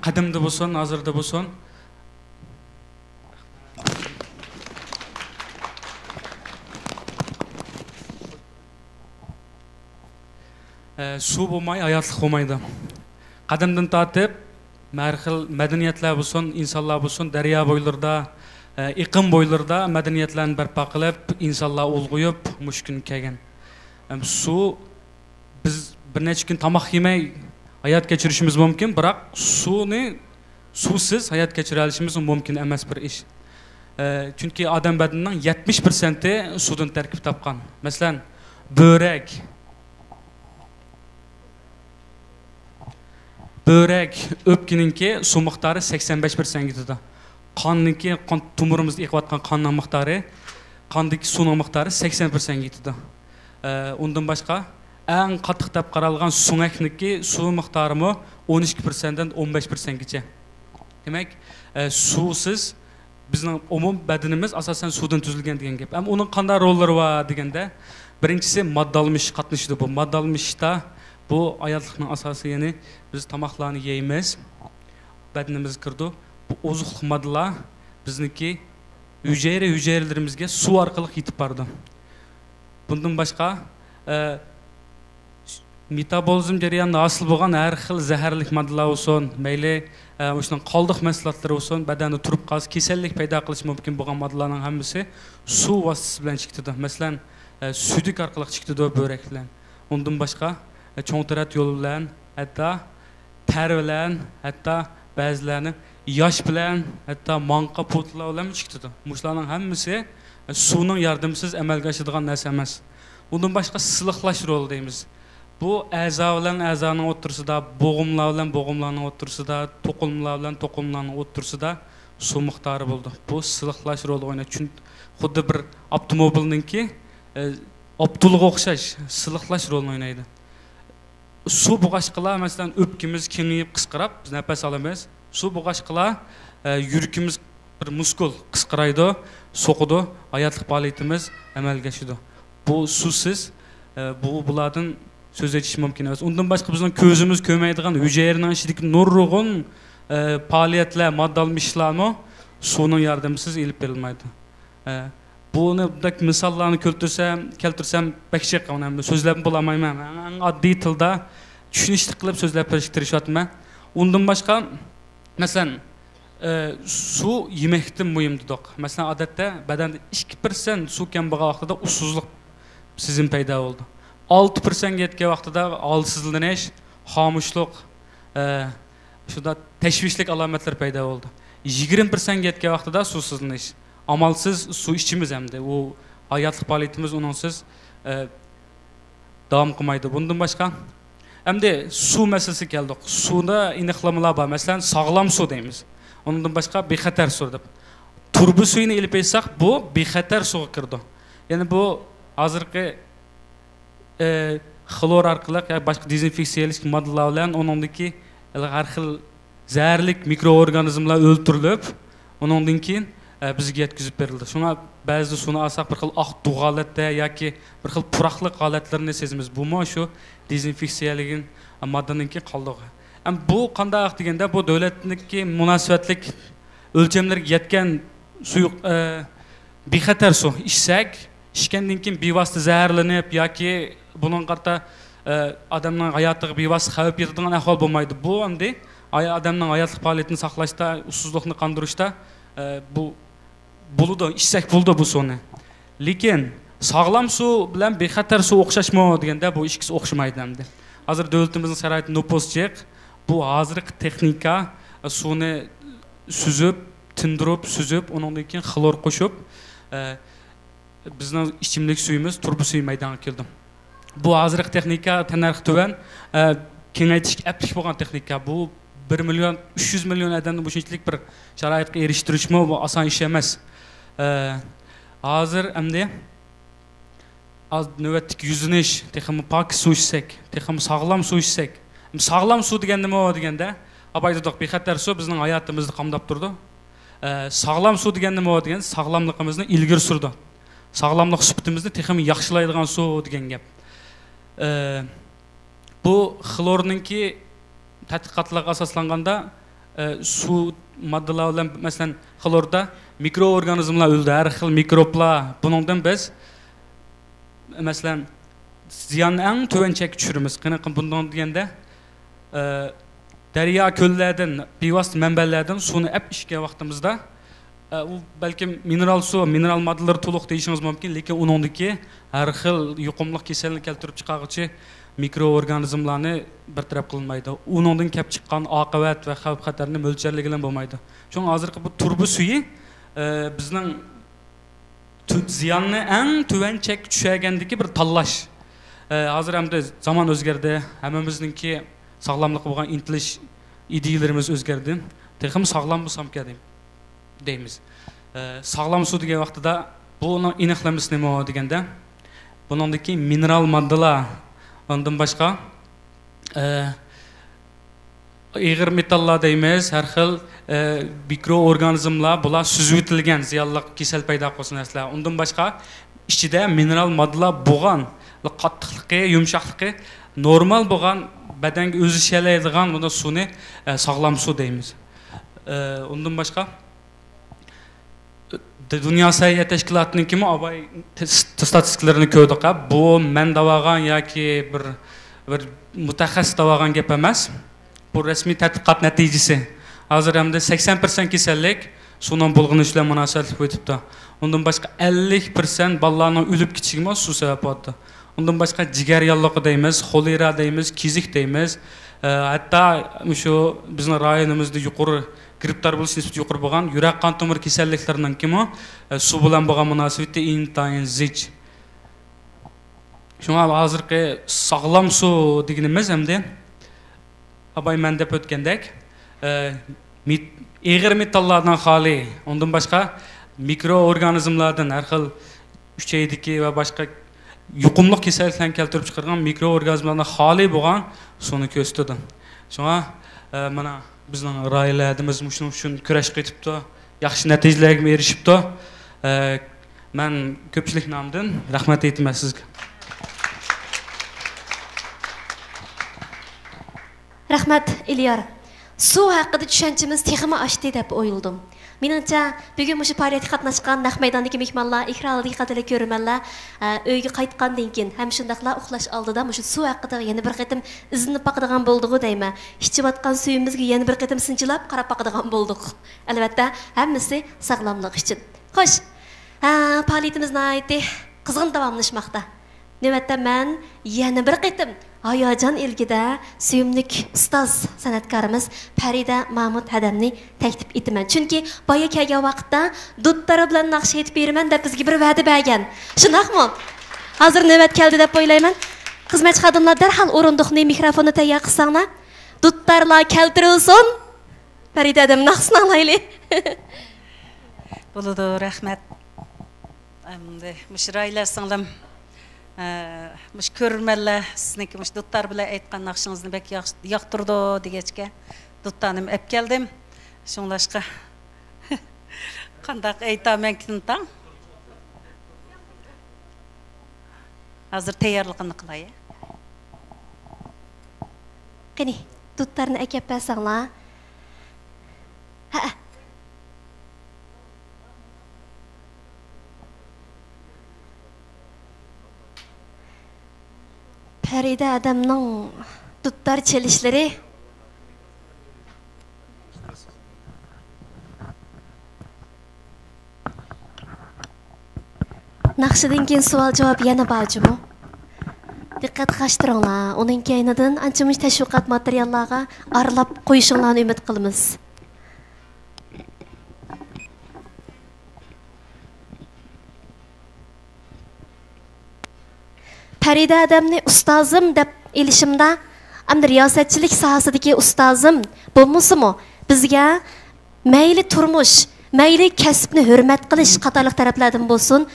قەدىمدە بولسۇن، ھازىردا بولسۇن. ئە، سۇ بولماي ھاياتلىق بولمايدۇ. قەدىمدىن تارتىپ ھەر خىل مەدەنىيەتلەر بولسۇن، ئىنسانلار بولسۇن، دەريا بويلىرىدا، ئە، ئېقىن بويلىرىدا مەدەنىيەتلەرنى بەرپا قىلىپ، ئىنسانلار ئۇلغىيىپ، مۇشۇ كۈنگە كەلگەن. ئەم، سۇ، بىز بىر نەچچە كۈن تاماق يېمەي ھايات كەچۈرۈشىمىز مۇمكىن، بىراق سۇنى، سۇسىز ھايات كەچۈرەلىشىمىز مۇمكىن ئەمەس بىر ئىش. ئە، چۈنكى ئادەم بەدىنىنىڭ يەتمىش پىرسەنتى سۇدىن تەركىب تاپقان. مەسىلەن، بۆرەك، بۆرەك، ئۆپكىنىڭكى سۇ مىقدارى سەكسەن بەش پىرسەنتكە يېتىدۇ. قاننىڭكى، قان تومۇرىمىزدا ئېقىۋاتقان قاننىڭ مىقدارى، قاندىكى سۇنىڭ مىقدارى سەكسەن پىرسەنتكە يېتىدۇ. ئە، ئۇندىن باشقا، ئەڭ قاتتىق دەپ قارالغان سۆڭەكنىڭكى سۇ مىقدارىمۇ ئون ئىككى پىرسەنتتىن ئون بەش پىرسەنتكىچە. دېمەك، ئە، سۇسىز بىزنىڭ ئومۇم بەدىنىمىز ئاساسەن سۇدىن تۈزۈلگەن دېگەن گەپ. ئەمما ئۇنىڭ قانداق روللىرى بار دېگەندە، بىرىنچىسى ماددا ئالمىشىش قاتنىشىدۇ. بۇ ماددا ئالمىشىشتا بۇ ھاياتلىقنىڭ ئاساسى، يەنى بىز تاماقلارنى يەيمىز، بەدىنىمىزگە كىرىدۇ. بۇ ئوزۇقلۇق ماددىلار بىزنىڭكى ھۈجەيرە، ھۈجەيرىلىرىمىزگە سۇ ئارقىلىق يېتىپ بارىدۇ. بۇندىن باشقا، ئە، مېتابولىزم جەريانىدا ھاسىل بولغان ھەر خىل زەھەرلىك ماددىلار بولسۇن، مەيلى، ئە، مۇشۇنىڭ قالدۇق مەھسۇلاتلىرى بولسۇن، بەدەندە تۇرۇپ قالسا كېسەللىك پەيدا قىلىشى مۇمكىن بولغان ماددىلارنىڭ ھەممىسى سۇ ۋاسىتىسى بىلەن چىقىدۇ. مەسىلەن، ئە، سۈيدۈك ئارقىلىق چىقىدۇ بۆرەك بىلەن. ئۇندىن باشقا، ئە، چوڭ تەرەت يولى بىلەن، ھەتتا تەر بىلەن، ھەتتا بەزىلەرنىڭ ياش بىلەن، ھەتتا ماڭقا پۇتىلار بىلەن چىقىدۇ. مۇشۇلارنىڭ ھەممىسى سۇنىڭ ياردىمىسىز ئەمەلگە ئاشىدىغان نەرسە ئەمەس. ئۇندىن باشقا سىلىقلاش رولى دەيمىز. بۇ ئەزا بىلەن ئەزانىڭ ئوتتۇرىسىدا، بوغۇملار بىلەن بوغۇملارنىڭ ئوتتۇرىسىدا، توقۇلمىلار بىلەن توقۇلمىلارنىڭ ئوتتۇرىسىدا سۇ مىقدارى بولىدۇ. بۇ سىلىقلاش رولىنى ئوينايدۇ. چۈنكى خۇددى بىر ئاپتوموبىلنىڭكى، ئە، ئاپتولغا ئوخشاش سىلىقلاش رولىنى ئوينايدۇ. سۇ بولغاچقىلا، مەسىلەن، ئۆپكىمىز كېڭىيىپ قىسقىراپ، بىز نەپەس ئالىمىز. سۇ بولغاچقىلا، ئە، يۈرىكىمىز بىر مۇسكۇل قىسقىرايدۇ، سوقىدۇ، ھاياتلىق پائالىيىتىمىز ئەمەلگە ئاشىدۇ. بۇ سۇسىز، ئە، بۇ، بۇلاردىن سۆز ئېچىش مۇمكىن ئەمەس. ئۇندىن باشقا بىزنىڭ كۆزىمىز كۆرمەيدىغان ھۈجەيرىنىڭ ئىچىدىكى نۇرغۇن، ئە، پائالىيەتلەر، ماددا ئالمىشىشلارمۇ سۇنىڭ ياردىمىسىز ئېلىپ بېرىلمايدۇ. ئە، بۇنى بەك مىساللارنى كەلتۈرسەم، كەلتۈرسەم بەك جىق، ئۇنى سۆزلەپ بولالمايمەن. ئەڭ، ئەڭ ئاددىي تىلدا چۈشىنىشلىك قىلىپ سۆزلەپ بېرىشكە تىرىشىۋاتىمەن. ئۇندىن باشقا، مەسىلەن، ئە، سۇ يېمەكتىن مۇھىم دېدۇق. مەسىلەن، ئادەتتە بەدەندە ئىككى پىرسەنت سۇ كەم بولغان ۋاقتىدا ئۇسسۇزلۇق سېزىمى پەيدا بولىدۇ. ئالتە پىرسەنتكە يەتكەن ۋاقتىدا ھالسىزلىنىش، خامۇشلۇق، ئە، شۇنداق تەشۋىشلىك ئالامەتلەر پەيدا بولىدۇ. يىگىرمە پىرسەنتكە يەتكەن ۋاقتىدا سۇسىزلىنىش. ئامالسىز سۇ ئىچىمىز ئەمدى. ئۇ ھاياتلىق پائالىيىتىمىز ئۇنىڭسىز، ئە، داۋام قىلمايدۇ. بۇندىن باشقا، ئەمدى سۇ مەسىلىسىگە كەلدۇق. سۇدا ئېنىقلىمىلار بار. مەسىلەن، ساغلام سۇ دەيمىز. ئۇنىڭدىن باشقا بىخەتەر سۇ دەپ. تۇرۇبا سۈيىنى ئېلىپ ئېيتساق، بۇ بىخەتەر سۇغا كىرىدۇ. يەنى بۇ ھازىرقى، ئى، خلور ئارقىلىق ياكى باشقا دېزىنفېكسىيەلىگۈچ ماددىلار بىلەن ئۇنىڭدىكى ھەر خىل زەھەرلىك مىكروئورگانىزملار ئۆلتۈرۈلۈپ، ئۇنىڭدىن كېيىن، ئە، بىزگە يەتكۈزۈپ بېرىلىدۇ. شۇڭا بەزىدە سۇنى ئالساق، بىر خىل ئاق دۇغ ھالەتتە ياكى بىر خىل پۇراقلىق ھالەتلىرىنى سېزىمىز. بۇمۇ شۇ دېزىنفېكسىيەلىگەن ماددىنىڭكى قالدۇقى. ئەمما بۇ قانداق دېگەندە، بۇ دۆلەتنىڭكى مۇناسىۋەتلىك ئۆلچەملەرگە يەتكەن سۇيۇق، ئە، بىخەتەر سۇ ئىچسەك، ئىچكەندىن كېيىن بىۋاسىتە زەھەرلىنىپ ياكى بۇنىڭغا قارىتا، ئە، ئادەمنىڭ ھاياتىغا بىۋاسىتە خەۋپ يېتىدىغان ئەھۋال بولمايدۇ. بۇ ئەمدى ئاي-، ئادەمنىڭ ھاياتلىق پائالىيىتىنى ساقلاشتا، ئۇسسۇزلۇقنى قاندۇرۇشتا، ئە، بۇ بولىدۇ، ئىچسەك بولىدۇ بۇ سۇنى. لېكىن ساغلام سۇ بىلەن بىخەتەر سۇ ئوخشاشمۇ دېگەندە، بۇ ئىككىسى ئوخشىمايدۇ ئەمدى. ھازىر دۆلىتىمىزنىڭ شارائىتى نوپۇس جىق. بۇ ھازىرقى تېخنىكا، ئە، سۇنى سۈزۈپ، تىندۇرۇپ، سۈزۈپ، ئۇنىڭدىن كېيىن خلور قوشۇپ، ئە، بىزنىڭ ئىچىملىك سۈيىمىز، تۇرۇبا سۈيى مەيدانغا كېلىدۇ. بۇ ھازىرقى تېخنىكا تەننەرخى تۆۋەن، ئە، كېڭەيتىشكە ئەپلىك بولغان تېخنىكا. بۇ بىر مىليون، ئۈچ يۈز مىليون ئادەمنى مۇشۇنچىلىك بىر شارائىتقا ئېرىشتۈرۈشمۇ بۇ ئاسان ئىش ئەمەس. ئە، ھازىر ئەمدى ئاز نۆۋەتتىكى يۈزلىنىش، تېخىمۇ پاكىز سۇ ئىچسەك، تېخىمۇ ساغلام سۇ ئىچسەك. ساغلام سۇ دېگەن نېمە دېگەندە، ئاۋايدا دېدۇق، بىخەتەر سۇ بىزنىڭ ھاياتىمىزنى قامداپ تۇرىدۇ. ئە، ساغلام سۇ دېگەن نېمە دېگەن، ساغلاملىقىمىزنى ئىلگىرى سۈرىدۇ. ساغلاملىق سۈپىتىمىزنى تېخىمۇ ياخشىلايدىغان سۇ دېگەن گەپ. ئە، بۇ خلورنىڭكى تەتقىقاتلارغا ئاساسلانغاندا، ئە، سۇ ماددىلار بىلەن، مەسىلەن، خلوردا مىكرو ئورگانىزملار ئۆلىدۇ، ھەر خىل مىكروبلار. بۇنىڭدىن بىز، مەسىلەن، زىياننى ئەڭ تۆۋەن چەككە چۈشۈرىمىز. قېنى، بۇنداق دېگەندە، ئە، دەريا، كۆللەردىن، بىۋاسىتە مەنبەلەردىن سۇنى ئەپ ئىچكەن ۋاقتىمىزدا، ئە، ئۇ بەلكىم مىنېرال سۇ، مىنېرال ماددىلىرى تولۇق دېيىشىڭىز مۇمكىن، لېكىن ئۇنىڭدىكى ھەر خىل يۇقۇملۇق كېسەلنى كەلتۈرۈپ چىقارغۇچى مىكرو ئورگانىزملارنى بىر تەرەپ قىلمايدۇ. ئۇنىڭدىن كەپ چىققان ئاقىۋەت ۋە خەۋپ خەتەرنى مۆلچەرلىگىلى بولمايدۇ. شۇڭا ھازىرقى بۇ تۇرۇبا سۈيى، ئە، بىزنىڭ تۈ-، زىياننى ئەڭ تۆۋەن چەككە چۈشۈرگەندىكى بىر تاللاش. ئە، ھازىر ئەمدى زامان ئۆزگەردى، ھەممىمىزنىڭكى ساغلاملىققا بولغان ئىنتىلىش ئىدىيىلىرىمىز ئۆزگەردى. تېخىمۇ ساغلام بولسامكەن دەيمىز. ئە، ساغلام سۇ دېگەن ۋاقتىدا بۇنىڭ ئېنىقلىمىسى نېمە دېگەندە، بۇنىڭدىكى مىنېرال ماددىلار، ئاندىن باشقا، ئە، ئېغىر مېتاللار دەيمىز، ھەر خىل، ئە، مىكرو ئورگانىزملار، بۇلار سۈزۈۋېتىلگەن زىيانلىق كېسەل پەيدا قىلغۇچى نەرسىلەر. ئۇندىن باشقا، ئىچىدە مىنېرال ماددىلار بولغان، قاتتىقلىقى، يۇمشاقلىقى نورمال بولغان، بەدەنگە ئۆزلىشەلەيدىغان بۇنداق سۇنى، ئە، ساغلام سۇ دەيمىز. ئە، ئۇندىن باشقا، دۇنيا سەھىيە تەشكىلاتىنىڭكىمۇ ئاۋاي ستاتىستىكىلىرىنى كۆردۇق. بۇ مەن دەۋالغان ياكى بىر، بىر مۇتەخەسسىس دەۋالغان گەپ ئەمەس. بۇ رەسمىي تەتقىقات نەتىجىسى. ھازىر ئەمدى سەكسەن پىرسەنت كېسەللىك سۇنىڭ بۇلغىنىشى بىلەن مۇناسىۋەتلىك ئۆتۈپتۇ. ئۇندىن باشقا ئەللىك پىرسەنت بالىلارنىڭ ئۆلۈپ كېتىشىگىمۇ سۇ سەۋەب بولۇپتۇ. ئۇندىن باشقا جىگەر ياللۇغى دەيمىز، خولېرا دەيمىز، كېزىك دەيمىز. ئە، ھەتتا مۇشۇ بىزنىڭ رايونىمىزدا يۇقىرى گىرىپتار بولۇش نىسبىتى يۇقىرى بولغان يۈرەك قان تومۇر كېسەللىكلىرىنىڭكىمۇ، ئە، سۇ بىلەن بولغان مۇناسىۋىتى ئىنتايىن زىچ. شۇڭا ھازىرقى ساغلام سۇ دېگىنىمىز ئەمدى ئاباي مەن دەپ ئۆتكەندەك، ئە، مېت-، ئېغىر مېتاللاردىن خالىي، ئۇندىن باشقا مىكرو ئورگانىزملاردىن، ھەر خىل ئۈچەيدىكى ۋە باشقا يۇقۇملۇق كېسەللىكلەرنى كەلتۈرۈپ چىقارغان مىكرو ئورگانىزملاردىن خالىي بولغان سۇنى كۆرسىتىدۇ. شۇڭا، ئە، مانا بىزنىڭ راھىلە ھەدىمىز مۇشۇنىڭ ئۈچۈن كۈرەش قىلىپتۇ، ياخشى نەتىجىلەرگىمۇ ئېرىشىپتۇ. ئە، مەن كۆپچىلىك نامىدىن رەھمەت ئېيتىمەن سىزگە. رەھمەت، ئېلىيار. سۇ ھەققىدە چۈشەنچىمىز تېخىمۇ ئاشتى دەپ ئويلىدىم. مېنىڭچە، بۈگۈن مۇشۇ پائالىيەتكە قاتناشقان نەق مەيداندىكى مېھمانلار، ئېكران ئالدىدىكى قەدىرلىك كۆرۈرمەنلەر، ئە، ئۆيگە قايتقاندىن كېيىن ھەم شۇنداقلا ئۇخلاش ئالدىدا مۇشۇ سۇ ھەققىدە يەنە بىر قېتىم ئىزدىنىپ باقىدىغان بولدىغۇ دەيمەن. ئىچىۋاتقان سۈيىمىزگە يەنە بىر قېتىم سىنچىلاپ قاراپ باقىدىغان بولدۇق. ئەلۋەتتە، ھەممىسى ساغلاملىق ئۈچۈن. خوش، ھە، پائالىيىتىمىز ناھايىتى قىزغىن داۋاملىشماقتا. نۆۋەتتە مەن يەنە بىر قېتىم ھاياجان ئىلكىدە سۆيۈملۈك ئۇستاز سەنئەتكارىمىز پەرىدە مامۇت ھەدەمنى تەكلىپ ئېتىمەن. چۈنكى بايا كەلگەن ۋاقىتتا دۇتتار بىلەن ناخشا ئېيتىپ بېرىمەن دەپ بىزگە بىر ۋەدە بەرگەن. شۇنداقمۇ؟ ھازىر نۆۋەت كەلدى دەپ ئويلايمەن. خىزمەتچى خادىملار، دەرھال ئورۇندۇقنى، مىكروفوننى تەييار قىلساڭلار. دۇتتارلار كەلتۈرۈلسۇن. پەرىدە ھەدەم ناخشىسىنى ئاڭلايلى. بولىدۇ، رەھمەت. ئەمدى مۇشۇ راھىلە سىڭلىم، ئە، مۇشۇ كۆرۈرمەنلەر سىزنىڭكى مۇشۇ دۇتار بىلەن ئېيتقان ناخشىڭىزنى بەك ياخشى، ياقتۇرىدۇ دېگەچكە، دۇتارنىمۇ ئەپ كەلدىم. شۇڭلاشقا قانداق ئېيتامەنكىن تاڭ؟ ھازىر تەييارلىقىمنى قىلاي. قېنى، دۇتارنى ئەكەپ بەرسەڭلار. ھەئە. پەرىدە ھەدەمنىڭ دۇتار چېلىشلىرى. ناخشىدىن كېيىن سوئال جاۋاب يەنە بار جۇمۇ. دىققەت قاچتۇرۇڭلار، ئۇنىڭ كەينىدىن ئانچە مۇنچە تەشۋىقات ماتېرىياللارغا ئارىلاپ قويۇشۇڭلارنى ئۈمىد قىلىمىز. پەرىدە ھەدەمنى ئۇستازىم دەپ ئېلىشىمدا، ئەمدى رىياسەتچىلىك ساھەسىدىكى ئۇستازىم بولمىسىمۇ، بىزگە مەيلى تۇرمۇش، مەيلى كەسىپنى ھۆرمەت قىلىش قاتارلىق تەرەپلەردىن بولسۇن،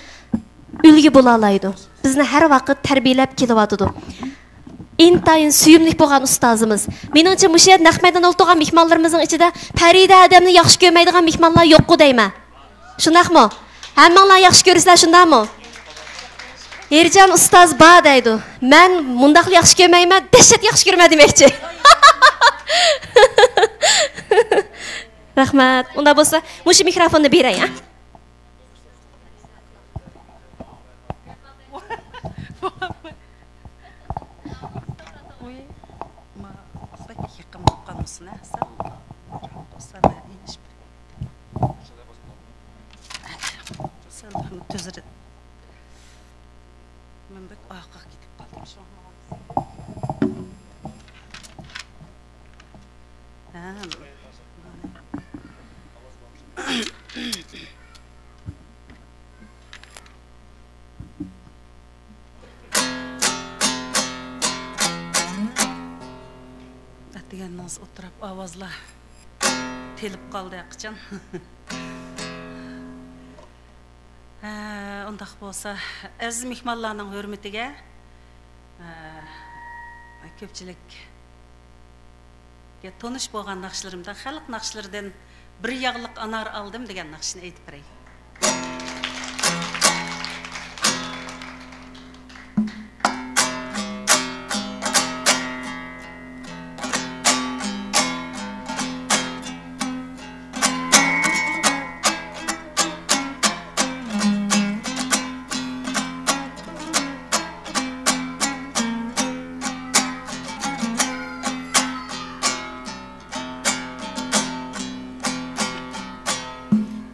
ئۈلگە بولالايدۇ. بىزنى ھەر ۋاقىت تەربىيەلەپ كېلىۋاتىدۇ. ئىنتايىن سۆيۈملۈك بولغان ئۇستازىمىز. مېنىڭچە، مۇشۇ يەردە نەق مەيداندا ئولتۇرغان مېھمانلىرىمىزنىڭ ئىچىدە پەرىدە ھەدەمنى ياخشى كۆرمەيدىغان مېھمانلار يوققۇ دەيمەن. شۇنداقمۇ؟ ھەممىڭلار ياخشى كۆرىسىلەر، شۇنداقمۇ؟ ھېرىجان ئۇستاز بار دەيدۇ. مەن مۇنداقلا ياخشى كۆرمەيمەن، دەھشەت ياخشى كۆرىمەن دېمەكچى. رەھمەت. ئۇنداق بولسا، مۇشۇ مىكروفوننى بېرەي، ھە؟ ئۇي، ما، بەك يېقىن بولۇپ قالمىسۇن، ھە، سەل. سەل ئېنىش بېرەي. سەل تۆزرە. مەن بەك ئارقىغا كېتىپ قالدىم، شۇڭا. ھە. ئەتىگەننىڭ ئوتتۇرا ئاۋازلار تېلىپ قالدى ھەقىچان. ھە، ئۇنداق بولسا، ئەزىز مېھمانلارنىڭ ھۆرمىتىگە، ھە، كۆپچىلىككە تونۇش بولغان ناخشىلىرىمدا خەلق ناخشىلىرىدىن بىر ياغلىق ئانار ئالدىم دېگەن ناخشىنى ئېيتىپ بېرەي.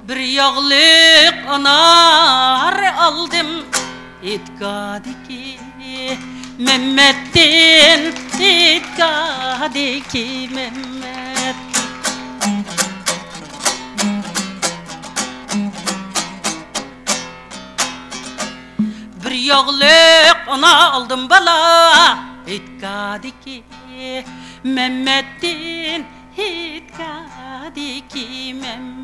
بىر ياغلىق ئانار ئالدىم، ئېتىكادىكى مەممەتتىن، ئېتىكادىكى مەممەت. بىر ياغلىق ئانا ئالدىم بالا، ھېيتگاھدىكى مەمەتتىن، ھېيتگاھدىكى مەمەتتىن.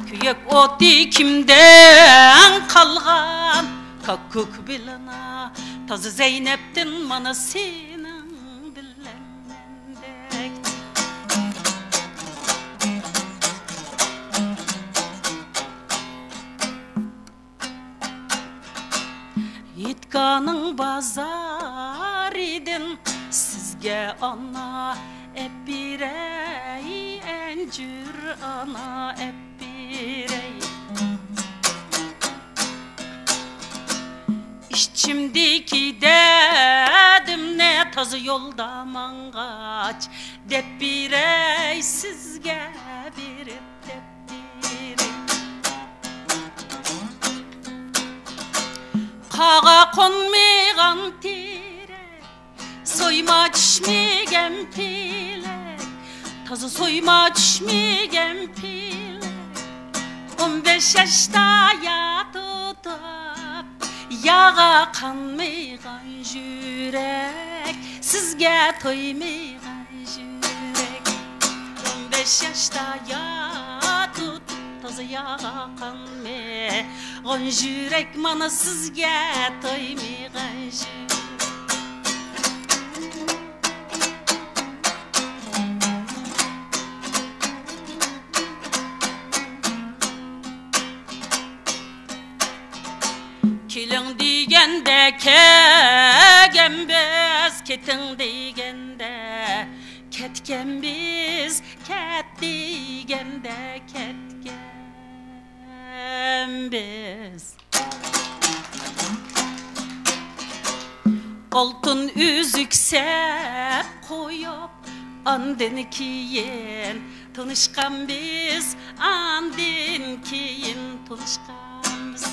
كۆيۈك ئوتى كىمدىن قالغان، كاككۇك بىلىنا، تازا زەينەپتىن مانا سېنىڭ بىلەن مەندەك. ھېيتگاھنىڭ بازارىدىن سىزگە ئانا ئەپ بېرەي، ئەنجۈر ئانا ئەپ بېرەي. ئىچىمدىكى دەردىمنى تازا يولدا ماڭغاچ دەپ بېرەي، سىزگە بېرىپ دەپ بېرەي. قارغا قونمىغان تېرەك، سويما چۈشمىگەن پېلەك، تازا سويما چۈشمىگەن پېلەك. ئون بەش ياشتا يار تۇتۇپ، يارغا قانمىغان يۈرەك، سىزگە تويمىغان يۈرەك. ئون بەش ياشتا يار تۇتۇپ، تازا يارغا قانمىغان يۈرەك، مانا سىزگە تويمىغان يۈرەك. كېلىڭ دېگەندە كەلگەنبىز، كېتىڭ دېگەندە كەتكەنبىز، كەت دېگەندە كەتكەنبىز. ئالتۇن ئۈزۈك سەپ قويۇپ، ئاندىن كېيىن تونۇشقانبىز، ئاندىن كېيىن تونۇشقانبىز.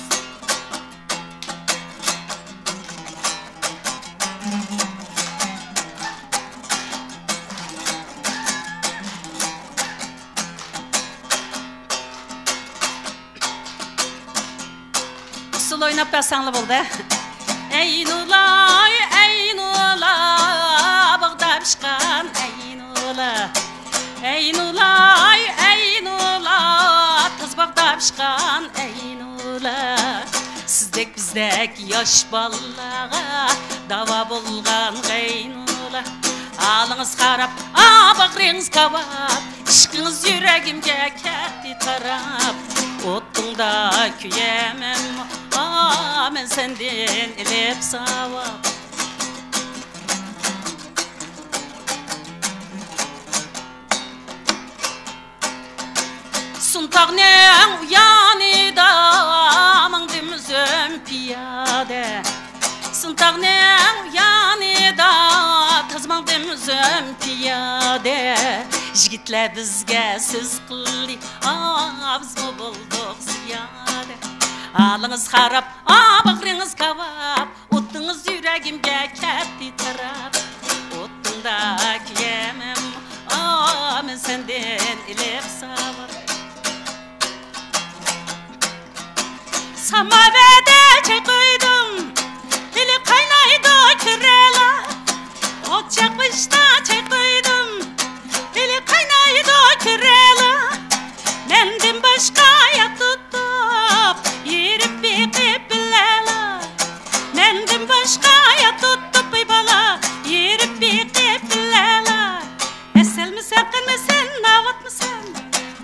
ئۇسسۇل ئويناپ بەرسەڭلار بولدى. ئەينۇلا، ئەينۇلا، باغدا پىشقان ئەينۇلا. ئەينۇلا، ئەينۇلا، تاز باغدا پىشقان ئەينۇلا. سىزدەك بىزدەك ياش بالىلارغا داۋا بولغان ئەينۇلا. ھالىڭىز خاراب، ئا، باغرىڭىز كاۋاپ، ئىشقىڭىز يۈرەگىمگە كەتتى تاراپ. ئوتۇڭدا كۆيەمەنمۇ، ئا، مەن سەندىن ئېلىپ ساۋاب. سۇنتاغنىڭ ئۇيانىدا ماڭدىم ئۆزۈم پىيادە. سۇنتاغنىڭ ئۇيانىدا تاز ماڭدىم ئۆزۈم پىيادە. يىگىتلەر بىزگە سۆز قىلدى، ئا، بىزمۇ بولدۇق زىيادە. ھالىڭىز خاراب، ئا، باغرىڭىز كاۋاپ، ئوتىڭىز يۈرەگىمگە كەتتى تاراپ. ئوتۇڭدا كۆيەمەن، ئا، مەن سەندىن ئېلىپ ساۋاب. ساماۋەردە چاي قۇيدۇم، ھېلى قاينايدۇ كۈرەلەر. ئوت چاقمىشتا چاي قۇيدۇم، ھېلى قاينايدۇ كۈرەلەر. مەندىن باشقا يات تۇتۇپ، يېرىپ بېقىپ بىلەلا. مەندىن باشقا يات تۇتۇپ، ئەي بالا، يېرىپ بېقىپ بىلەلا. ھەسەلمىسەن، قەندمىسەن، ناۋاتمىسەن،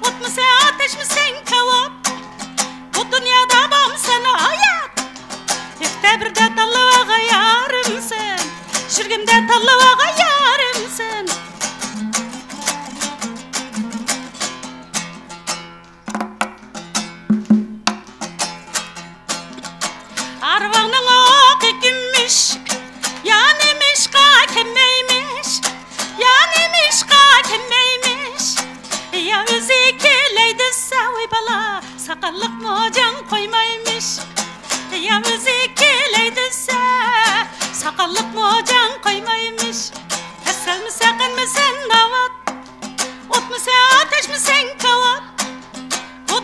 ئوتمىسەن، ئاتەشمىسەن، كاۋاپ. بۇ دۇنيادا بارمىسەن ھايات، يەكتە بىردە تاللاۋالغان يارىمسەن، يۈرىكىمدە تاللاۋالغان يارىمسەن. ئارۋاڭنىڭ ئوقى كۈمۈش، يا نېمىشقا كەلمەيمىش، يا نېمىشقا كەلمەيمىش؟ يا ئۆزى كېلەي دېسە، ۋاي بالا، ساقاللىق موجاڭ قويمايمىش. يا ئۆزى كېلەي دېسە، ساقاللىق موجاڭ قويمايمىش. ھەسەلمىسە، قەندمىسەن، ناۋات. ئوتمىسەن، ئاتەشمىسەن، كاۋاپ. بۇ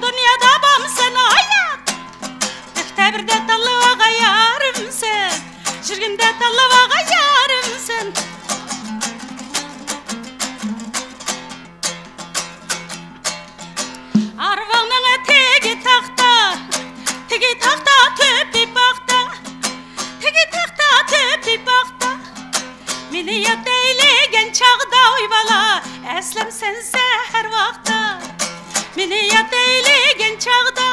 تاختا تۆپى پاختا، تېگى تاختا تۆپى پاختا. مېنى يات دەيلىگەن چاغدا ئۇي بالا، ئەسلىم سەنسە ھەر ۋاقىتتا. مېنى يات دەيلىگەن چاغدا،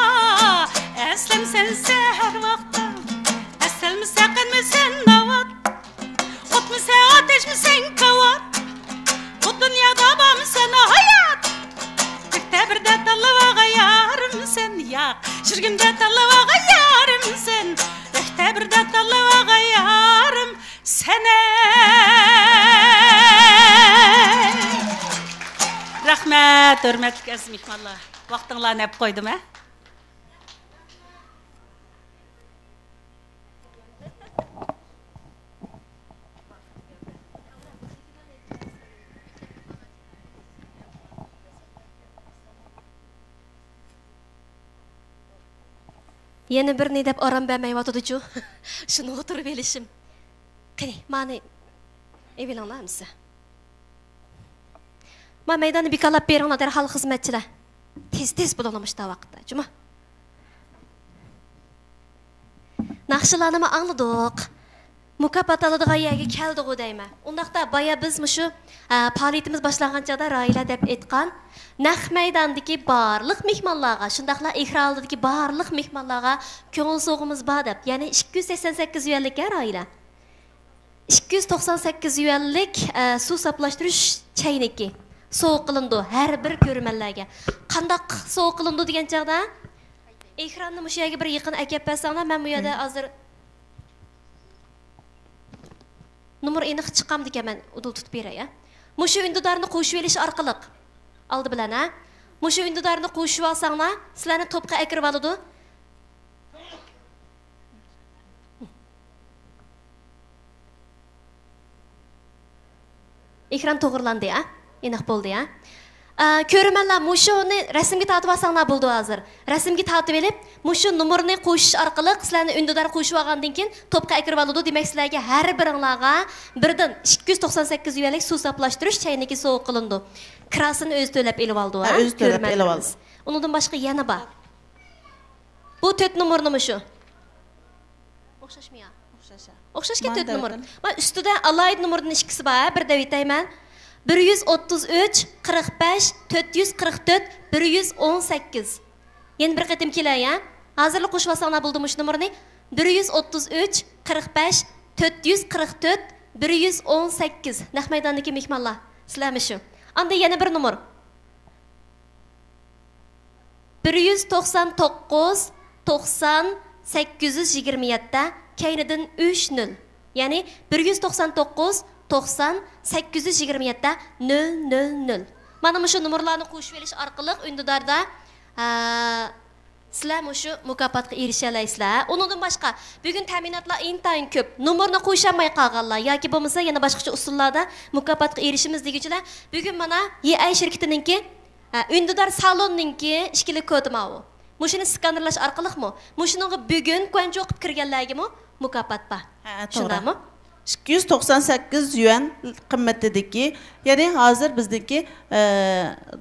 ئەسلىم سەنسە ھەر ۋاقىتتا. ئەسلىمسە قەنمىسەن ناۋات، ئوتمىسە ئاتەشمىسەن كاۋات. بۇ دۇنيادا بارمىسەن ھايات. تەكتە بىردە تاللىۋالغان يارىم سەن ياق. يۈرىكىمدە تاللىۋالغان يارىم سەن. تەكتە بىردە تاللىۋالغان يارىم سەن. رەھمەت، ھۆرمەتلىك ئەزىز مېھمانلار. ۋاقتىڭلارنى ئەپ قويدۇم، ھە؟ يەنە بىرنى دەپ ئارام بەرمەيۋاتىدۇچۇ؟ شۇنىڭغا تۇرۇۋېلىشىم. قېنى، مانى ئېلىۋېلىڭلار ئەمىسە. ما مەيداننى بىكارلاپ بېرىڭلار دەرھال خىزمەتچىلەر. تېز، تېز بولۇڭلار مۇشۇنداق ۋاقىتتا، جۇمۇ. ناخشىلارنىمۇ ئاڭلىدۇق. مۇكاپات ئالىدىغان يەرگە كەلدىغۇ دەيمەن. ئۇنداقتا بايا بىز مۇشۇ، ئە، پائالىيىتىمىز باشلانغان چاغدا راھىلە دەپ ئېيتقان نەق مەيداندىكى بارلىق مېھمانلارغا، شۇنداقلا ئېكران ئالدىدىكى بارلىق مېھمانلارغا كۆڭۈل سوۋغىمىز بار دەپ، يەنى ئىككى يۈز سەكسەن سەككىز يۈەنلىك، ھە، راھىلە؟ ئىككى يۈز توقسان سەككىز يۈەنلىك، ئە، سۇ ساپلاشتۇرۇش چەينىكى سوۋغا قىلىنىدۇ ھەر بىر كۆرۈرمەنلەرگە. قانداق سوۋغا قىلىنىدۇ دېگەن چاغدا، ئېكراننى مۇشۇ يەرگە بىر يېقىن ئەكەپ بەرسەڭلار، مەن بۇ يەردە ھازىر نومۇر ئېنىق چىقامدىكەن، مەن ئۇدۇل تۇتۇپ بېرەي، ھە. مۇشۇ ئۈندىدارنى قوشۇۋېلىش ئارقىلىق، ئالدى بىلەن، ھە، مۇشۇ ئۈندىدارنى قوشۇۋالساڭلار، سىلەرنى توپقا ئەكىرىۋالىدۇ. ئېكران توغرىلاندى، ھە؟ ئېنىق بولدى، ھە؟ ئە، كۆرۈرمەنلەر، مۇشۇنى رەسىمگە تارتىۋالساڭلار بولىدۇ ھازىر. رەسىمگە تارتىۋېلىپ، مۇشۇ نومۇرنى قوشۇش ئارقىلىق سىلەرنى ئۈندىدار قوشۇۋالغاندىن كېيىن توپقا ئەكىرىۋالىدۇ. دېمەك، سىلەرگە ھەر بىرىڭلارغا بىردىن ئىككى يۈز توقسان سەككىز يۈەنلىك سۇ ساپلاشتۇرۇش چەينىكى سوۋغا قىلىنىدۇ. كىراسىنى ئۆزى تۆلەپ ئېلىۋالىدۇ، ھە؟ ھە، ئۆزى تۆلەپ ئېلىۋالىدۇ. كۆرۈرمەنلىرىمىز. ئۇنىڭدىن باشقا يەنە بار. بۇ تۆت نومۇرنىمۇ شۇ. ئوخشاشمۇ يا؟ ئوخشاش. ئوخشاشكەن تۆت نومۇر. مانا ئۈستىدە ئالاھىدە نومۇردىن ئىككىسى بار، ھە، بىر دەپ ئېيتايمەن. بىر يۈز ئوتتۇز ئۈچ، قىرىق بەش، تۆت يۈز قىرىق تۆت، بىر يۈز ئون سەككىز. يەنە بىر قېتىم كېلەي، ھە؟ ھازىرلا قوشۇۋالساڭلار بولدى مۇشۇ نومۇرنى. بىر يۈز ئوتتۇز ئۈچ، قىرىق بەش، تۆت يۈز قىرىق تۆت، بىر يۈز ئون سەككىز. نەق مەيداندىكى مېھمانلار، سىلەرمۇ شۇ. ئاندىن يەنە بىر نومۇر. بىر يۈز توقسان توققۇز، توقسان، سەككىز يۈز يىگىرمە يەتتە، كەينىدىن ئۈچ نۆل. يەنى بىر يۈز توقسان توققۇز، توقسان، سەككىز يۈز يىگىرمە يەتتە، نۆل نۆل نۆل. مانا مۇشۇ نومۇرلارنى قوشۇۋېلىش ئارقىلىق ئۈندىداردا، ئە، سىلەر مۇشۇ مۇكاپاتقا ئېرىشەلەيسىلەر. ئۇنىڭدىن باشقا، بۈگۈن تەمىناتلار ئىنتايىن كۆپ. نومۇرنى قوشالماي قالغانلار ياكى بولمىسا يەنە باشقىچە ئۇسۇللاردا مۇكاپاتقا ئېرىشىمىز دېگۈچىلەر، بۈگۈن مانا يېئەي شىركىتىنىڭكى، ھە، ئۈندىدار سالوننىڭكى ئىككىلىك كودى ماۋۇ. مۇشۇنى سكانېرلاش ئارقىلىقمۇ، مۇشۇنىڭغا بۈگۈن گۇەنجۇ قىلىپ كىرگەنلەرگىمۇ مۇكاپات بار. ھە، توغرا. شۇنداقمۇ؟ ئىككى يۈز توقسان سەككىز يۈەن قىممىتىدىكى، يەنى ھازىر بىزنىڭكى، ئە،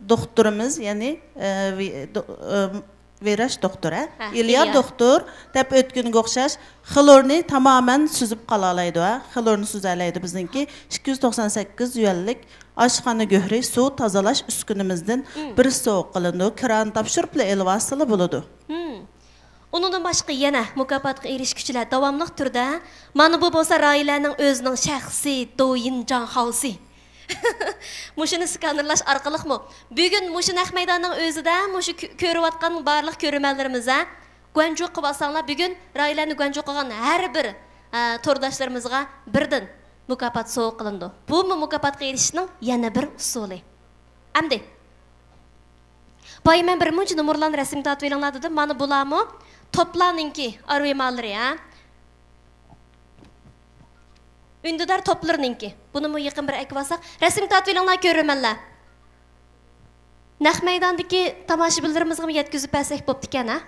دوختۇرىمىز، يەنى، ئە، ۋى-، دو-، ئە، ۋىراچ دوختۇر، ھە؟ ھە، ئىليا ئىليا دوختۇر دەپ ئۆتكىنىگە ئوخشاش خلورنى تامامەن سۈزۈپ قالالايدۇ، ھە؟ خلورنى سۈزەلەيدۇ. بىزنىڭكى ئىككى يۈز توقسان سەككىز يۈەنلىك ئاشخانا گۆھىرى سۇ تازىلاش ئۈسكۈنىمىزدىن مم. بىر سوۋغا قىلىنىدۇ. كىرانى تاپشۇرۇپلا ئېلىۋالسىلا بولىدۇ. مم. ئۇنىڭدىن باشقا يەنە مۇكاپاتقا ئېرىشكۈچىلەر داۋاملىق تۈردە، مانا بۇ بولسا راھىلەنىڭ ئۆزىنىڭ شەخسىي دويىن جاڭخاۋسى. مۇشۇنى سكانېرلاش ئارقىلىقمۇ، بۈگۈن مۇشۇ نەق مەيداننىڭ ئۆزىدە مۇشۇ كۆ-، كۆرۈۋاتقان بارلىق كۆرۈرمەنلىرىمىز، ھە، گۇەنجۇ قىلىۋالساڭلار، بۈگۈن راھىلەنى گۇەنجۇ قىلغان ھەر بىر، ئە، تورداشلىرىمىزغا بىردىن مۇكاپات سوۋغا قىلىنىدۇ. بۇمۇ مۇكاپاتقا ئېرىشىشنىڭ يەنە بىر ئۇسۇلى. ئەمدى بايا مەن بىر مۇنچە نومۇرلارنى رەسىمگە تارتىۋېلىڭلار دېدىم. مانا بۇلارمۇ توپلارنىڭكى ئارۋىمالىرى، ھە؟ ئۈندىدار توپلىرىنىڭكى. بۇنىمۇ يېقىن بىر ئەكىۋالساق. رەسىمگە تارتىۋېلىڭلار، كۆرۈرمەنلەر. نەق مەيداندىكى تاماشىبىنلىرىمىزغىمۇ يەتكۈزۈپ بەرسەك بوپتىكەن، ھە؟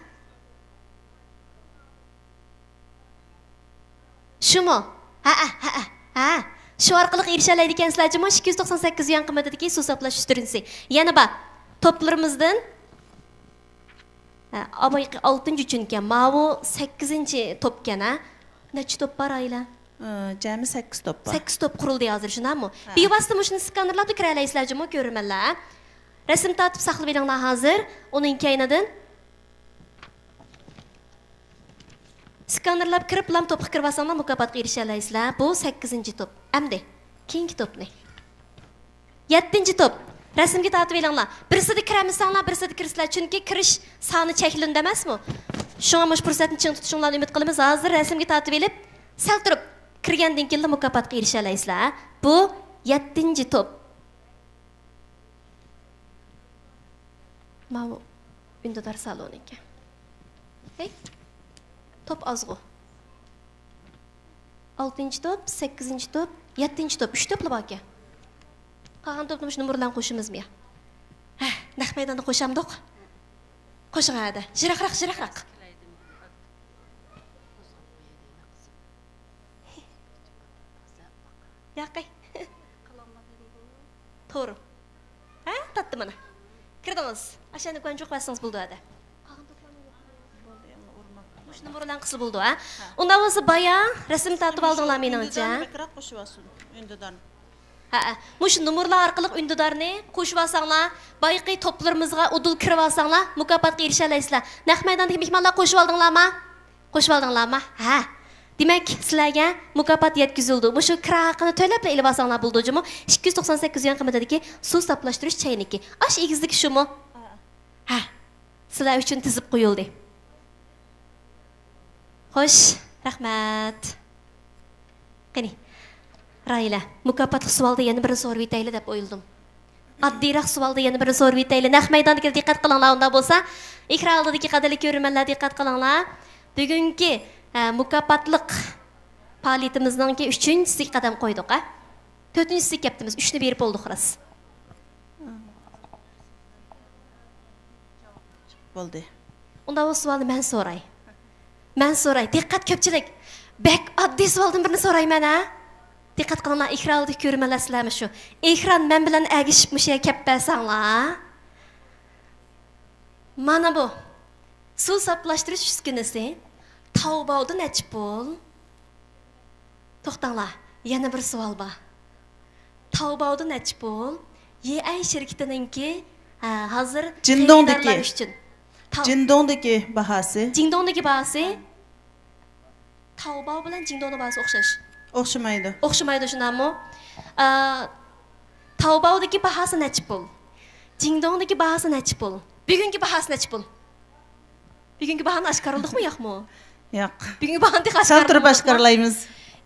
شۇمۇ؟ ھەئە، ھەئە، ھە. شۇ ئارقىلىق ئېرىشەلەيدىكەنسىلەر جۇمۇ، ئىككى يۈز توقسان سەككىز يۈەن قىممىتىدىكى سۇ ساپلاش ئۈستۈنىسى. يەنە بار. توپلىرىمىزدىن ھە، ئاۋايقى ئالتىنچى ئۈچۈنكەن، ماۋۇ سەككىزىنچى توپكەن، ھە؟ نەچچە توپ بار ئائىلە؟ ئە، جەمئىي سەككىز توپ بار. سەككىز توپ قۇرۇلدى ھازىر، شۇنداقمۇ؟ ھە. بىۋاسىتە مۇشۇنى سكانېرلاپلا كىرەلەيسىلەر جۇمۇ، كۆرۈرمەنلەر. رەسىم تارتىپ ساقلىۋېلىڭلار ھازىر. ئۇنىڭ كەينىدىن سكانېرلاپ كىرىپ، لام توپقا كىرىۋالساڭلار، مۇكاپاتقا ئېرىشەلەيسىلەر. بۇ سەككىزىنچى توپ. ئەمدى كېيىنكى توپنى. يەتتىنچى توپ. رەسىمگە تارتىۋېلىڭلار. بىرسىدە كىرەلمىسەڭلار، بىرسىدە كىرىسىلەر. چۈنكى كىرىش سانى چەكلىنىدۇ ئەمەسمۇ؟ شۇڭا مۇشۇ پۇرسەتنى چىڭ تۇتۇشۇڭلارنى ئۈمىد قىلىمىز. ھازىر رەسىمگە تارتىۋېلىپ، سەل تۇرۇپ كىرگەندىن كېيىنلا مۇكاپاتقا ئېرىشەلەيسىلەر. بۇ يەتتىنچى توپ. ماۋۇ ئۈندىدار سالونىكەن. ھەي، توپ ئازغۇ. ئالتىنچى توپ، سەككىزىنچى توپ، يەتتىنچى توپ، ئۈچ توپلا باركەن. قالغان توپنى مۇشۇ نومۇر بىلەن قوشىمىزمۇ يا؟ ھە، نەق مەيداندا قوشامدۇق؟ قوشۇڭ ھەدە. يىراقراق، يىراقراق. ياقەي. توغرا. ھە، تاتتى مانا. كىردىڭىز. ئاشۇ يەرنى گۇەنجۇغا بەرسىڭىز بولىدۇ ھەدە. مۇشۇ نومۇر بىلەن قىلسا بولىدۇ، ھە؟ ئۇنداق بولسا بايا رەسىم تارتىپ ئالدىڭلار مېنىڭچە. ئۈندىدارنى بەكرەك قوشۇۋالسۇن، ئۈندىدارنى. ھەئە. مۇشۇ نومۇرلار ئارقىلىق ئۈندىدارنى قوشۇۋالساڭلار، بايىقى توپلىرىمىزغا ئۇدۇل كىرىۋالساڭلار، مۇكاپاتقا ئېرىشەلەيسىلەر. نەق مەيداندىكى مېھمانلار قوشۇۋالدىڭلارمۇ؟ قوشۇۋالدىڭلارمۇ؟ ھە. دېمەك، سىلەرگە مۇكاپات يەتكۈزۈلىدۇ. مۇشۇ كىرا ھەققىنى تۆلەپلا ئېلىۋالساڭلار بولىدۇ جۇمۇ. ئىككى يۈز توقسان سەككىز يۈەن قىممىتىدىكى سۇ ساپلاشتۇرۇش چەينىكى. ئاشۇ ئېگىزلىكى شۇمۇ؟ ھە. سىلەر ئۈچۈن تىزىپ قويۇلدى. خوش، رەھمەت. قېنى، راھىلە، مۇكاپاتلىق سوئالدا يەنە بىرنى سورىۋېتەيلى دەپ ئويلىدىم. ئاددىيراق سوئالدا يەنە بىرنى سورىۋېتەيلى. نەق مەيداندىكىلەر دىققەت قىلىڭلار، ئۇنداق بولسا. ئېكران ئالدىدىكى قەدىرلىك كۆرۈرمەنلەر دىققەت قىلىڭلار. بۈگۈنكى، ئە، مۇكاپاتلىق پائالىيىتىمىزنىڭكى ئۈچىنچىسىگە قەدەم قويدۇق، ھە؟ تۆتىنچىسىگە كەپتىمىز، ئۈچنى بېرىپ بولدۇق خالاس. بولدى. ئۇنداق بولسا سوئالنى مەن سوراي. مەن سوراي. دىققەت كۆپچىلىك. بەك ئاددىي سوئالدىن بىرنى سورايمەن، ھە؟ دىققەت قىلىڭلار، ئېكران ئالدىدىكى كۆرۈرمەنلەر سىلەرمۇ شۇ. ئېكران مەن بىلەن ئەگىشىپ مۇشۇ يەرگە كەپ بەرسەڭلار. مانا بۇ. سۇ ساپلاشتۇرۇش ئۈسكۈنىسى تاۋباۋدا نەچچە پۇل؟ توختاڭلار، يەنە بىر سوئال بار. تاۋباۋدا نەچچە پۇل؟ يېئەي شىركىتىنىڭكى، ھە، ھازىر جىندوڭدىكى. خېرىدارلار ئۈچۈن. تاۋ- جىندوڭدىكى باھاسى. جىندوڭدىكى باھاسى؟ تاۋباۋ بىلەن جىڭدوڭنىڭ باھاسى ئوخشاش. ئوخشىمايدۇ. ئوخشىمايدۇ، شۇنداقمۇ؟ ئا، تاۋباۋدىكى باھاسى نەچچە پۇل؟ جىڭدوڭدىكى باھاسى نەچچە پۇل؟ بۈگۈنكى باھاسى نەچچە پۇل؟ بۈگۈنكى باھانى ئاشكارىلىدۇقمۇ، ياقمۇ؟ ياق. بۈگۈنكى باھانى تېخى سەل تۇرۇپ ئاشكارىلىمىدۇق. ئاشكارىلايمىز.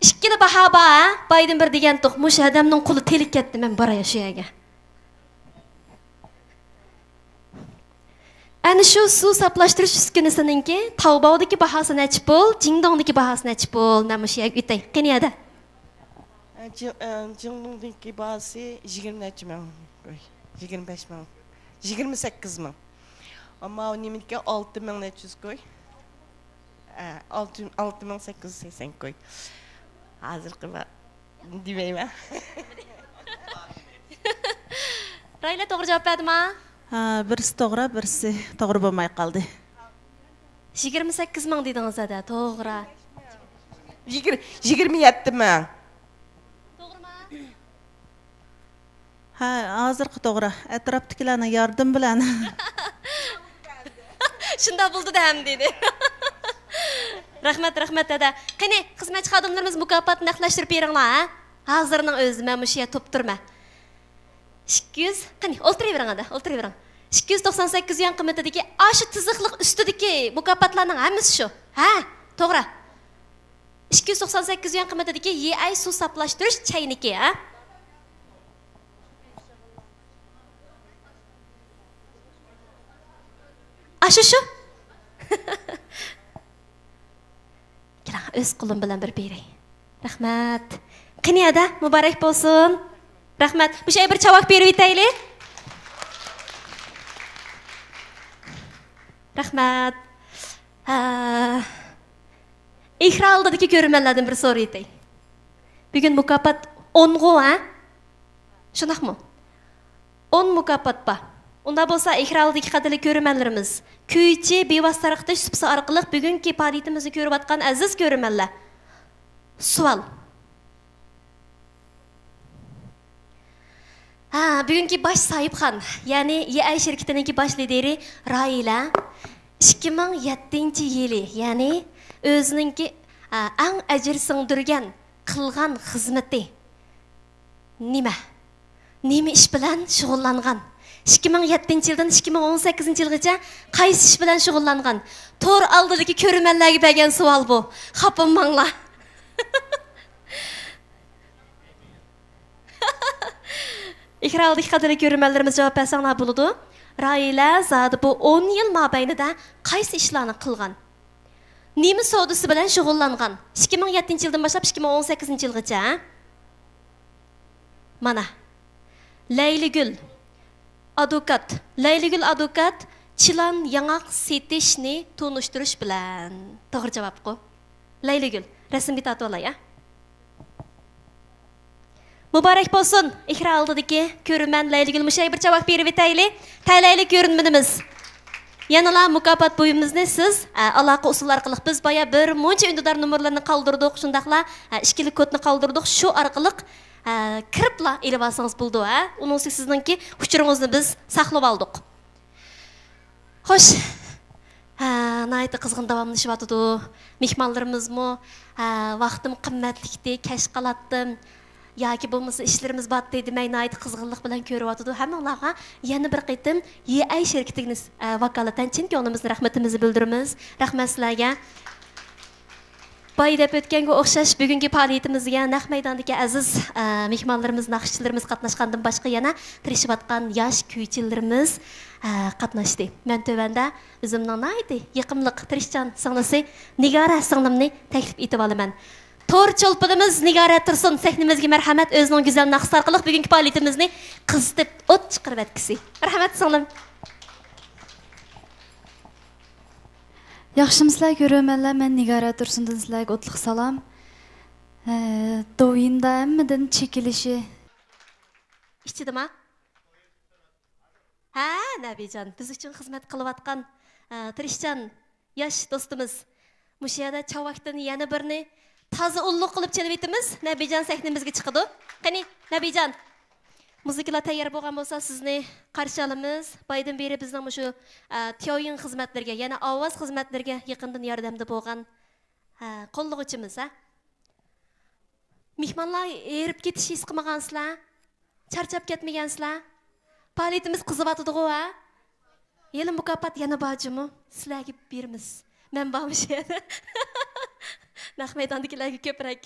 ئىككىلا باھا بار، ھە؟ بايدىن بىر دېگەنتۇق، مۇشۇ ھەدەمنىڭ قولى تېلىپ كەتتى، مەن باراي شۇ يەرگە. ئەنە شۇ سۇ ساپلاشتۇرۇش ئۈسكۈنىسىنىڭكى تاۋباۋدىكى باھاسى نەچچە پۇل، جىڭدوڭدىكى باھاسى نەچچە پۇل؟ مەن مۇشۇ يەرگە ئۆتەي. قېنى ھەدە؟ ئە، جىڭ-، ئە، جىڭدوڭدىكى باھاسى يىگىرمە نەچچە مىڭ، يىگىرمە بەش مىڭ، يىگىرمە سەككىز مىڭ. ئەمما نېمىدىكى ئالتە مىڭ نەچچە يۈز كوي. ئە، ئالتە، ئالتە مىڭ سەككىز يۈز سەكسەن كوي. ھازىرقى با-، دېمەيمەن. راھىلە توغرا جاۋاب بەردىما؟ ھە، بىرسى توغرا، بىرسى توغرا بولماي قالدى. يىگىرمە سەككىز مىڭ دېدىڭىز ھەدە، توغرا. يىگىر-، يىگىرمە يەتتە مىڭ. توغرىما؟ ھە، ھازىرقى توغرا. ئەتراپتىكىلەرنىڭ ياردىمى بىلەن. شۇنداق بولدى دە ھەم دېدى. رەھمەت، رەھمەت ھەدە. قېنى، خىزمەتچى خادىملىرىمىز مۇكاپاتنى نەقلەشتۈرۈپ بېرىڭلار، ھە؟ ھازىرنىڭ ئۆزى مەن مۇشۇ يەردە توپ تۇرىمەن. ئىككى يۈز، قېنى، ئولتۇرۇۋېرىڭ ھەدە، ئولتۇرۇۋېرىڭ. ئىككى يۈز توقسان سەككىز يۈەن قىممىتىدىكى ئاشۇ تىزىقلىق ئۈستىدىكى مۇكاپاتلارنىڭ ھەممىسى شۇ. ھە، توغرا. ئىككى يۈز توقسان سەككىز يۈەن قىممىتىدىكى يېئەي سۇ ساپلاشتۇرۇش چەينىكى، ھە؟ ئاشۇ شۇ. كېلىڭ، ئۆز قولۇم بىلەن بىر بېرەي. رەھمەت. قېنى ھەدە، مۇبارەك بولسۇن. رەھمەت. مۇشۇ يەرگە بىر چاۋاك بېرىۋېتەيلى. رەھمەت. ھە. ئېكران ئالدىدىكى كۆرۈرمەنلەردىن بىر سورىۋېتەي. بۈگۈن مۇكاپات ئونغۇ، ھە؟ شۇنداقمۇ؟ ئون مۇكاپات بار. ئۇنداق بولسا، ئېكران ئالدىدىكى قەدىرلىك كۆرۈرمەنلىرىمىز، كۈيچى بىۋاسىتە تارقىتىش سۇپىسى ئارقىلىق بۈگۈنكى پائالىيىتىمىزنى كۆرۈۋاتقان ئەزىز كۆرۈرمەنلەر، سوئال. ھە، بۈگۈنكى باش ساھىبخان، يەنى يېئەي شىركىتىنىڭكى باش لىدىرى راھىلە ئىككى مىڭ يەتتىنچى يىلى، يەنى ئۆزىنىڭكى، ئە، ئەڭ ئەجىر سىڭدۈرگەن قىلغان خىزمىتى نېمە؟ نېمە ئىش بىلەن شۇغۇللانغان؟ ئىككى مىڭ يەتتىنچى يىلدىن ئىككى مىڭ ئون سەككىزىنچى يىلغىچە قايسى ئىش بىلەن شۇغۇللانغان؟ تور ئالدىدىكى كۆرۈرمەنلەرگە بەرگەن سوئال بۇ. خاپىماڭلار. ئېكران ئالدىدىكى قەدىرلىك كۆرۈرمەنلىرىمىز جاۋاب بەرسەڭلار بولىدۇ. راھىلە زادى بۇ ئون يىل مابەينىدە قايسى ئىشلارنى قىلغان؟ نېمە سودىسى بىلەن شۇغۇللانغان؟ ئىككى مىڭ يەتتىنچى يىلدىن باشلاپ ئىككى مىڭ ئون سەككىزىنچى يىلغىچە. مانا، لەيلىگۈل، ئادۋوكات، لەيلىگۈل ئادۋوكات، چىلان ياڭاق سېتىشنى تونۇشتۇرۇش بىلەن. توغرا جاۋابقۇ. لەيلىگۈل، رەسىمگە تارتىۋالاي، ئە. مۇبارەك بولسۇن! ئېكران ئالدىدىكى كۆرۈرمەن لەيلىگۈل مۇشۇ يەرگە بىر چاۋاك بېرىۋېتەيلى. تەلەيلىك كۆرۈرمىنىمىز. يەنىلا مۇكاپات بۇيۇمىمىزنى سىز، ئە، ئالاقە ئۇسۇلى ئارقىلىق بىز بايا بىر مۇنچە ئۈندىدار نومۇرلىرىنى قالدۇردۇق، شۇنداقلا، ئە، ئىككىلىك كودنى قالدۇردۇق. شۇ ئارقىلىق، ئە، كىرىپلا ئېلىۋالسىڭىز بولىدۇ، ھە. ئۇنىڭ ئۈستىگە سىزنىڭكى ئۇچۇرىڭىزنى بىز ساقلىۋالدۇق. خوش. ھە، ناھايىتى قىزغىن داۋاملىشىۋاتىدۇ. مېھمانلىرىمىزمۇ، ھە، ۋاقتىم قىممەتلىكتى، كەچ قالاتتىم ياكى بولمىسا ئىشلىرىمىز باتتى دېمەي، ناھايىتى قىزغىنلىق بىلەن كۆرۈۋاتىدۇ. ھەممىڭلارغا يەنە بىر قېتىم يېئەي شىركىتىگە، ھە، ۋاكالىتەن چىن كۆڭلىمىزدىن رەھمىتىمىزنى بىلدۈرىمىز. رەھمەت سىلەرگە. بايا دەپ ئۆتكەنگە ئوخشاش، بۈگۈنكى پائالىيىتىمىزگە نەق مەيداندىكى ئەزىز، ئە، مېھمانلىرىمىز، ناخشىچىلىرىمىز قاتناشقاندىن باشقا، يەنە تىرىشىۋاتقان ياش كۈيچىلىرىمىز، ئە، قاتناشتى. مەن تۆۋەندە ئۆزۈمنىڭ ناھايىتى يېقىملىق، تىرىشچان سىڭلىسى نىگارە سىڭلىمنى تەكلىپ ئېتىۋالىمەن. تور چولپىنىمىز نىگارە تۇرسۇن سەھنىمىزگە مەرھەمەت، ئۆزىنىڭ گۈزەل ناخشىسى ئارقىلىق بۈگۈنكى پائالىيىتىمىزنى قىزىتىپ ئوت چىقىرىۋەتكۈسى. مەرھەمەت سىڭلىم. ياخشىمۇسىلەر كۆرۈرمەنلەر، مەن نىگارە تۇرسۇندىن سىلەرگە ئوتلۇق سالام. ھە، دوۋيىندا ھەممىدىن چېكىلىشى. ئىچىدىما؟ ھە، نەبىجان، بىز ئۈچۈن خىزمەت قىلىۋاتقان، ئە، تىرىشچان ياش دوستىمىز. مۇشۇ يەردە چاۋاكتىن يەنە بىرنى تازا ئۇللۇق قىلىپ چېلىۋېتىمىز. نەبىجان سەھنىمىزگە چىقىدۇ. قېنى، نەبىجان. مۇزىكىلار تەييار بولغان بولسا، سىزنى قارشى ئالىمىز. بايدىن بېرى بىزنىڭ مۇشۇ، ئە، تياۋيىڭ خىزمەتلىرىگە، يەنە ئاۋاز خىزمەتلىرىگە يېقىندىن ياردەمدە بولغان، ھە، قوللىغۇچىمىز، ھە. مېھمانلار ھېرىپ كېتىش ھېس قىلمىغانسىلەر؟ چارچاپ كەتمىگەنسىلەر؟ پائالىيىتىمىز قىزىۋاتىدىغۇ، ھە؟ ھېلى مۇكاپات يەنە بار جۇمۇ، سىلەرگە بېرىمىز. مەن بارمۇ شۇ يەردە؟ نەق مەيداندىكىلەرگە كۆپرەك.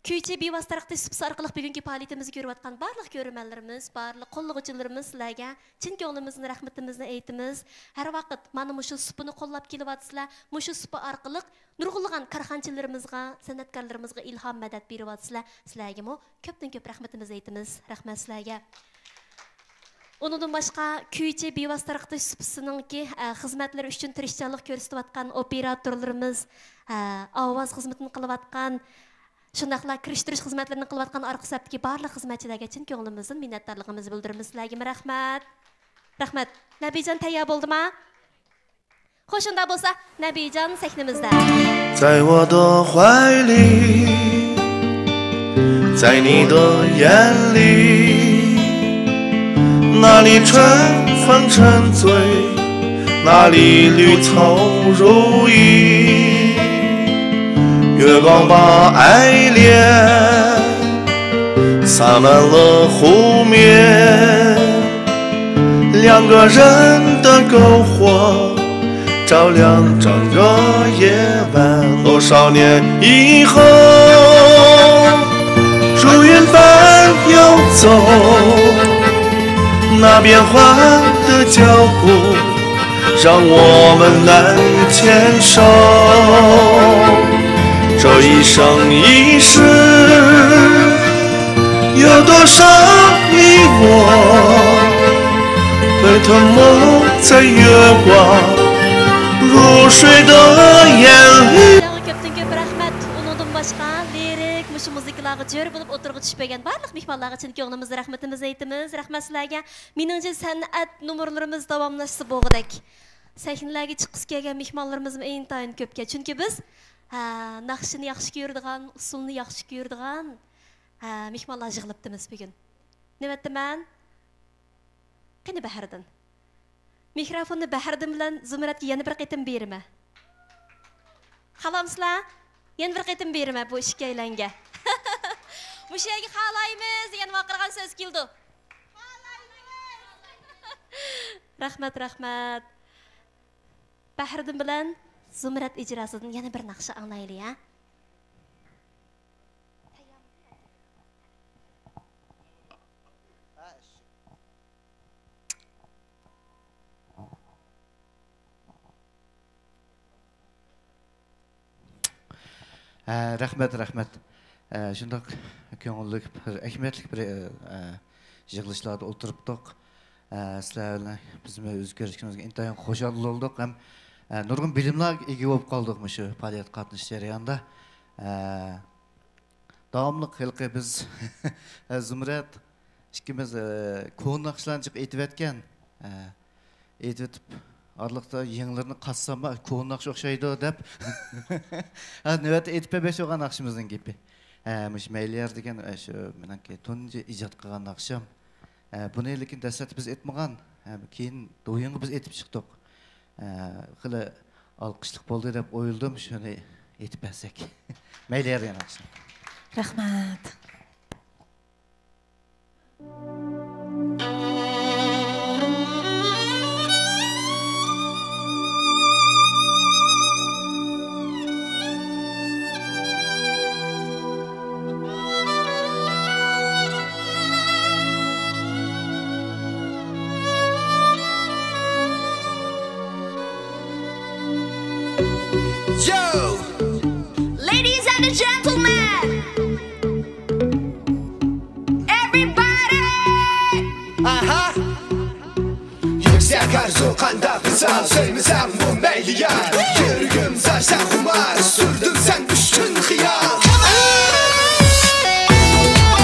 كۈيچى بىۋاسىتە تارقىتىش سۇپىسى ئارقىلىق بۈگۈنكى پائالىيىتىمىزنى كۆرۈۋاتقان بارلىق كۆرۈرمەنلىرىمىز، بارلىق قوللىغۇچىلىرىمىز، سىلەرگە چىن كۆڭلىمىزدىن رەھمىتىمىزنى ئېيتىمىز. ھەر ۋاقىت مانا مۇشۇ سۇپىنى قوللاپ كېلىۋاتىسىلەر، مۇشۇ سۇپا ئارقىلىق نۇرغۇنلىغان كارخانىچىلىرىمىزغا، سەنئەتكارلىرىمىزغا ئىلھام، مەدەت بېرىۋاتىسىلەر. سىلەرگىمۇ كۆپتىن كۆپ رەھمىتىمىزنى ئېيتىمىز. رەھمەت سىلەرگە. ئۇنىڭدىن باشقا، كۈيچى بىۋاسىتە تارقىتىش سۇپىسىنىڭكى، ئە، خىزمەتلىرى ئۈچۈن تىرىشچانلىق كۆرسىتىۋاتقان ئوپېراتورلىرىمىز، ئە، ئاۋاز خىزمىتىنى قىلىۋاتقان، شۇنداقلا كىرىشتۈرۈش خىزمەتلىرىنى قىلىۋاتقان ئارقا سەپتىكى بارلىق خىزمەتچىلەرگە چىن كۆڭلىمىزدىن مىننەتدارلىقىمىزنى بىلدۈرىمىز. سىلەرگىمۇ رەھمەت. رەھمەت. نەبىجان تەييار بولدىما؟ خوش، ئۇنداق بولسا، نەبىجان سەھنىمىزدە. 在我的怀里，在你的眼里，那里春风沉醉，那里绿草如茵。月光把爱恋洒满了湖面，两个人的篝火 照亮整个夜晚。多少年以后，如云般游走，那变换的脚步让我们难牵手。这一生一世， 有多少你我被吞没在月光如水的眼里。كۆپتىن كۆپ رەھمەت. ئۇنىڭدىن باشقا، لىرىك مۇشۇ مۇزىكىلار جۆر بولۇپ ئوتتۇرىغا چۈشۈپ بەرگەن بارلىق مېھمانلارغا چىن كۆڭلىمىزدىن رەھمىتىمىزنى ئېيتىمىز. رەھمەت سىلەرگە. مېنىڭچە، سەنئەت نومۇرلىرىمىز داۋاملاشسا بولغۇدەك. سەھنىلەرگە چىققۇسى كەلگەن مېھمانلىرىمىزمۇ ئىنتايىن كۆپكەن. چۈنكى بىز، ھە، ناخشىنى ياخشى كۆرىدىغان، ئۇسسۇلنى ياخشى كۆرىدىغان، ھە، مېھمانلار يىغىلىپتىمىز بۈگۈن. نۆۋەتتە مەن. قېنى بەھرىدىن؟ مىكروفوننى بەھرىدىن بىلەن زۇمرەتكە يەنە بىر قېتىم بېرىمەن. خالامسىلەر؟ يەنە بىر قېتىم بېرىمەن بۇ ئىككىيلەنگە. مۇشۇ يەرگە خالايمىز دېگەن ۋارقىرىغان سۆز كېلىدۇ. رەھمەت، رەھمەت. بەھرىدىن بىلەن زۇمرەت ئىجراسىدىن يەنە بىر ناخشا ئاڭلايلى، ھە؟ ھە، رەھمەت، رەھمەت. ھە، شۇنداق كۆڭۈللۈك، بىر ئەھمىيەتلىك بىر، ھە، يىغىلىشلاردا ئولتۇرۇپتۇق. ھە، سىلەر بىلەن بىزمۇ يۈز كۆرۈشكىنىمىزگە ئىنتايىن خۇشال بولدۇق ھەم، ھە، نۇرغۇن بىلىملەرگە ئىگە بولۇپ قالدۇق مۇشۇ پائالىيەتكە قاتنىشىش جەريانىدا. ھە، داۋاملىق ھېلىقى بىز زۇمرەت ئىككىمىز، ئە، كونا ناخشىلارنى جىق ئېيتىۋەتكەن. ئە، ئېيتىۋېتىپ، ئارىلىقتا يېڭىلىرىنى قاتسام، «كونا ناخشا ئوخشايدۇ» دەپ. ھە، نۆۋەتتە ئېيتىپ بەرمەكچى بولغان ناخشىمىزنىڭ گېپى. ھە، مۇشۇ مەيلىيار دېگەن، ئە، شۇ مېنىڭكى تۇنجى ئىجاد قىلغان ناخشام. ئە، بۇنى لېكىن دەسلەپتە بىز ئېيتمىغان. ھە، كېيىن دويىڭغا بىز ئېيتىپ چىقتۇق. ئە، خېلى ئالقىشلىق بولدى دەپ ئويلىدىم، شۇنى ئېيتىپ بەرسەك. مەيلى، يەنە ئاچسۇن. رەھمەت. Yo! Ladies and gentlemen, everybody! Aha! Yüksek arzu qandaq qısa, sevmesem bu meyli yar. Yürgüm saçta xumar, sürdüm